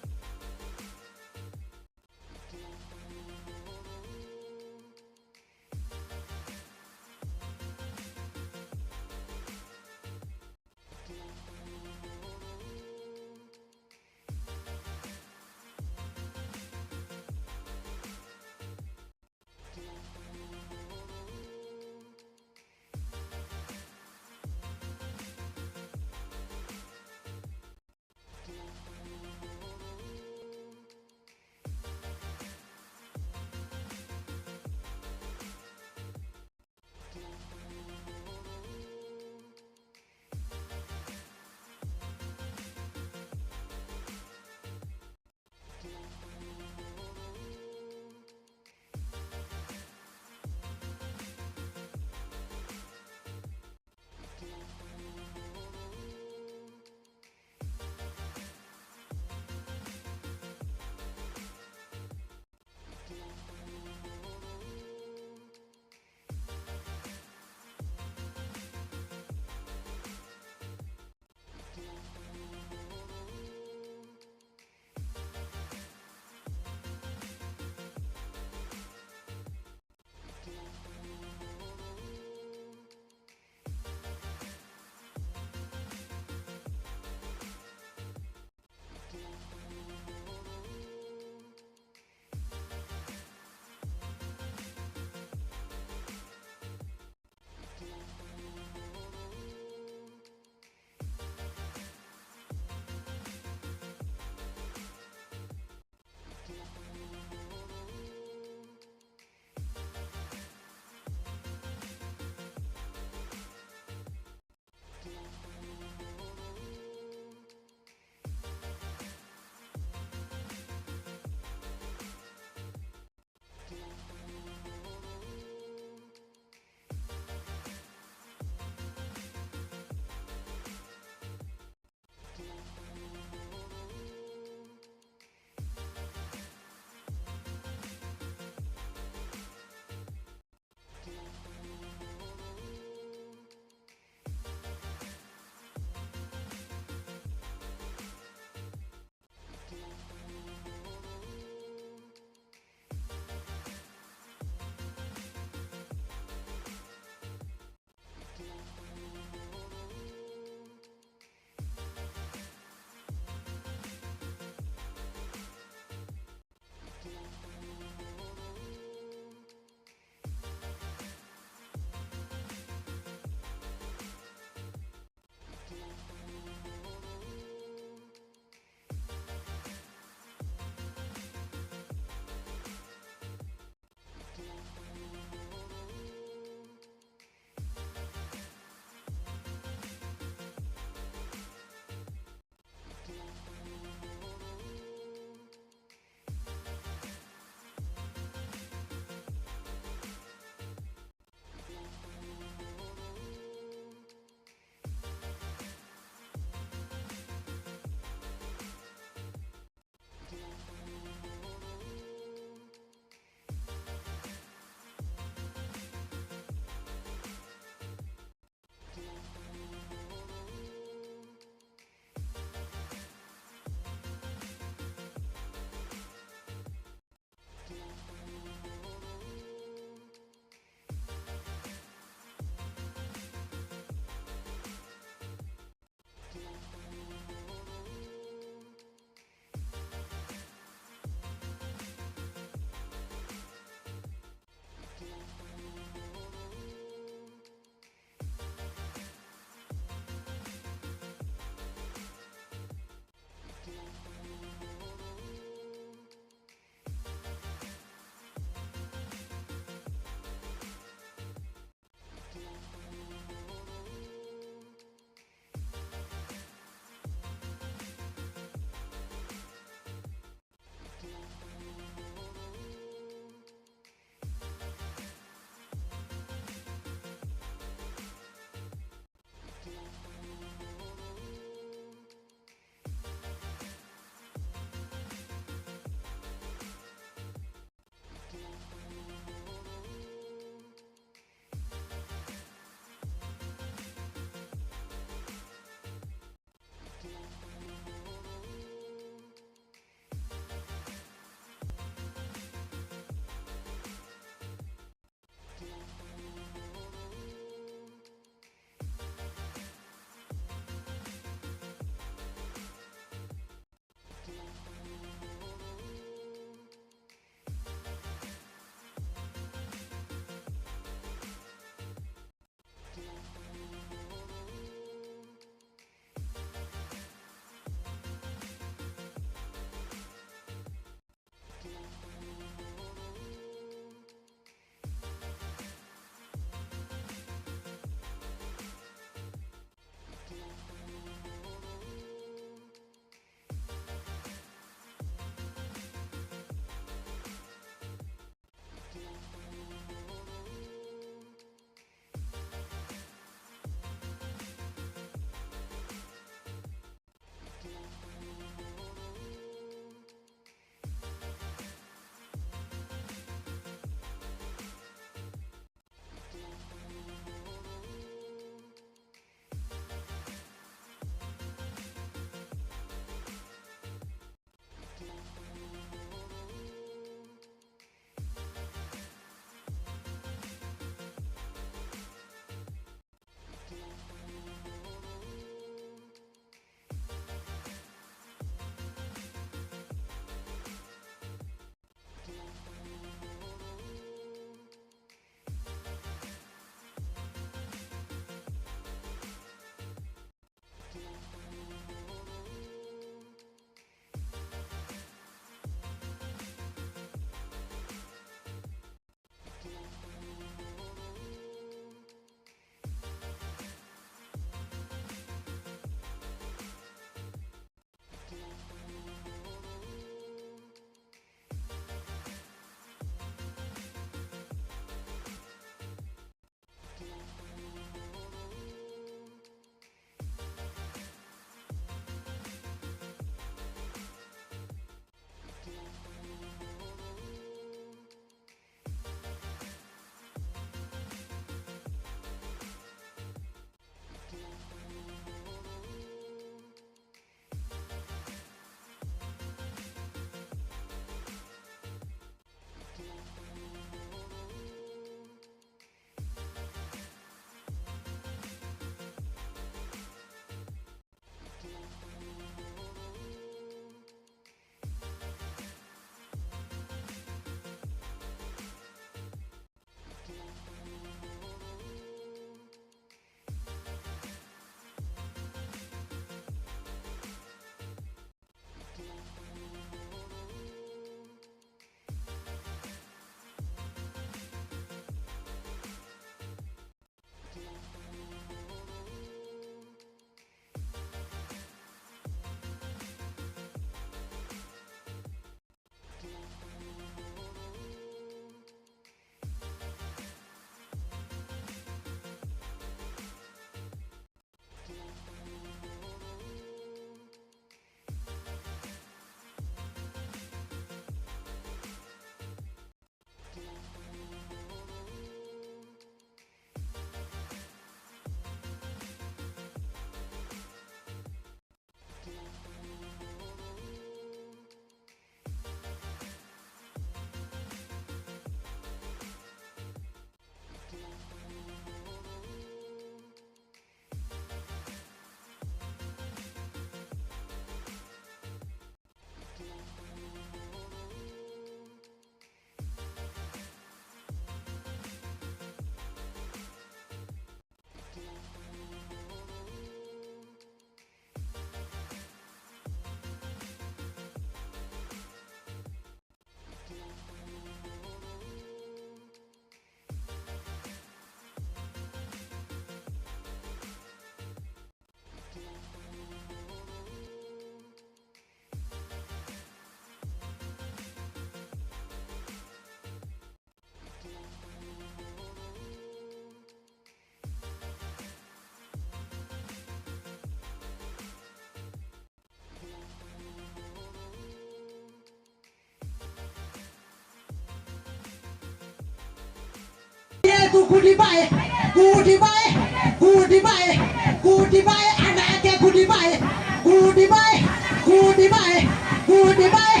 Airetu goodbye, goodbye, goodbye, goodbye, anake goodbye, goodbye, goodbye, goodbye,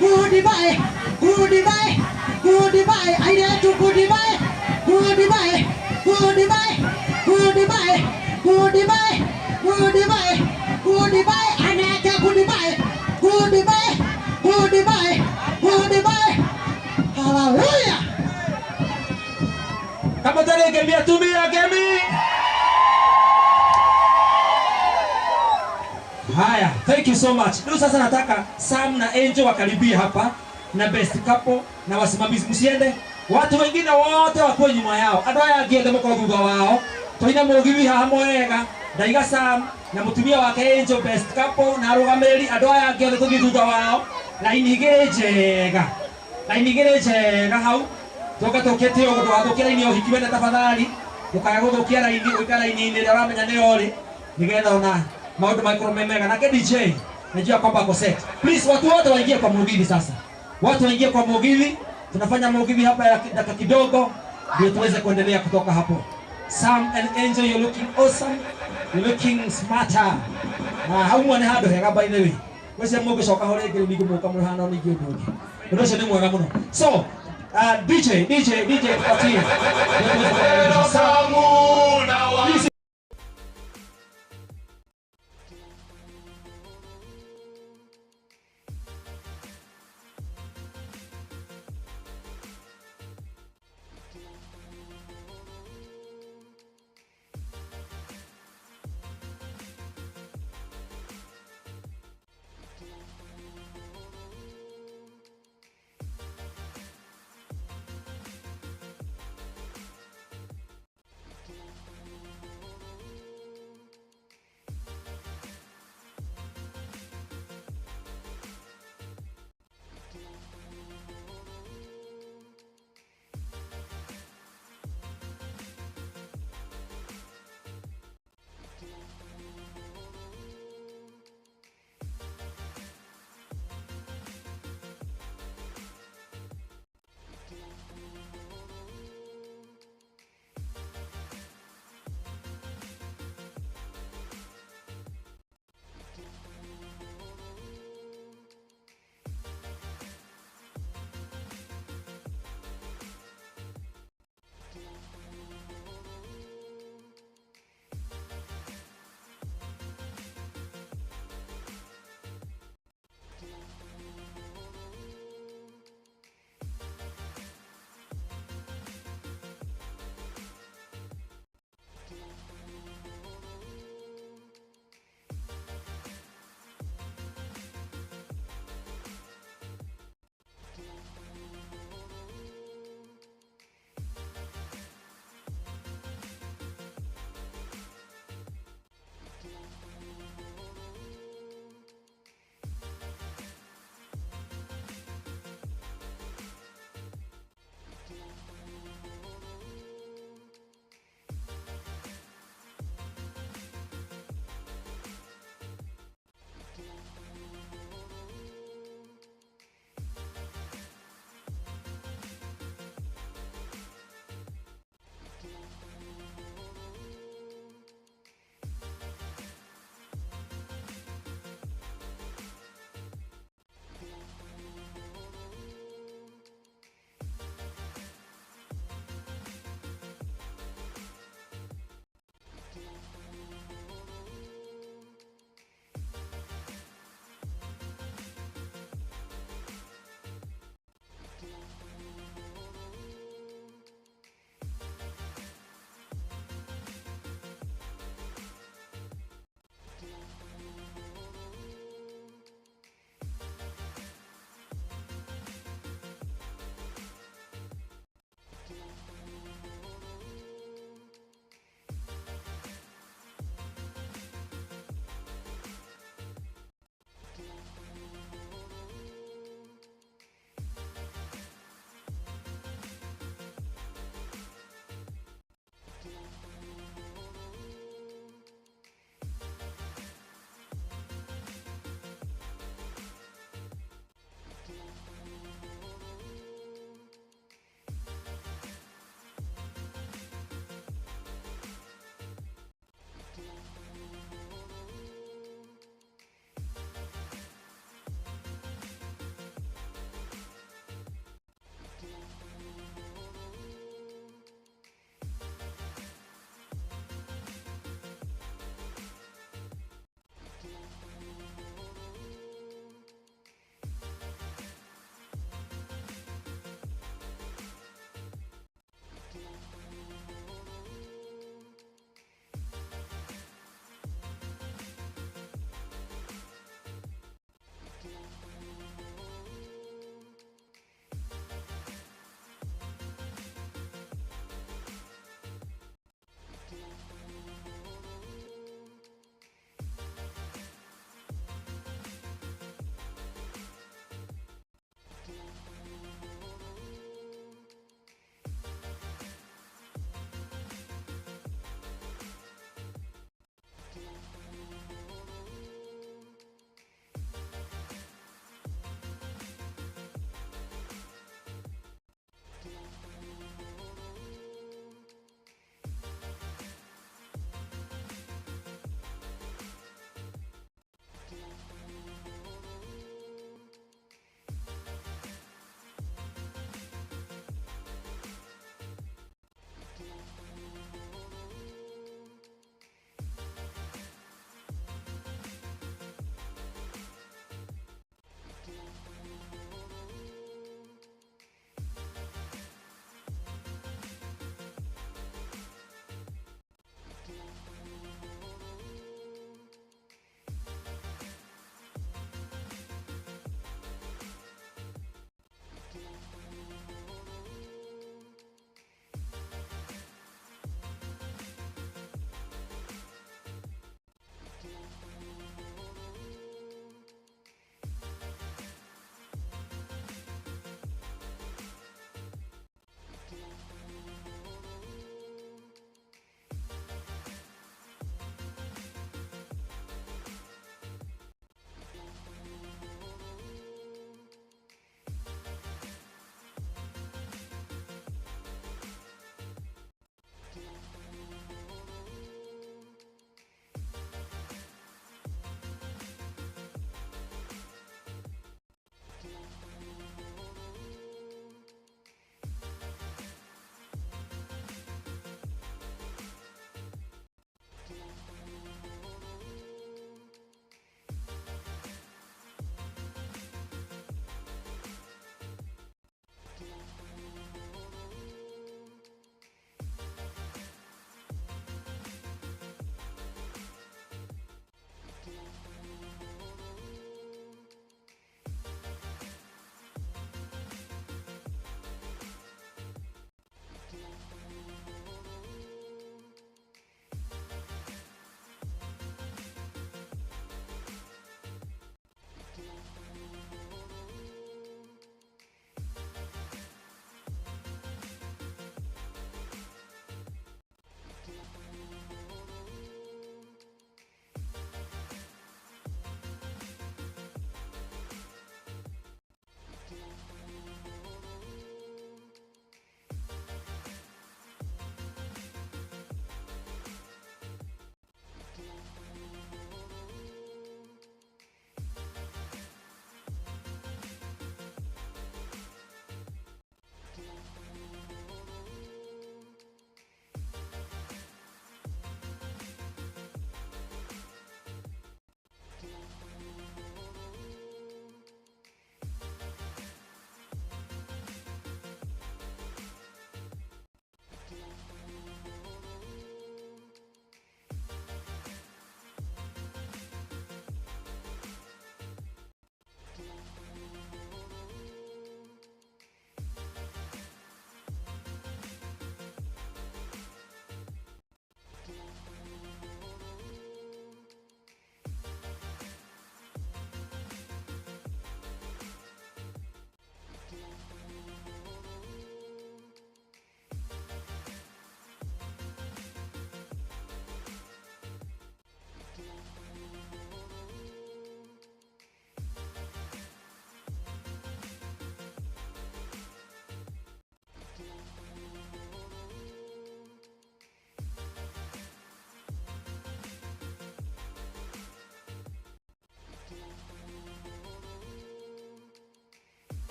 goodbye, goodbye, goodbye, airetu goodbye, goodbye, goodbye, goodbye, goodbye, goodbye, goodbye, anake goodbye, goodbye, goodbye, goodbye. Hallelujah. Kama tare kemia tumia kemi. Haya, thank you so much. Ndio sasa nataka Sam na Angel wakaribie hapa na best couple na wasimamizi, msiende. Watu wengine wote wakuwe nyuma yao. Andũ aya angĩ othe mũkorwo thutha wao. Tũina mũgithi haha mwega. Ndaiga Sam na mũtumia wake Angel best couple na arũgamĩrĩri andũ aya angĩ othe tũthiĩ thutha wao. Raini igĩrĩ njega. Raini igĩrĩ njega hau. Tũka tũkĩte ũguo ndũgathũkie raini ya ũhiki wene tafadhali. Ndũkae gũthũkia raini, ũikare raini-inĩ ĩrĩa ũramenya nĩyo ũrĩ. Nĩgetha ona maũndũ makorwo me mega. Nake DJ najua kwamba ako set. Please watu wote waingie kwa mugithi sasa. Watu waingie kwa mugithi. Tunafanya mugithi hapa ya dakika kidogo ndio tuweze kuendelea kutoka hapo. Sam and Angel, you're looking awesome. You're looking smarter. Na hau mwone handũ hega by the way. Wece mũngĩcoka ho rĩngĩ rĩu ningĩ mũka mũhana ningĩ ũndũ ũngĩ. Ũndũ ũcio nĩ mwega mũno. So, DJ, DJ, DJ tupatie. Please.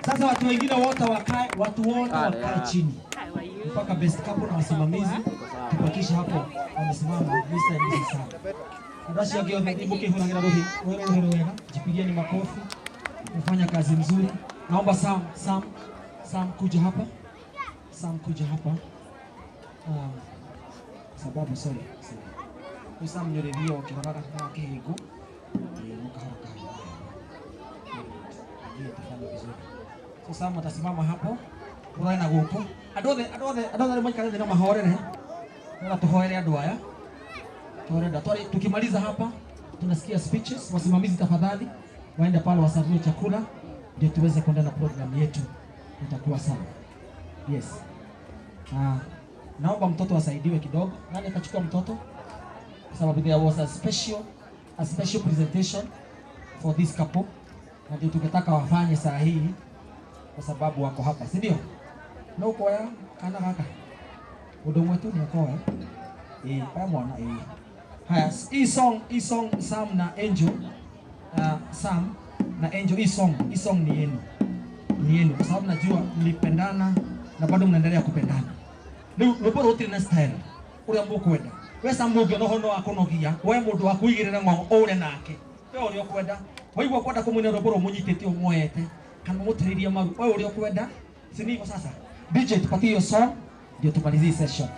Sasa watu wengine wote wakae, watu wote wakae chini mpaka best couple na wasimamizi tupakishe hapo wamesimama Mr. and Mrs. Sam. Ndashi yake nimukihuragira ruhi ruhi wega, jipigieni makofi, mfanya kazi mzuri. Naomba Sam, Sam, Sam kuja hapa. Sam kuja hapa. Sababu sorry. Sorry. Sam nyorethio kiroraga na kihingo. Mukahora kahora. Ndio tafanya vizuri. So Sam atasimama hapo. Uroe na guku. Andũ othe maikarĩte thĩ no mahorere. Na tuhoere andũ aya. Tuhorere andũ. Tukimaliza hapa tunasikia speeches. Wasimamizi tafadhali waende pale waserve chakula ndio tuweze kuendelea na program yetu. Itakuwa sawa. Yes. Naomba mtoto asaidiwe kidogo. Nani akachukua mtoto? Kwa sababu there was a special presentation for this couple. Na ndio tukataka wafanye saa hii kwa sababu wako hapa, si ndio? No koya kana kaka. Udomo wetu ni koya. Eh, mwana eh. Haya, hii song Sam na Angel, Sam na Angel, hii song ni yenu. Ni yenu kwa sababu najua mlipendana na bado mnaendelea kupendana. Rĩu rwĩmbo rũtirĩ na style ũrĩa mũkwenda. We Sam ũngĩona ũhoro wa kũnogia, we mũndũ wa kũigĩrĩra ng'ong'o ũre nake. We ũrĩa ũkwenda. Waigua kwenda kũmũina rwĩmbo rũmũnyitĩte ũmuoete kana ũmũtĩrĩrie maru, we ũrĩa ũkwenda. Si ni hivyo sasa? DJ tupatie hiyo song ndio tumalizie session.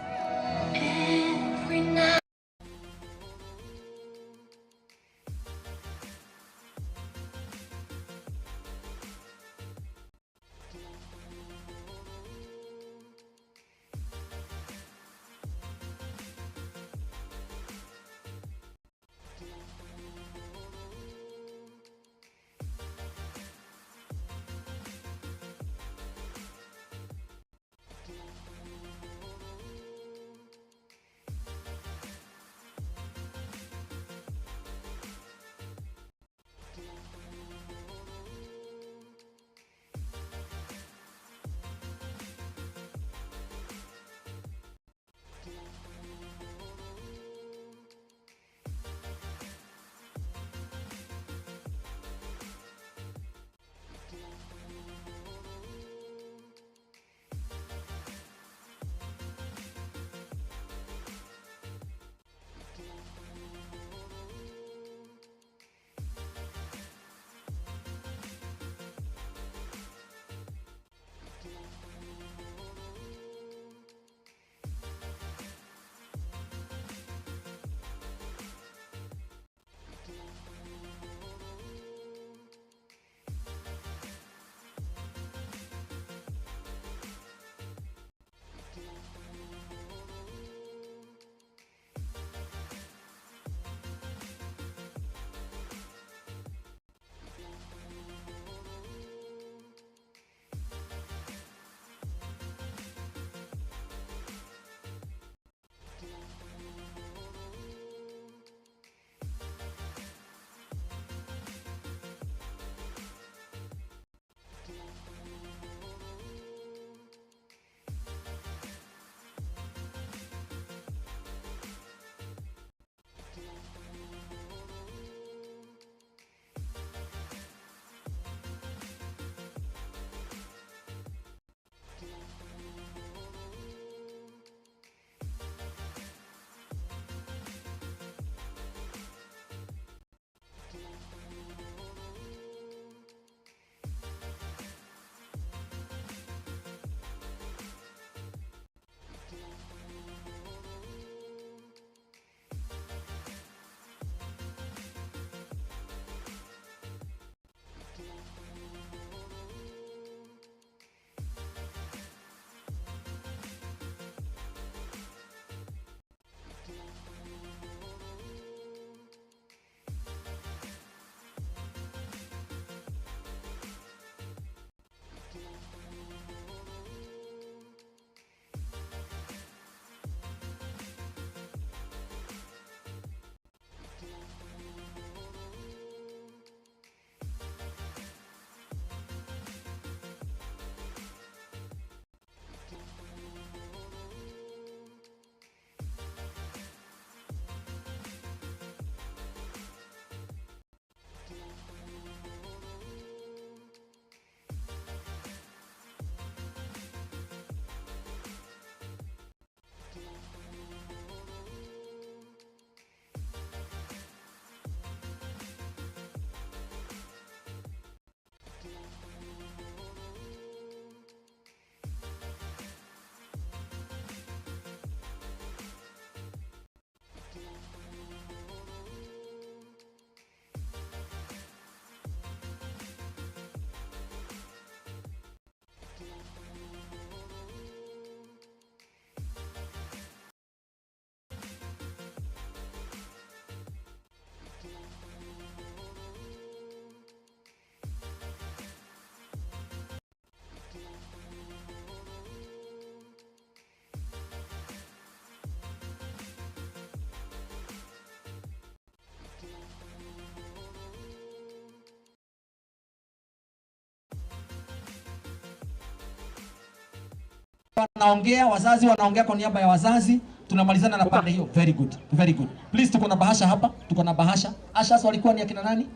Wanaongea, wazazi wanaongea kwa niaba ya wazazi, tunamalizana na pande hiyo. Very good, very good. Please, tuko na bahasha hapa, tuko na bahasha. Ushers walikuwa ni akina nani?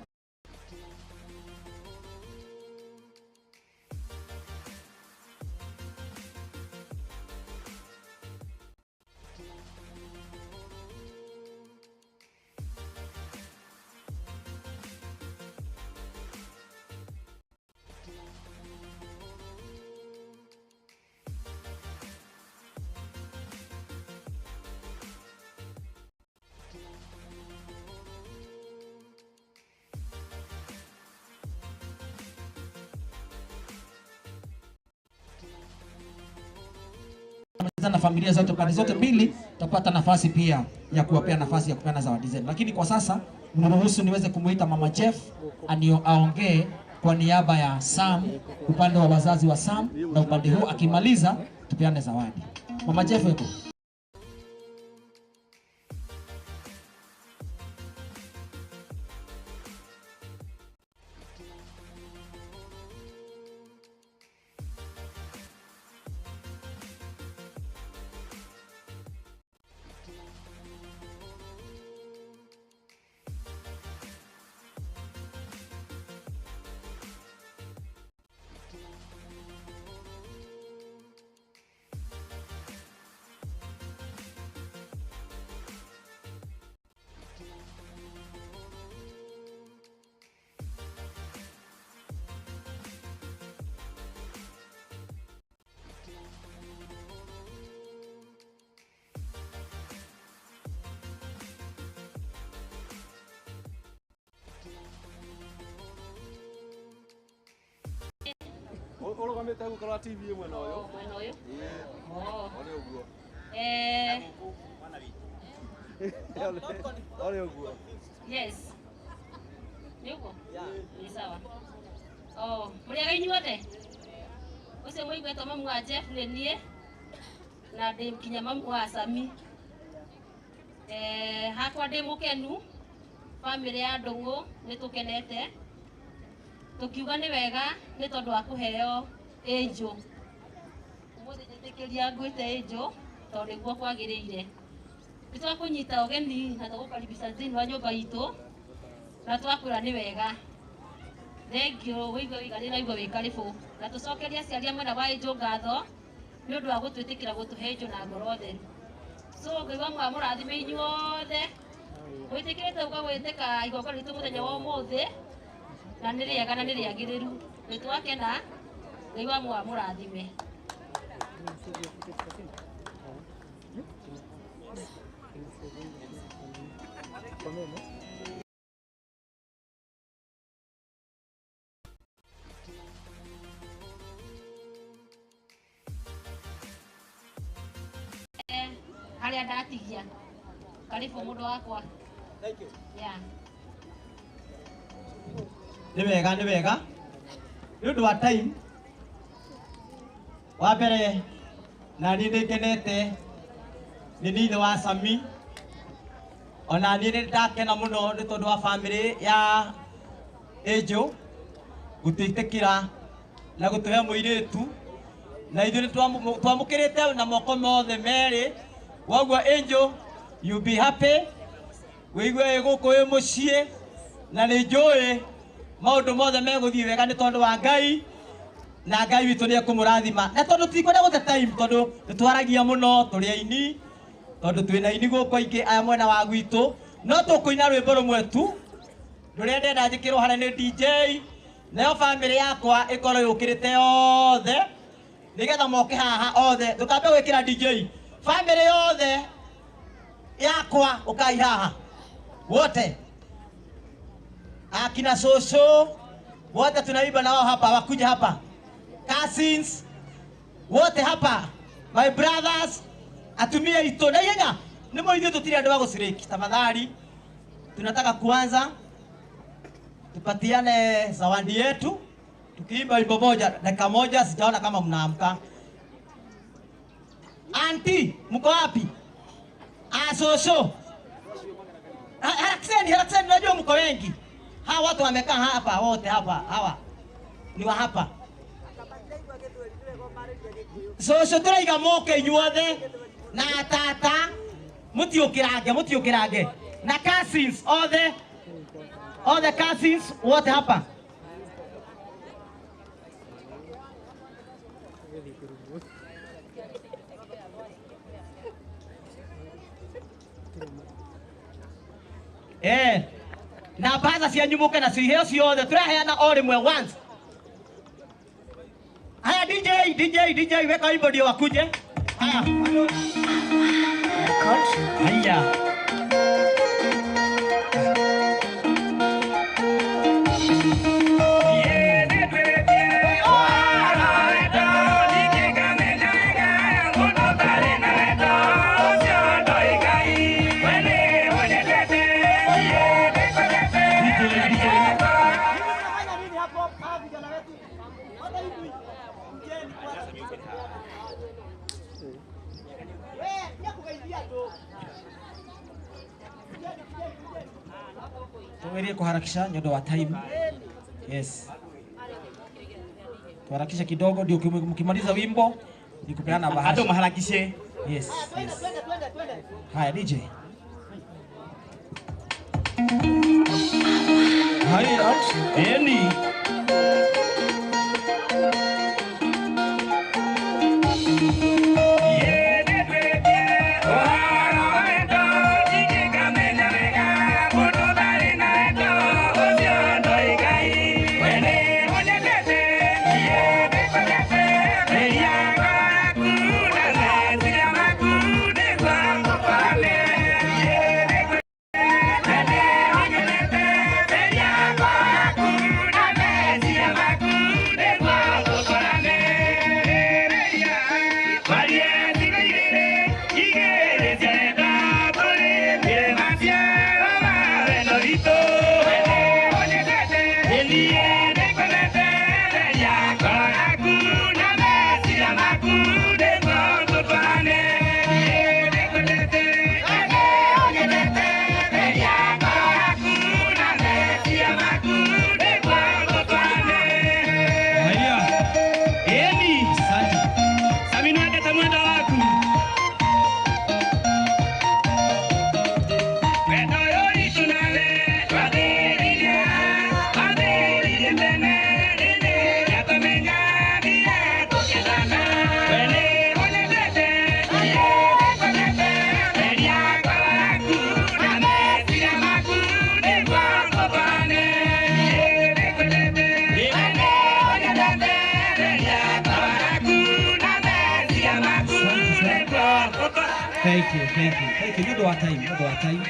Na familia zote pande zote mbili tutapata nafasi pia ya kuwapea nafasi ya kupeana zawadi zenu, lakini kwa sasa mniruhusu niweze kumuita Mama Jeff anio aongee kwa niaba ya Sam, upande wa wazazi wa Sam na upande huu, akimaliza tupeane zawadi. Mama Jeff yuko. Ũrũgamĩte gũkorwo TV mwena ũyũ. Mwena ũyũ? Ore ũguo. Ore ũguo. Yes. Nĩ ũguo? Nĩ sawa. Oh, mũrĩega inyuothe? Ũcio mũiguĩtwo mamu wa Jeff nĩ niĩ na ndĩ nginya mamu wa Sami. Hakwa ndĩ mũkenu, bamĩrĩ ya Ndũng'ũ nĩ tũkenete. Tukiuga nĩ wega nĩ tondũ wa kũheo Angel. Ũmũthĩ njĩtĩkĩria ngwĩte Angel tondũ nĩguo kwagĩrĩire. Nĩ twakũnyita ũgeni na tũgũkaribisha thĩinĩ wa nyũmba itũ na twakwĩra nĩ wega. Thengiũ wĩigue wĩiganĩire na wĩigue wĩ karĩbũ. Na tũcokerie aciari a mwena wa Angel ngatho nĩ ũndũ wa gũtwĩtĩkĩra gũtũhe Angel na ngoro theru. So Ngai wa mũrathime inyuothe. Wĩtĩkĩrĩte ũka gwĩtĩka igongona ritũ mũthenya wa ũmũthĩ na nĩ rĩega na nĩ rĩagĩrĩru. Nĩ twakena, Ngai wa mũrathime. Harĩa ndatigia. Karibu mũndũ wakwa. Thank you. Yeah. Nĩ wega, nĩ wega. Nĩ ũndũ wa time. Wa mbere na niĩ nĩ ngenete nĩ niĩ ithe wa Sami. Ona niĩ nĩ ndakena mũno nĩ tondũ wa family ya Angel gũtwĩtĩkĩra na gũtũhe mũirĩtu, na ithuĩ nĩ twamũkĩrĩte na moko mothe merĩ. Woguo Angel, you be happy, wĩigue wĩ gũkũ wĩ mũciĩ, na nĩ njũĩ maũndũ mothe megũthiĩ wega nĩ tondũ wa Ngai, na Ngai witũ nĩ ekũmũrathima. Na tondũ tutikwenda gũte time, tondũ nĩ twaragia mũno tũrĩ aini, tondũ twĩna aini gũkũ aingĩ aya mwena wa gwitũ, no tũkũina rwĩmbo rũmwe tu rũrĩa ndĩrenda njĩkĩrwo harĩa nĩ DJ, nayo family yakwa ĩkorwo yũkĩrĩte yothe nĩgetha moke haha othe. Tũkambe gwĩkĩra DJ, family yothe yakwa ũkai haha wote, akina shosho wote tunaimba na wao hapa, wakuja hapa, cousins wote hapa, my brothers, atumia itũ na ihenya nĩ mũithuĩ tũtirĩ andũ a gũcirĩki. Tafadhali tunataka kuanza, tupatiane zawadi yetu tukiimba wimbo moja dakika moja. Sijaona kama mnaamka. Auntie, mko wapi? Shosho, harakiseni, harakiseni, najua mko wengi. Hawa watu wamekaa hapa wote hapa, hawa ni wa hapa. Cũcũ tũraiga mũke inyuothe na tata mũtiũkĩrange na cousins othe, all the cousins wote hapa. Na mbaca cianyu mũke nacio iheo ciothe tũraheana o rĩmwe once. Haya DJ DJ DJ weka wimbo ndio wakuje. Haya. Haya. Tuwerie kuharakisha nyondo wa time. Yes. Tuharakishe kidogo ndio mkimaliza wimbo ni kupeana bahasha. Hata maharakishe. Yes. Yes. Haya DJ. Haya, eni. Thank you, thank you, thank you. You do our time, you do our time.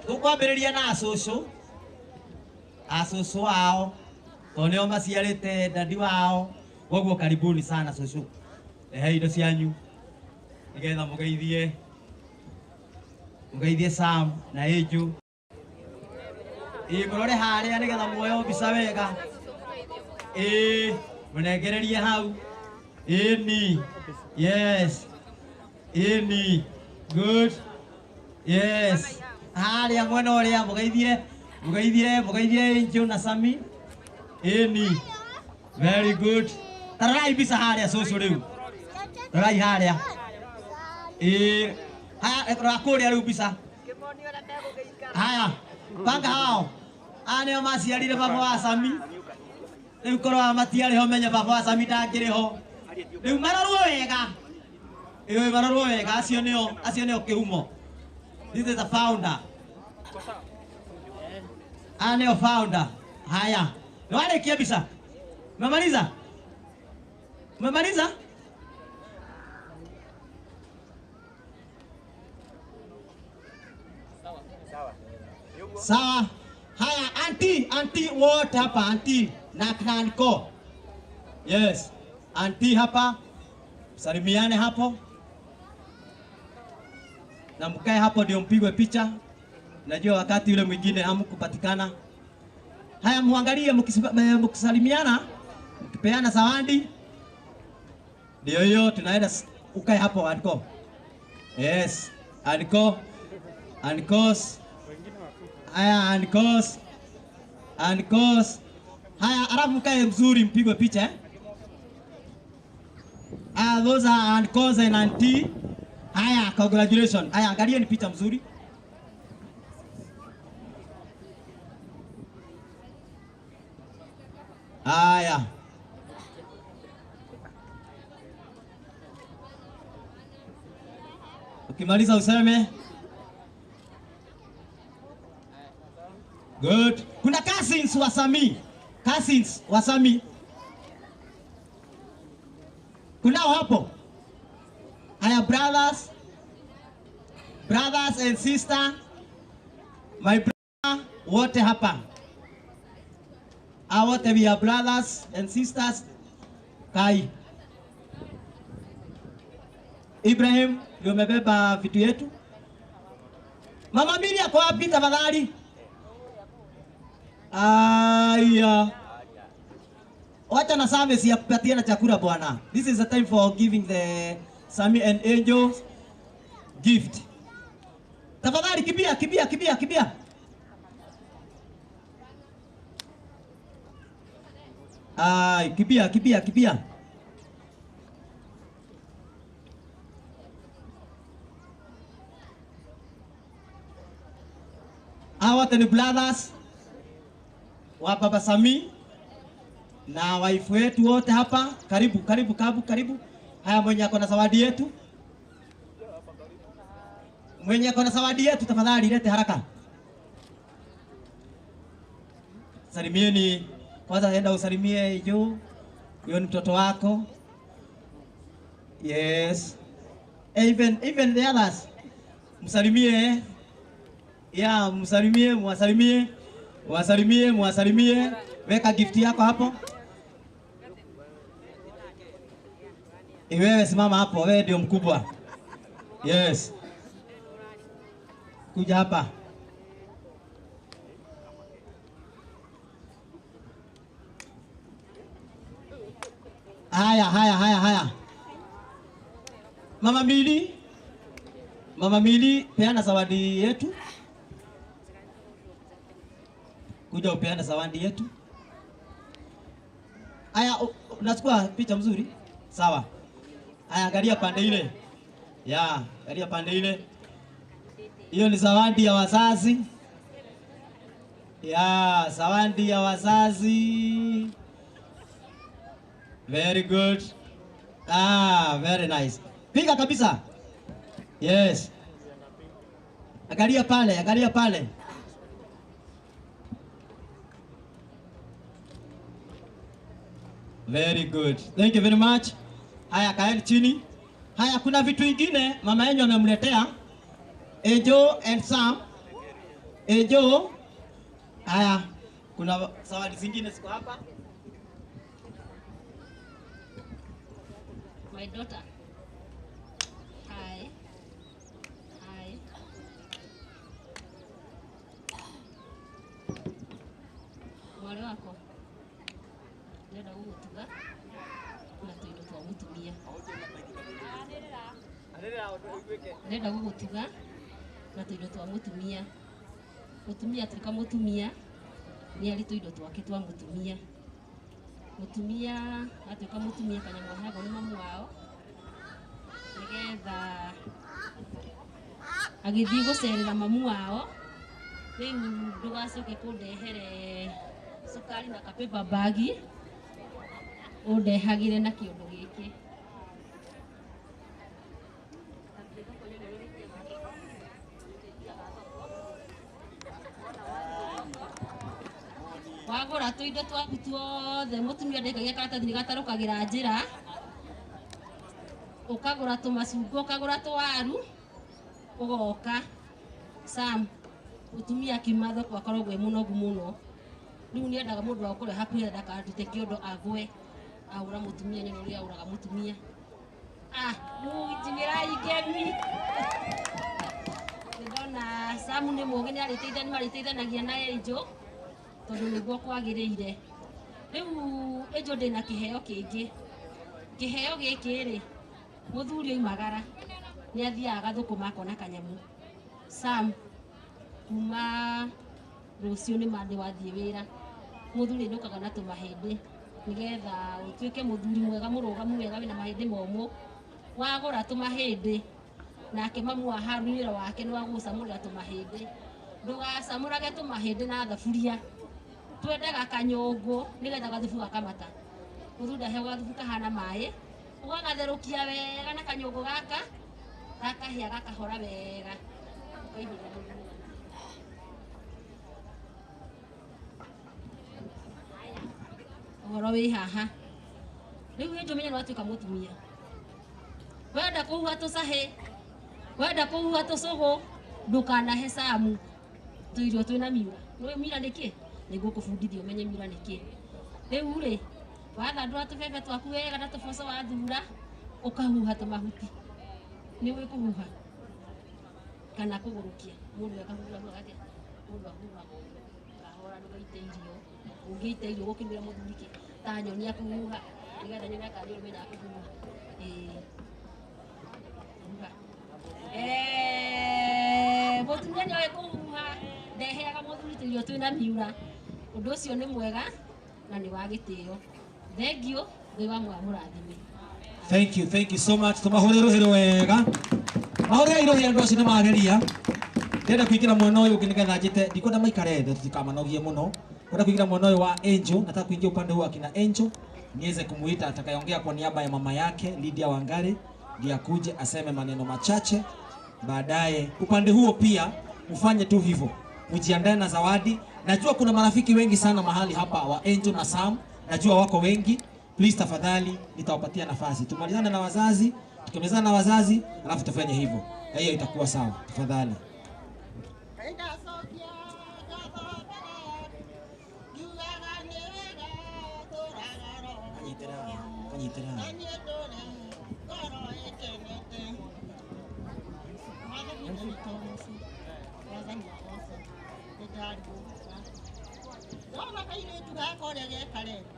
Tukwambĩrĩria na acũcũ acũcũ ao tondũ nĩo maciarĩte dadi wao, koguo karibuni sana cũcũ, rehe indo cianyu nĩgetha mũgeithie mũgeithie Sam na Angel. Ĩĩ mũrore harĩa nĩgetha muoyo mbica wega. Ĩĩ mũnengererie hau. Ĩni, yes. Ĩni, good. Yes. Harĩa mwena ũrĩa mũgeithie mũgeithie mũgeithie Angel na Sami. Ĩni, very good. Tarorai mbica harĩa cũcũ rĩu. Rorai harĩa. Ĩĩ haya rora kũrĩa rĩu mbica. Haya banga hao. Aya nĩo maciarire baba wa Sami. Rĩu korwo matiarĩ ho menye baba wa Sami ndangĩrĩ ho. Rĩu marorwo wega. Ĩĩ marorwo wega acio nĩo kĩhumo. This is the founder. Nĩo founder. Haya. Nĩwarĩkia mbica? Umemaliza? Umemaliza? Sawa. Haya, auntie, auntie wote hapa, auntie na Kranko. Yes. Auntie hapa. Salimiane hapo. Na mkae hapo ndio mpigwe picha. Najua wakati yule mwingine hamkupatikana. Haya, muangalie mkisalimiana, mkipeana zawadi. Ndio hiyo tunaenda, ukae hapo Anko. Yes, Anko. Ankos. Haya, Ankos. Ankos. Haya, alafu mkae mzuri mpigwe picha eh. Ah, those are uncles and auntie. Haya, congratulations. Haya, angalia ni picha mzuri. Haya. Ukimaliza useme good. Kuna cousins wa Sami. Cousins wa Sami. Kunao hapo. Haya, brothers. Brothers and sister. My brother wote hapa. Wote we are brothers and sisters. Kai. Ibrahim ndio umebeba vitu yetu. Mama Miri ako wapi tafadhali? Aya. Wacha na service ya kupatia na chakula bwana. This is the time for giving the Sami and Angels gift. Tafadhali kibia kibia kibia kibia. Ay, kibia kibia kibia. Hawa ni brothers wa Baba Sami na waifu wetu wote hapa. Karibu karibu karibu karibu. Haya, mwenye ako na zawadi yetu. Mwenye ako na zawadi yetu tafadhali lete haraka. Salimieni kwanza, enda usalimie juu. Huyo ni mtoto wako. Yes. Even the others. Msalimie. Yeah, msalimie, mwasalimie. Wasalimie, mwasalimie. Weka gift yako hapo. Wewe simama hapo, wewe ndio mkubwa. Yes. Kuja hapa. Haya, haya, haya, haya. Mama Mili. Mama Mili, peana zawadi yetu. Kuja upeana zawadi yetu. Haya, unachukua picha mzuri? Sawa. Haya, angalia pande ile. Ya, angalia pande ile. Hiyo ni zawadi ya wazazi. Ya, zawadi ya wazazi. Very good. Ah, very nice. Piga kabisa. Yes. Angalia pale, angalia pale. Very good. Thank you very much. Haya, kaeni chini. Haya, kuna vitu vingine mama yenu amemletea. Ejo and Sam. Ejo. Haya, kuna zawadi zingine ziko hapa. My daughter. Hi. Hi. Mwana wako. Ndĩrenda gũgũtuga na tũindo twa mũtumia. Ndĩrenda gũgũtuga na tũindo twa mũtumia. Mũtumia atuĩka mũtumia nĩ arĩ tũindo twake twa mũtumia. Mũtumia atuĩka mũtumia kanyamũ aheagwo nĩ mamu wao nĩgetha agĩthiĩ gũcerera mamu wao rĩu ndũgacoke kũndehere cukari na kapaper bag ũndehagĩre na kĩũndũ gĩkĩ. Wagũra tũindo twaku tuothe mũtumia ndaikagia karatathi nĩ gatarũkagĩra njĩra. Ũkagũra tũmacungwa, ũkagũra tũwaru, ũgoka. Sam, mũtumia akiuma thoko akoragwo e mũnogu mũno. Rĩu nĩ endaga mũndũ wa gũkorwo hakuhĩ ndakarute kĩondo agwe. Ahũra mũtumia nyone ũrĩa ahũraga mũtumia. Ah, njigĩrai ngemi. Ndona Sam nĩ mũũgĩ nĩ arĩteithanagia na Angel tondũ nĩguo kwagĩrĩire. Rĩu Angel ndĩna kĩheo kĩngĩ. Kĩheo gĩkĩ rĩ, mũthuri oimagara nĩ athiaga agathũkũma akona kanyamũ. Sam, kuma rũciũ nĩ ma nĩ wathiĩ wĩra, mũthuri ainũkaga na tũmahĩndĩ nĩgetha ũtuĩke mũthuri mwega mũrũgamu wega wĩna mahĩndĩ momũ. Wagũra tũmahĩndĩ nake mamu wa Haruni wĩra wake nĩ wa gũgũcamũrĩra tũmahĩndĩ. Ndũgacamũrage tũmahĩndĩ na thaburia, twendaga kanyũngũ nĩgetha gathubu gakamata. Mũthuri ndaheagwo gathubu kahana maĩ, ũgagatherũkia wega na kanyũngũ gaka gakahĩa gakahora wega, ũkaihũria mũthuri. Ũhoro wĩ haha rĩu Angel menya nĩ watuĩka mũtumia. Wenda kũhuha tũcahĩ, wenda kũhuha tũcũgũ, ndũkanahe Samu tũirio twĩna miura. Nĩũĩ miura nĩ kĩ? Nĩngũkũbundithia ũmenye miura nĩ kĩ. Rĩu rĩ, wathandũra tũbebe twaku wega na tũboco wathura, ũkahuha tũmahuti. Nĩũĩ kũhuha kana kũgũrũkia? Mũndũ akahuha atĩa? Mũndũ ahuhaga ũguo kahora ndũgaite irio. Ũngĩita irio ũgũkĩmĩra mũthuri kĩ? Ta nyonia kũhuha nĩgetha nyone kana nĩ ũmenyaga kũhuha. Ĩĩ, huha. Mũtumia nĩoĩ kũhuha, ndeheaga mũthuri tũirio twĩna miura. Ũndũ ũcio nĩ mwega na nĩ wa gĩtĩo. Thengiũ, Ngai wa muoyo amũrathime. Thank you, thank you so much. Tumahũrĩre rũhĩ wega. Mahũrĩre rũhĩ andũ acio nĩ mageria. Ndĩrenda kũingĩra mwena ũyũ ũngĩ nĩgetha njĩte, ndikwenda maikare thĩ tũtikamanogie mũno. Kwenda kuingira mwena ũyũ wa Angel, nataka kuingia upande huu akina Angel niweze kumuita atakayeongea kwa niaba ya mama yake Lydia Wangari, ndiye akuje aseme maneno machache. Baadaye upande huo pia mfanye tu hivyo, mjiandae na zawadi. Najua kuna marafiki wengi sana mahali hapa wa Angel na Sam, najua wako wengi. Please tafadhali, nitawapatia nafasi. Tumalizane na wazazi, tukimalizana na wazazi alafu tufanye hivyo, na hiyo itakuwa sawa. Tafadhali. Ndona kairĩtu gaka ũrĩa gekarete.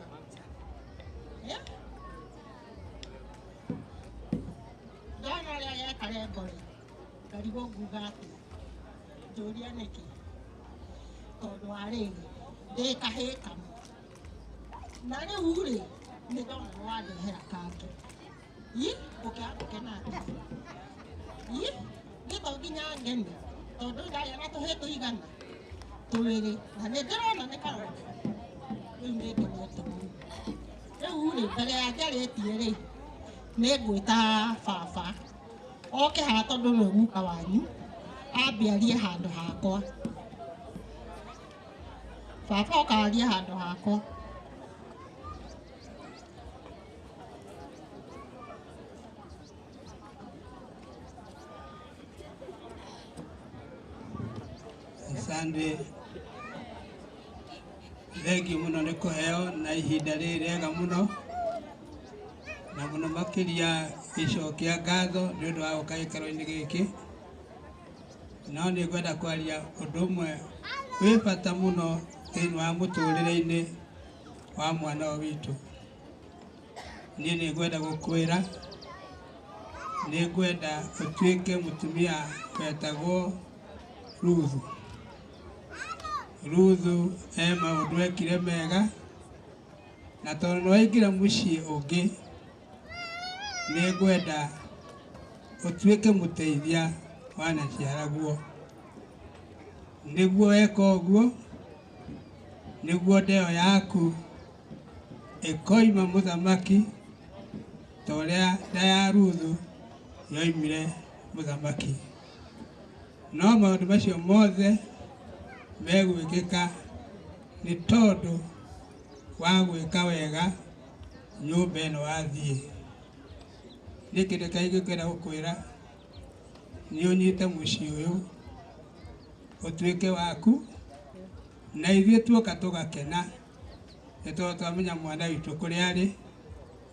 Ndona ũrĩa gekarengo rĩ, ngarigwo nguga atĩa, njũria nĩkĩ, tondũ wa rĩrĩ ndĩ kahĩĩ kamwe na rĩu rĩ nĩ ndona nĩ wandehera kangĩ. Ĩ ngũkĩaga gũkena atĩa? Ĩ niĩ to nginya ngene tondũ ndarĩa na tũhĩĩ tũigana twĩrĩ na nĩ ndĩrona nĩ karonda. Rĩu nĩ ngenete mũno. Rĩu rĩ mbere ya njarĩtie rĩ nĩ ngwĩta baba oke haha tondũ nĩwe guka wanyu, ambe arie handũ hakwa. Baba oka arie handũ hakwa. Asante. Thengiũ mũno nĩ kũheo na ihinda rĩrĩ rĩega mũno, na mũno makĩria gĩcokia ngatho nĩ ũndũ wa gũka gĩikaro-inĩ gĩkĩ. No nĩ ngwenda kwaria ũndũ ũmwe wĩ bata mũno thĩinĩ wa mũtũrĩre-inĩ wa mwana ũyũ witũ. Niĩ nĩ ngwenda gũkwĩra, nĩ ngwenda ũtuĩke mũtumia wetagwo Ruthu. Ruthu e maũndũ ekire mega, na tondũ nĩ waingĩra mũciĩ ũngĩ, nĩ ngwenda ũtuĩke mũteithia wa nyaciaraguo. Nĩguo weka ũguo, nĩguo ndeo yaku ĩkoima mũthamaki ta ũrĩa nda ya Ruthu yoimire mũthamaki. No maũndũ macio mothe megwĩkĩka Nĩ tondũ wa gwĩka wega nyũmba ĩno wathiĩ. Nĩ kĩndũ kĩrĩa ingĩkwenda gũkwĩra nĩ ũnyite mũciĩ ũyũ ũtuĩke waku na ithuĩ tuoka tũgakena nĩ tondũ twamenya mwana witũ kũrĩa arĩ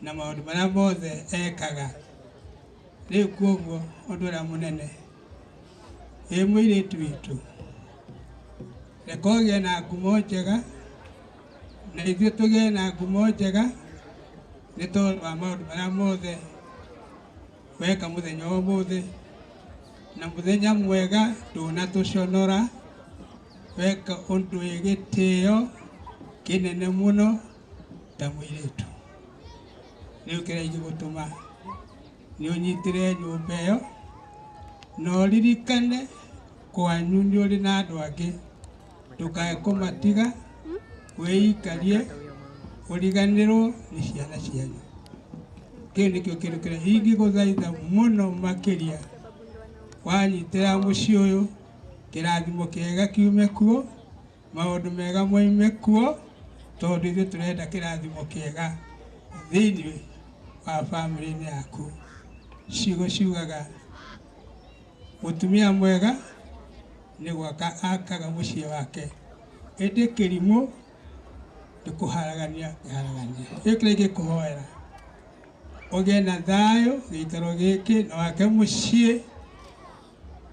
na maũndũ marĩa mothe ekaga. Rĩu koguo ũndũ ũrĩa mũnene ĩ mũirĩtu witũ reke ũgĩe na ngumo njega na ithuĩ tũgĩe na ngumo njega nĩ tondũ wa maũndũ marĩa mothe weka mũthenya wa ũmũthĩ na mũthenya mwega ndũnatũconora weka ũndũ wĩ gĩtĩo kĩnene mũno ta mũirĩtu. Rĩu kĩrĩa ingĩgũtũma nĩ ũnyitĩre nyũmba ĩyo na ũririkane kwanyu nĩ ũrĩ na andũ angĩ ndũkae kũmatiga wĩikarie ũriganĩrwo nĩ ciana cianyu. Kĩu nĩkĩo kĩndũ kĩrĩa ingĩgũthaitha mũno makĩria wanyitĩra mũciĩ ũyũ kĩrathimo kĩega kiume kuo maũndũ mega moime kuo tondũ ithuĩ tũrenda kĩrathimo kĩega thĩinĩ wa bamĩrĩ-inĩ yaku. Ciugo ciugaga mũtumia mwega nĩ gwaka akaga mũciĩ wake ĩndĩ kĩrimũ nĩ kũharagania kĩharagania. Gĩkĩ kĩrĩa ingĩkũhoera ũgĩe na thayũ gĩikaro gĩkĩ na wake mũciĩ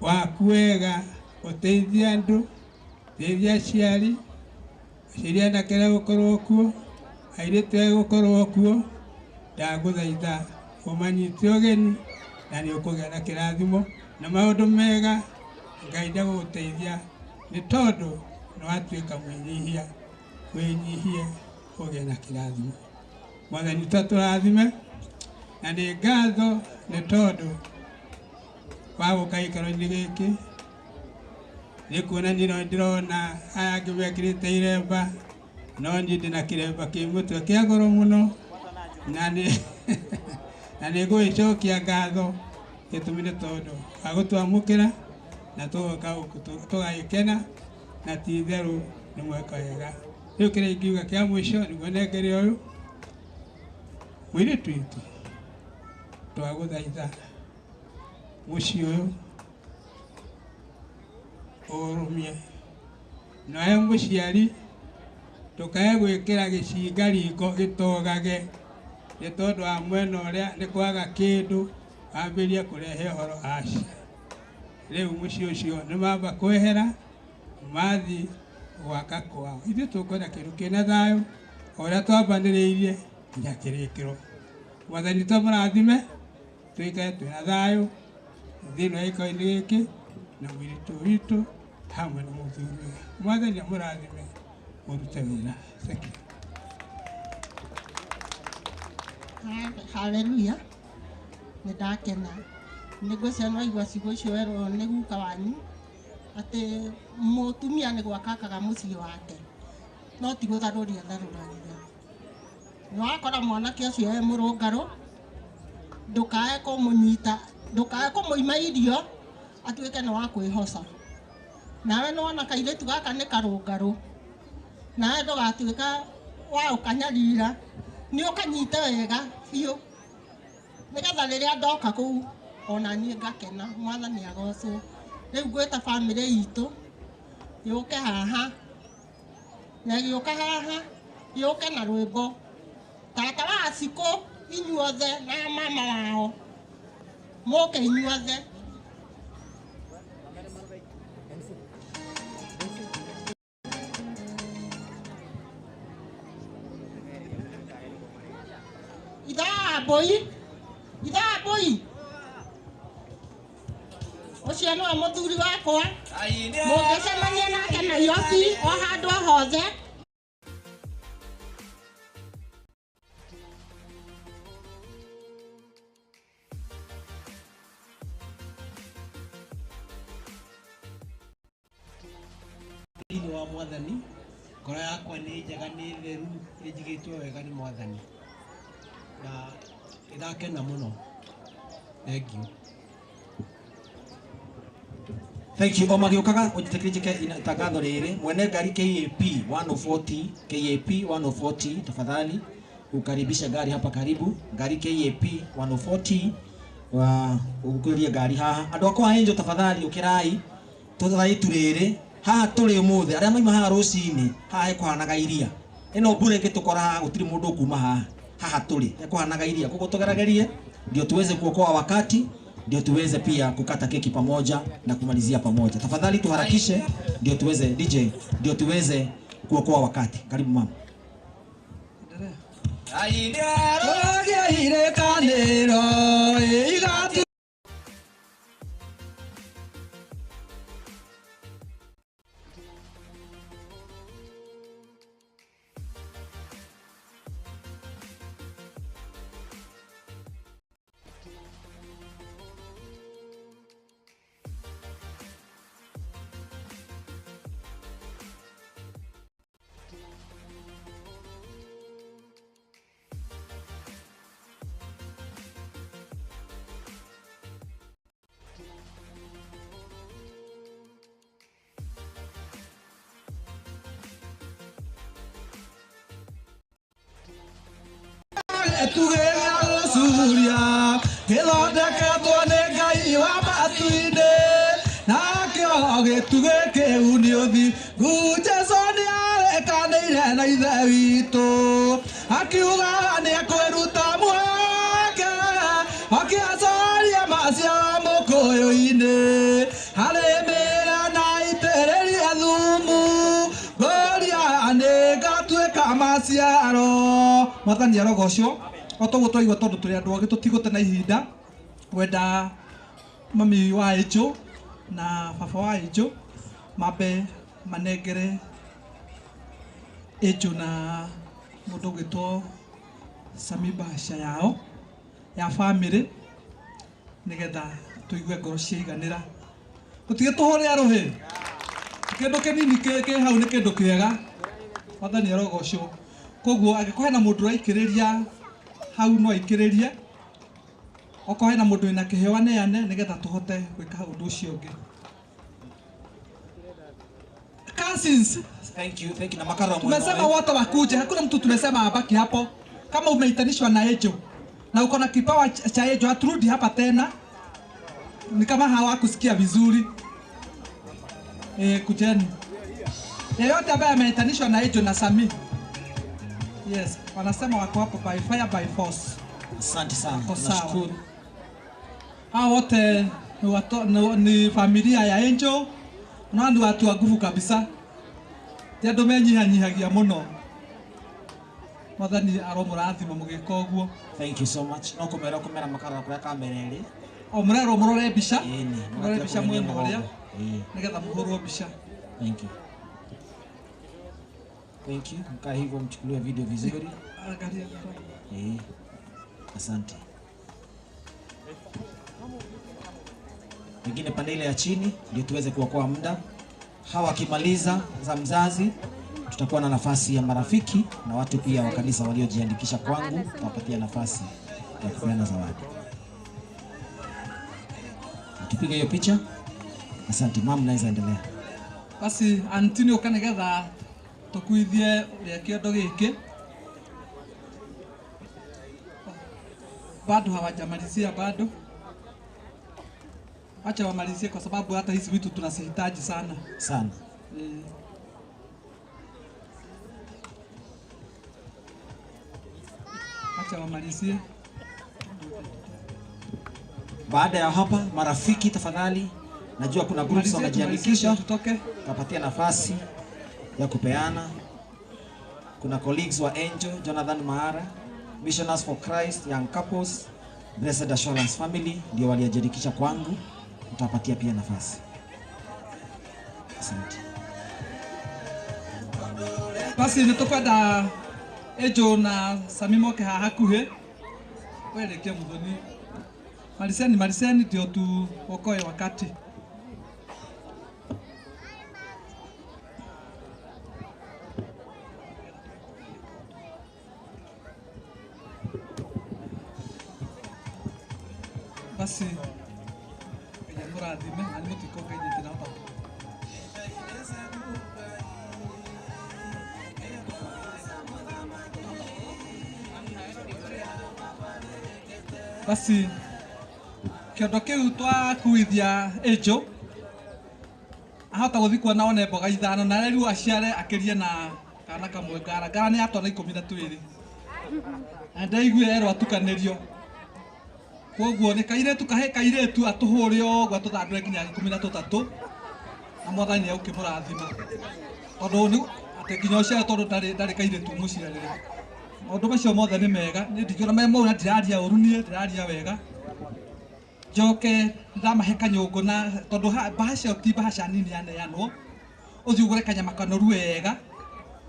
waku wega ũteithie andũ ũteithie aciari aciari anake arĩa gũkorwo kuo airĩtu arĩa gũkorwo kuo ndagũthaitha ũmanyite ũgeni na nĩ ũkũgĩa na kĩrathimo na maũndũ mega. Ngai ndagũgũteithia nĩ tondũ nĩ watuĩka mwĩnyihia wĩnyihie ũgĩe na kĩrathimo. Mwathani tũrathime na nĩ ngatho nĩ tondũ wa gũka gĩikaro-inĩ gĩkĩ nĩ kuona niĩ no ndĩrona aya angĩ mekĩrĩte iremba no niĩ ndĩna kĩremba kĩ mũtwe kĩa goro mũno na nĩ ngũgĩcokia ngatho gĩtũmi nĩ tondũ wa gũtwamũkĩra na tũgoka gũkũ tũgagĩkena na ti itherũ nĩ mweka wega. Rĩu kĩrĩa ingiuga kĩa mũico nĩguo nengere ũyũ mũirĩtu witũ twagũthaitha mũciĩ ũyũ ũrũmie nawe mũciari ndũkae gwĩkĩra gĩcinga riko gĩtogage nĩ tondũ wa mwena ũrĩa nĩ kwaga kĩndũ wambĩrĩrie kũrehe ũhoro aca. Rĩu mũciĩ ũcio nĩ mamba kwehera mathiĩ gwaka kwao. Ithuĩ tũkwenda kĩndũ kĩna thayũ o ũrĩa twambanĩrĩirie nginya kĩrĩkĩro. Mwathani tũmũrathime tũikare twĩna thayũ thĩinĩ wa gĩikaro-inĩ gĩkĩ na mũirĩtu witũ hamwe na mũthuri. Mwathani amũrathime mũrute wĩra. Thank you. Haleluya. Nĩ ndakena nĩ ngwĩciria nĩ waigua ciugo icio werwo nĩ guka wanyu atĩ mũtumia nĩ gwaka akaga mũciĩ wake no ti gũtharũria tharũragia. Nĩ wakora mwanake ũcio e mũrũngarũ ndũkae kũmũnyita ndũkae kũmũima irio atuĩke nĩ wa kwĩhoca. Nawe nĩ wona kairĩtu gaka nĩ karũngarũ nawe ndũgatuĩka wa ũkanyarira nĩ ũkanyite wega biũ nĩgetha rĩrĩa ndoka kũu ona niĩ ngakena. Mwathani agocwo. Rĩu ngwĩta bamĩrĩ itũ yũke haha na ĩgĩũka haha yũke na rwĩmbo tata wa Cikũ inyuothe na mama wao mũke inyuothe. Ithaa mbũi ithaa mbũi ũcio nĩwe mũthuri wakwa mũngĩcemania nake Nairobi o handũ o hothe. Thĩinĩ wa Mwathani ngoro yakwa nĩ njega nĩ theru ĩnjigĩtwo wega nĩ Mwathani na ndĩrakena mũno. Thank you. Thank you. O magĩũkaga ũnjĩtĩkĩrie njĩke itangatho rĩrĩ. Mwene ngari KAP 140, KAP 140, tafadhali ukaribisha gari hapa karibu. Ngari KAP 140 wa ũkuĩrie ngari haha. Andũ akwa Angel tafadhali ũkĩrai tũtharai turĩrĩ haha tũrĩ ũmũthĩ. Arĩa maima haha rũcinĩ haha hekũhanaga iria. Ĩno mbura ĩngĩtũkora haha gũtirĩ mũndũ ũkuma haha. Haha tũrĩ hekũhanaga iria. Koguo tũgeragerie ndio tuweze kuokoa wakati, ndio tuweze pia kukata keki pamoja na kumalizia pamoja. Tafadhali tuharakishe ndio tuweze DJ, ndio tuweze kuokoa wakati. Karibu mama. Tugeria gĩthondeketwo nĩ Ngai wa matu-inĩ nakĩo gĩtugĩ kĩu nĩ ũthingu. Jesũ nĩarekanĩire na Ithe witũ akiuga nĩekwĩruta mweke akĩacaria maciaro mũkũyũ-inĩ arĩmĩre na aitĩrĩrie thumu ngũria nĩngatuĩka maciaro. Mwathani arogocwo. O toguo twaigua tondu turi andu ogĩ tũtigũte na ihinda wenda mami wa Angel na baba wa Angel mambe manengere Angel na mũndũ ũgwĩtwo Sami bahasha yao ya family nĩgetha tũigue ngoro ciaiganĩra. Tũtige tũhũre arũhĩ, kĩndũ kĩnini kĩ hau nĩ kĩndũ kĩega. Mwathani arogocwo. Koguo angĩkorwo hena mũndũ ũraikĩrĩria hau no aikĩrĩrie, okorwo hena mũndũ wĩna kĩheo aneane nĩgetha tũhote gwĩka ũndũ ũcio ũngĩ. Cousins, thank you, thank you. Na makaro mwena. Tumesema wote wakuje, hakuna mtu tumesema abaki hapo. Kama umeitanishwa na Angel na uko na kipawa cha Angel, haturudi hapa tena. Ni kama hawakusikia vizuri. Kujeni. Yeyote ambaye ameitanishwa na Angel na Sami. Yes, wanasema wako hapo by fire by force. Asante sana. Nashukuru. Hao wote ni familia ya Angel. Na ni watu wa nguvu kabisa. Ti andu menyihanyihagia muno. Mwathani aromũrathima mũgĩka ũguo. Thank you so much. No kumera kumera makara kuria kamera ĩrĩ. O mũrerwo mũrore mbica. Mũrore mbica mwena ũrĩa. Nĩgetha mũhũrwo mbica. Thank you. Thank you. Mkae hivyo mchukuliwe video vizuri. Angalia. Asante. Wengine pande ile ya chini ndio tuweze kuokoa muda. Hawa wakimaliza za mzazi tutakuwa na nafasi ya marafiki na watu pia wa kanisa waliojiandikisha kwangu, tutawapatia nafasi ya kupeana zawadi. Tupige hiyo picha. Asante mama, naweza endelea. Basi Antonio kanigetha tukuithie uria kiondo giki. Bado hawajamalizia bado. Acha wamalizie kwa sababu hata hizi vitu tunazihitaji sana. Sana. Acha wamalizie. Baada ya hapa marafiki tafadhali, najua kuna groups wamejiandikisha, tutapatia nafasi ya kupeana. Kuna colleagues wa Angel, Jonathan Mahara, Missioners for Christ, Young Couples, Blessed Assurance Family ndio walijiandikisha kwangu, tutapatia pia nafasi. Asante. Basi nitukwenda Angel na Sami moke haha hakuhi werekia muthoni. Maliseni, maliseni ndio tuokoe wakati. Basi Amũrathime na nĩ mũtikũngeithia ndinahota. Basi kĩondo kĩu twakuithia Angel ahota gũthiĩ kuona one mboga ithano na rĩu aciare akĩrie na kana kamwe ngara ngara nĩ atwana 12 na ndaiguire erwo atukanĩrio koguo nĩ kairĩtu kahe kairĩtu atũhũre ũguo atũthandũre nginya 13 na mwathani nĩ egũkĩmũrathima tondũ nĩ atĩ nginya ũciare tondũ ndarĩ kairĩtu mũciarĩre. Maũndũ macio mothe nĩ mega nĩ ndingĩona me mau na ndiraria ũru niĩ ndiraria wega njoke ndamahe kanyũngũ na tondũ mbahaca ĩyo ti mbahaca nini yaneanwo ũthiĩ ũgũre kanyama kanoru wega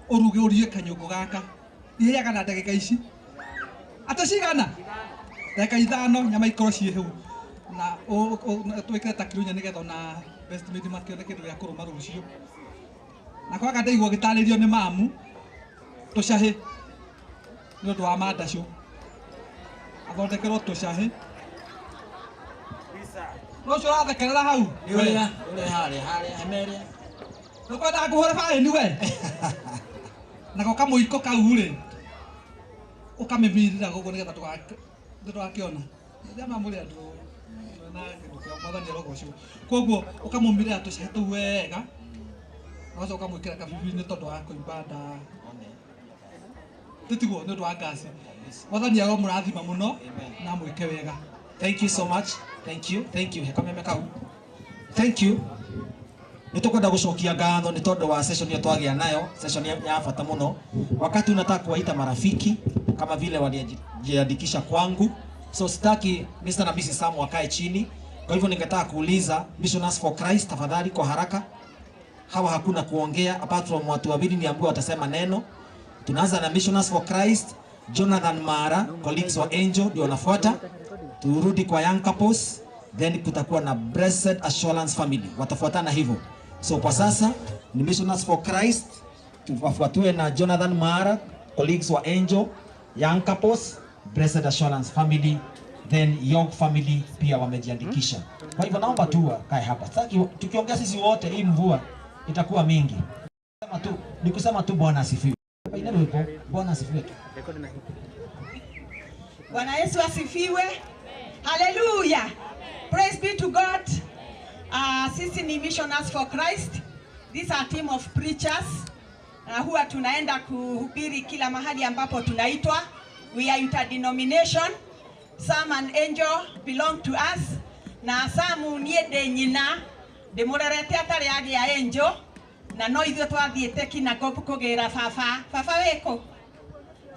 ũruge ũrie kanyũngũ gaka ihĩaga na ndagĩka ici atĩ cigana ndagĩka ithano nyama ikorwo ciĩ hau na twĩkĩre ta kiro inya nĩgetha ona best made makĩone kĩndũ gĩa kũrũma rũciũ na kwaga ndaigua gĩtarĩrio nĩ mamu tũcahĩ nĩ ũndũ wa mandacũ athondekerwo tũcahĩ rũciũ ũrathekerera hau Nĩ ũrĩa ũrĩa harĩa harĩa hema ĩrĩa ndũkwendaga kũhũra baĩni we nako kamũiko kau rĩ ũkamĩmirĩra gũkũ nĩgetha ndũgakĩona rĩrĩa mamũrĩ andũ na kĩndũ kĩa mwathani arogocwo koguo ũkamũmirĩra tũcahĩ tũu wega na ũgacoka ũkamwĩkĩra kabibi-inĩ tondũ wa kũimba nda tĩtiguo nĩ ũndũ wa ngasi mwathani aromũrathima mũno na amwĩke wega. Thank you so much. Thank you. Thank you. Hekameme kau. Thank you. Nĩ tũkwenda gũcokia ngatho nĩ tondũ wa session ĩyo twagĩa nayo, session ya bata mũno. Wakati unataka kuwaita marafiki kama vile walijiandikisha kwangu. So sitaki Mr. na Mrs. Sam wakae chini. Kwa hivyo ningetaka kuuliza Missionaries for Christ tafadhali kwa haraka. Hawa hakuna kuongea apart from watu wawili niambiwa watasema neno. Tunaanza na Missionaries for Christ, Jonathan Mara, colleagues wa Angel ndio wanafuata. Turudi kwa Young Couples, then kutakuwa na Blessed Assurance Family. Watafuatana hivyo. So kwa sasa ni Missionaries for Christ, tuwafuatwe na Jonathan Mara, colleagues wa Angel, Young Couples, Blessed Assurance Family, then Young Family pia wamejiandikisha. Kwa hivyo naomba tu wakae hapa. Sasa tukiongea sisi wote hii mvua itakuwa mingi. Sema tu, ni kusema tu Bwana asifiwe. Bwana asifiwe tu. Bwana Yesu asifiwe. Hallelujah. Praise be to God. Sisi ni Missionaries for Christ. These are team of preachers. Huwa tunaenda kuhubiri kila mahali ambapo tunaitwa. We are interdenomination. Sam and Angel belong to us. Na Sam niĩ ndĩ nyina ndĩmũrerete atarĩ agĩa Angel na no ithuĩ twathiĩte kinagobu kũgĩra baba. Baba wĩkũ?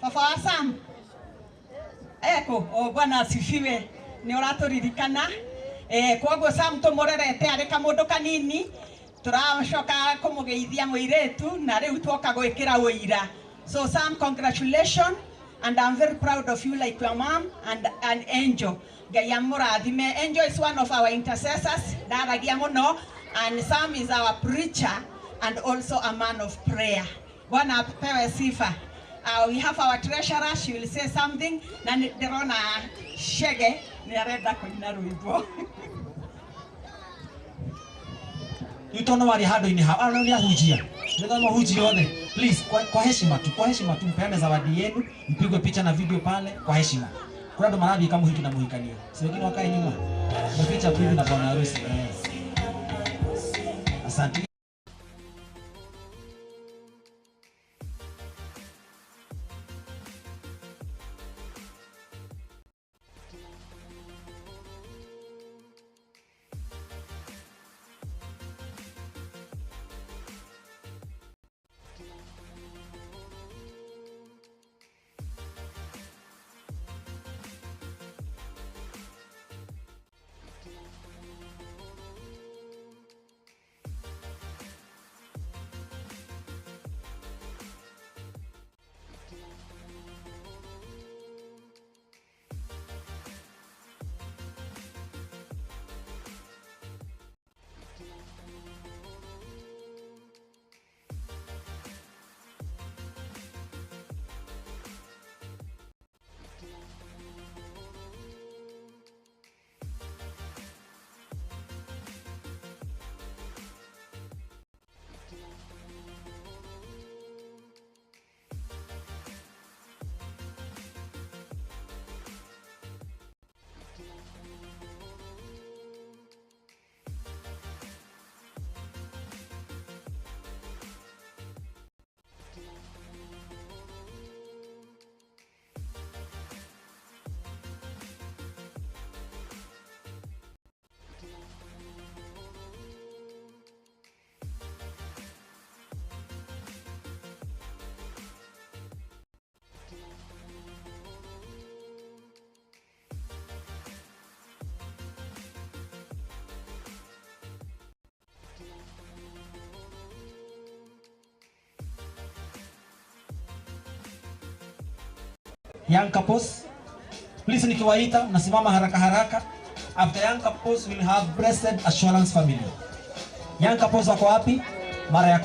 Baba wa Sam eko. O Bwana asifiwe. Nĩ ũratũririkana. Koguo Sam tũmũrerete arĩ kamũndũ kanini tũracoka kũmũgeithia mũirĩtu na rĩu twoka gwĩkĩra ũira. So Sam, congratulations and I'm very proud of you like your mom and Angel. Ngai amũrathime. Angel is one of our intercessors, ndaragia mũno, and Sam is our preacher and also a man of prayer. Bwana apewe sifa. We have our treasurer, she will say something. Na ndĩrona Shege nĩ arenda kũina rwĩmbo. Rĩu tondũ warĩ handũ-inĩ ha, nĩ ahunjia. Nĩ mahunjia othe. Please, kwa heshima tu, kwa heshima tu mpeane zawadi yenu, mpigwe picha na video pale kwa heshima. Kuna andũ marathiĩ kamũhiki na mũhikania. Si wengine wakae nyuma. Mapicha bibi na bwana harusi. Asante. Young couples. Please nikiwaita mnasimama haraka haraka. After young couples we'll have Blessed Assurance Family. Young couples wako wapi? Mara ya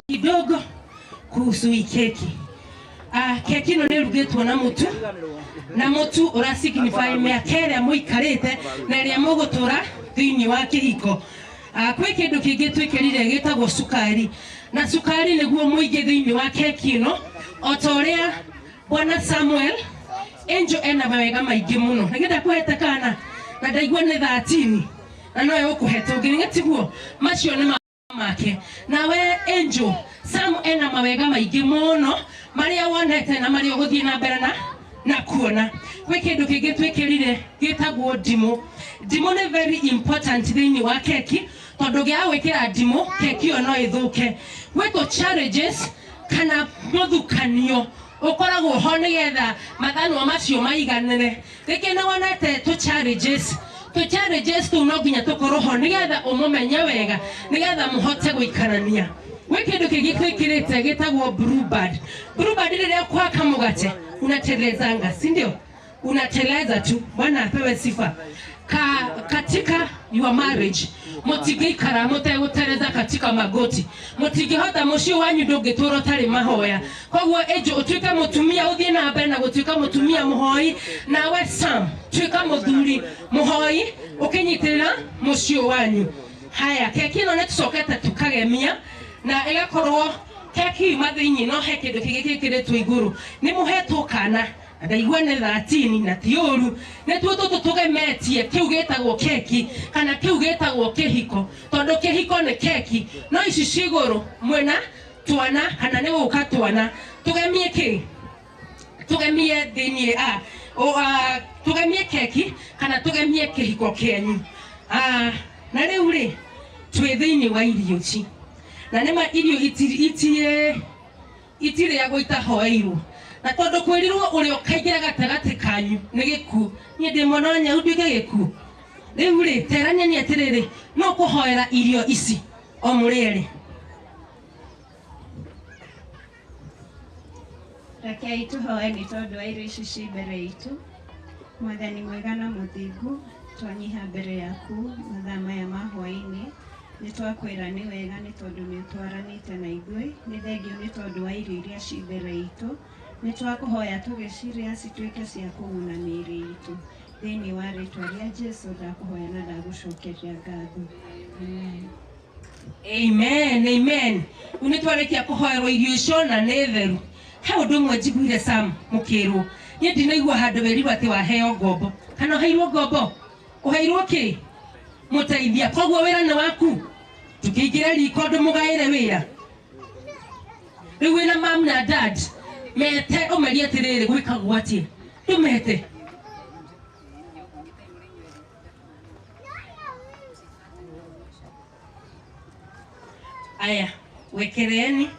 Kidogo kuhusu hii keki. Keki ĩno nĩ ĩrugĩtwo na mũtu, na mũtu ũra signify mĩaka ĩrĩa mũikarĩte na ĩrĩa mũgũtũra thĩinĩ wa kĩhiko. Kwĩ kĩndũ kĩngĩ twĩkĩrire gĩtagwo cukari, na cukari nĩguo mũingĩ thĩinĩ wa keki ĩno, o ta ũrĩa Bwana Samuel Angel ena mawega maingĩ mũno. Nĩngenda kũhete kana na ndaigua nĩ 13 na nowe ũkũhete ũngĩ, nĩ tiguo? Macio nĩ make. Nawe Angel, Sam ena mawega maingĩ mũno marĩa wonete na marĩa ũgũthiĩ na mbere na kuona. Gwĩ kĩndũ kĩngĩ twĩkĩrire gĩtagwo ndimũ. Ndimũ nĩ very important thĩinĩ wa keki, tondũ ũngĩaga gwĩkĩra ndimũ keki ĩyo no ĩthũke. Gwĩ tũ challenges kana mũthukanio ũkoragwo ho nĩgetha mathanwa macio maiganĩre. Rĩngĩ nĩ wonete tũ challenges, tũ challenges tũu no nginya tũkorwo ho nĩgetha ũmũmenye wega, nĩgetha mũhote gũikarania. Gwĩ kĩndũ kĩngĩ twĩkĩrĩte gĩtagwo bluebird. Bluebird rĩrĩa ũkũhaka mũgate unatelezanga, si ndio? Unateleza tu. Bwana apewe sifa. Katika your marriage mutingĩikara mũtegũtereza katika magoti, mũtingĩhota, mũciĩ wanyu ndũngĩtũra ũtarĩ mahoya. Koguo Angel, ũtuĩke mũtumia ũthiĩ na mbere na gũtuĩka mũtumia mũhoi, nawe Sam tuĩka mũthuri mũhoi ũkĩnyitĩrĩra mũciĩ wanyu. Haya, keki ĩno nĩ tũcokete tũkagemia na ĩgakorwo keki yuma thĩinĩ, no he kĩndũ kĩngĩ gĩkĩrĩtwo igũrũ. Nĩ mũhetwo kana ndaigua nĩ 13 na ti ũru, nĩtuo tũtũ tũgemetie kĩu gĩtagwo keki kana kĩu gĩtagwo kĩhiko, tondũ kĩhiko nĩ keki, no ici ci igũrũ mwĩna twana kana nĩ gũka twana tũgemie kĩ, tũgemie thĩinĩ tũgemie keki kana tũgemie kĩhiko kĩanyu. Na rĩu rĩ twĩ thĩinĩ wa irio ici, na nĩma irio itirĩagwo itahoeirwo, na tondũ kwĩrirwo ũrĩa ũkaingĩra gatagatĩ kanyu nĩ gĩkuũ. Niĩ ndĩ mwana wa nyau nduĩke gĩkuũ? Rĩu rĩ terania nĩ atĩrĩrĩ, no kũhoera irio ici o mũrĩ erĩ. Rekei tũhoe nĩ tondũ wa irio ici ci mbere itũ. Mwathani mwega na mũthingu, twanyiha mbere yaku mathaa maya ma hwaĩ-inĩ. Nĩ twakwĩra nĩ wega nĩ tondũ nĩ ũtwaranĩte na ithuĩ. Nĩ thengio nĩ tondũ wa irio iria ci mbere itũ. Nĩ twakũhoya tũgĩcirĩa cituĩke cia kũguna mĩĩrĩ itũ. Thĩinĩ wa rĩtwa rĩa Jesũ ndakũhoya na ndagũcokeria ngatho. Amen. Amen, amen. Rĩu nĩ twarĩkia kũhoerwo irio icio na nĩ theru. He ũndũ ũmwe njiguire Sam mũkĩrwo. Niĩ ndinaigua handũ wĩrirwo atĩ waheo ngombo. Kana ũheirwo ngombo? Ũheirwo kĩ? Mũteithia. Koguo wĩra nĩ waku. Tũkĩingĩra riko ndũmũgaĩre wĩra. Rĩu wĩna mam na dad mete ũmerie atĩrĩrĩ gwĩkagwo atĩa. Ndũmete. Aya, wekereeni.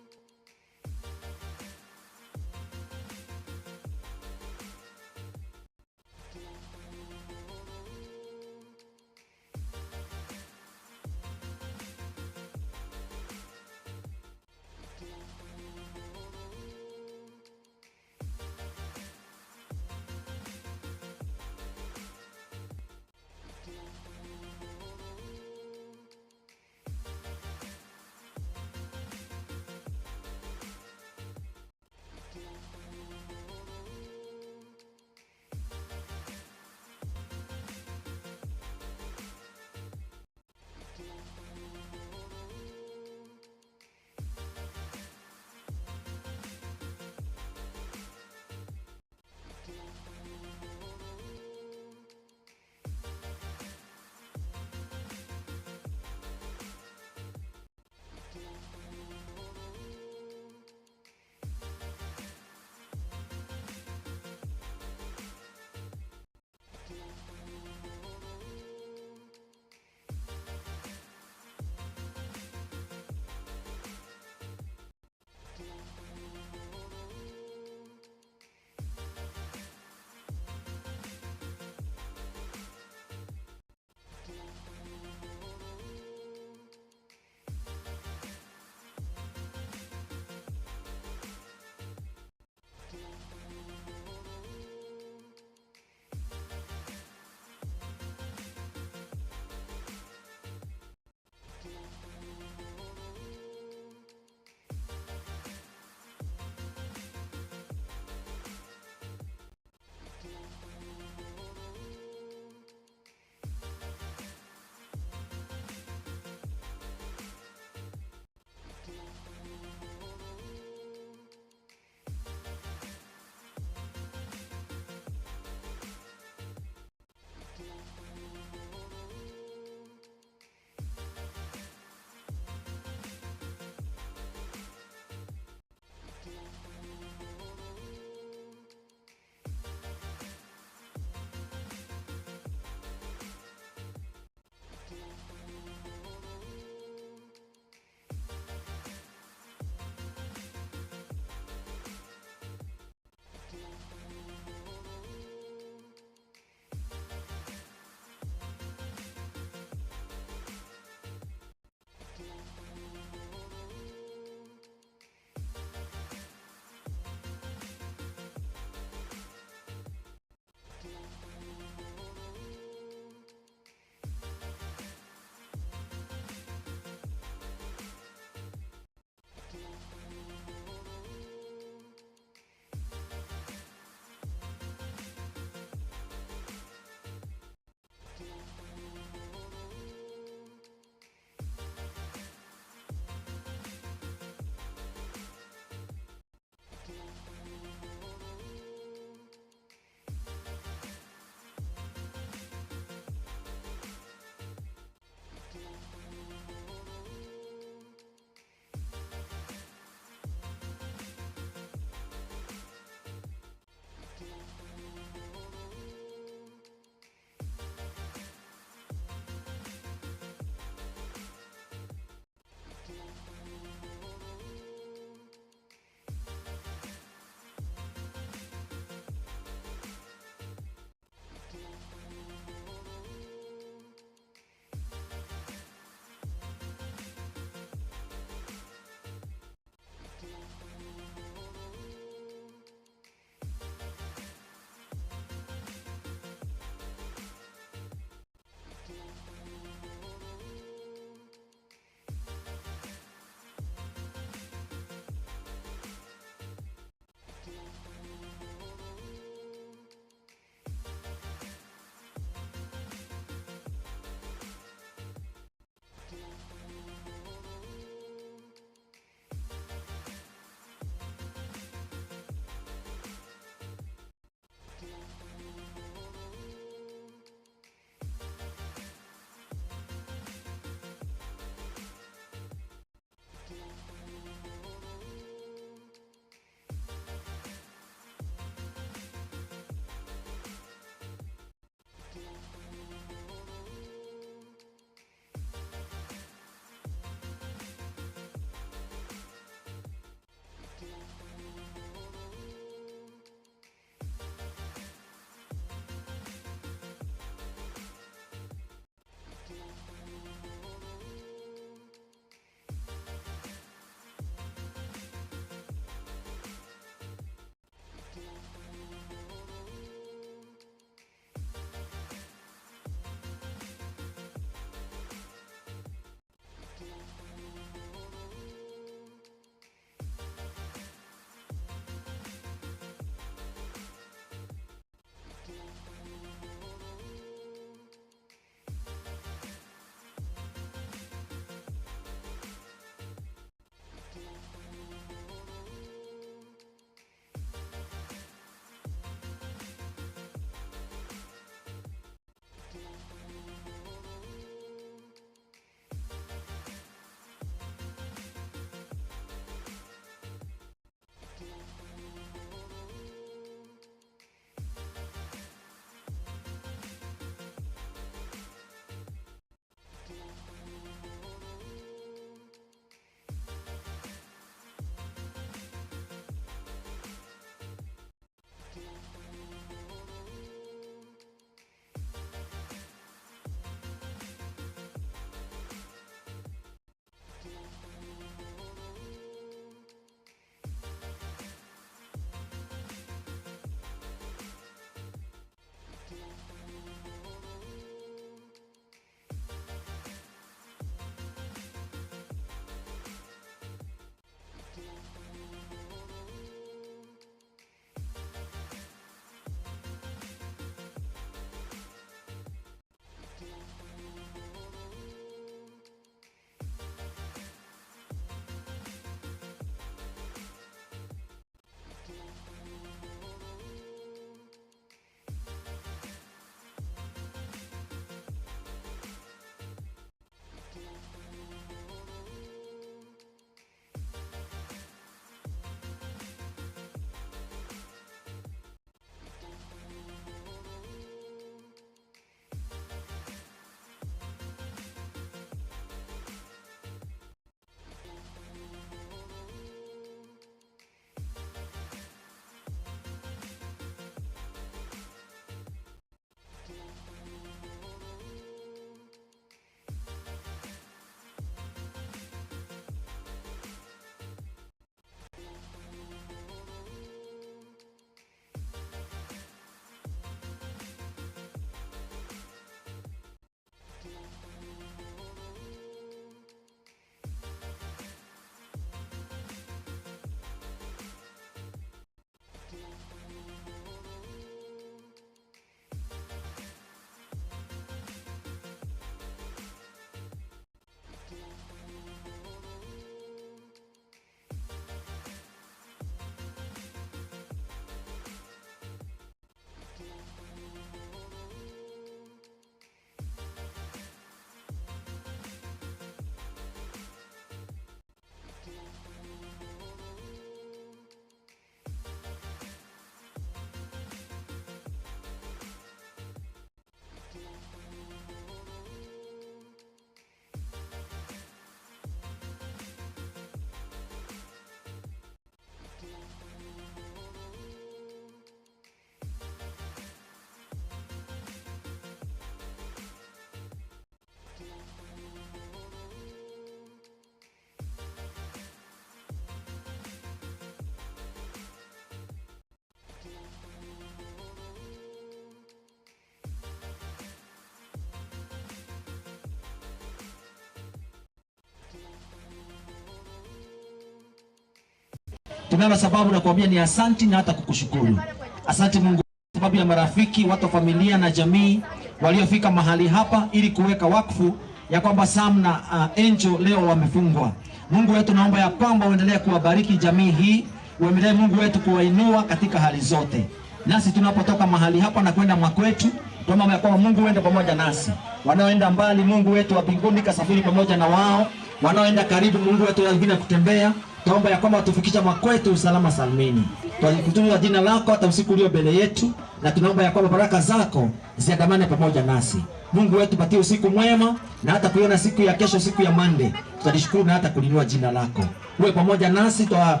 Tunalo sababu na kuambia ni asanti na hata kukushukuru. Asante Mungu sababu ya marafiki, watu wa familia na jamii waliofika mahali hapa ili kuweka wakfu ya kwamba Sam na Angel leo wamefungwa. Mungu wetu, naomba ya kwamba uendelee kuwabariki jamii hii, uendelee Mungu wetu kuwainua katika hali zote. Nasi tunapotoka mahali hapa na kwenda mwakwetu, tuomba ya kwamba Mungu uende pamoja nasi. Wanaoenda mbali, Mungu wetu wa mbinguni kasafiri pamoja na wao. Wanaoenda karibu, Mungu wetu wengine kutembea, tuomba ya kwamba tufikisha mwakwetu salama salmini. Twalikutukuza jina lako hata usiku ulio mbele yetu, na tunaomba ya kwamba baraka zako ziandamane pamoja nasi. Mungu wetu, patie usiku mwema na hata kuiona siku ya kesho, siku ya Monday. Tutalishukuru na hata kulinua jina lako. Uwe pamoja nasi, twa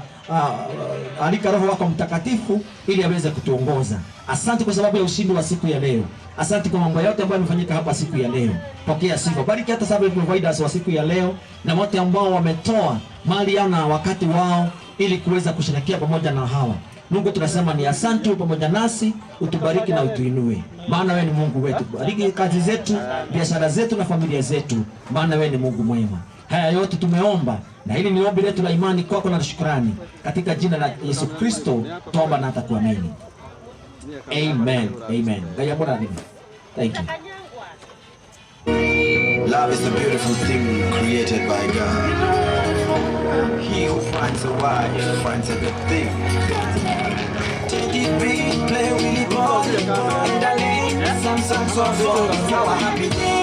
alika Roho wako Mtakatifu ili aweze kutuongoza. Asante kwa sababu ya ushindi wa siku ya leo. Asante kwa mambo yote ambayo yamefanyika hapa siku ya leo. Pokea sifa. Bariki hata service providers wa siku ya leo na wote ambao wametoa mali yao na wakati wao ili kuweza kusherehekea pamoja na hawa. Mungu, tunasema ni asante, pamoja nasi, utubariki na utuinue, maana wewe ni Mungu wetu. Bariki kazi zetu, biashara zetu na familia zetu, maana wewe ni Mungu mwema. Haya yote tumeomba, na hili ni ombi letu la imani kwako na shukrani, katika jina la Yesu Kristo tuomba na hata kuamini. Amen. Amen. Ngai amũrathime. Thank you. Love is a beautiful thing created by God. He who finds a wife finds a good thing. Take it big, play with it ball. In the lane, some songs of our happy.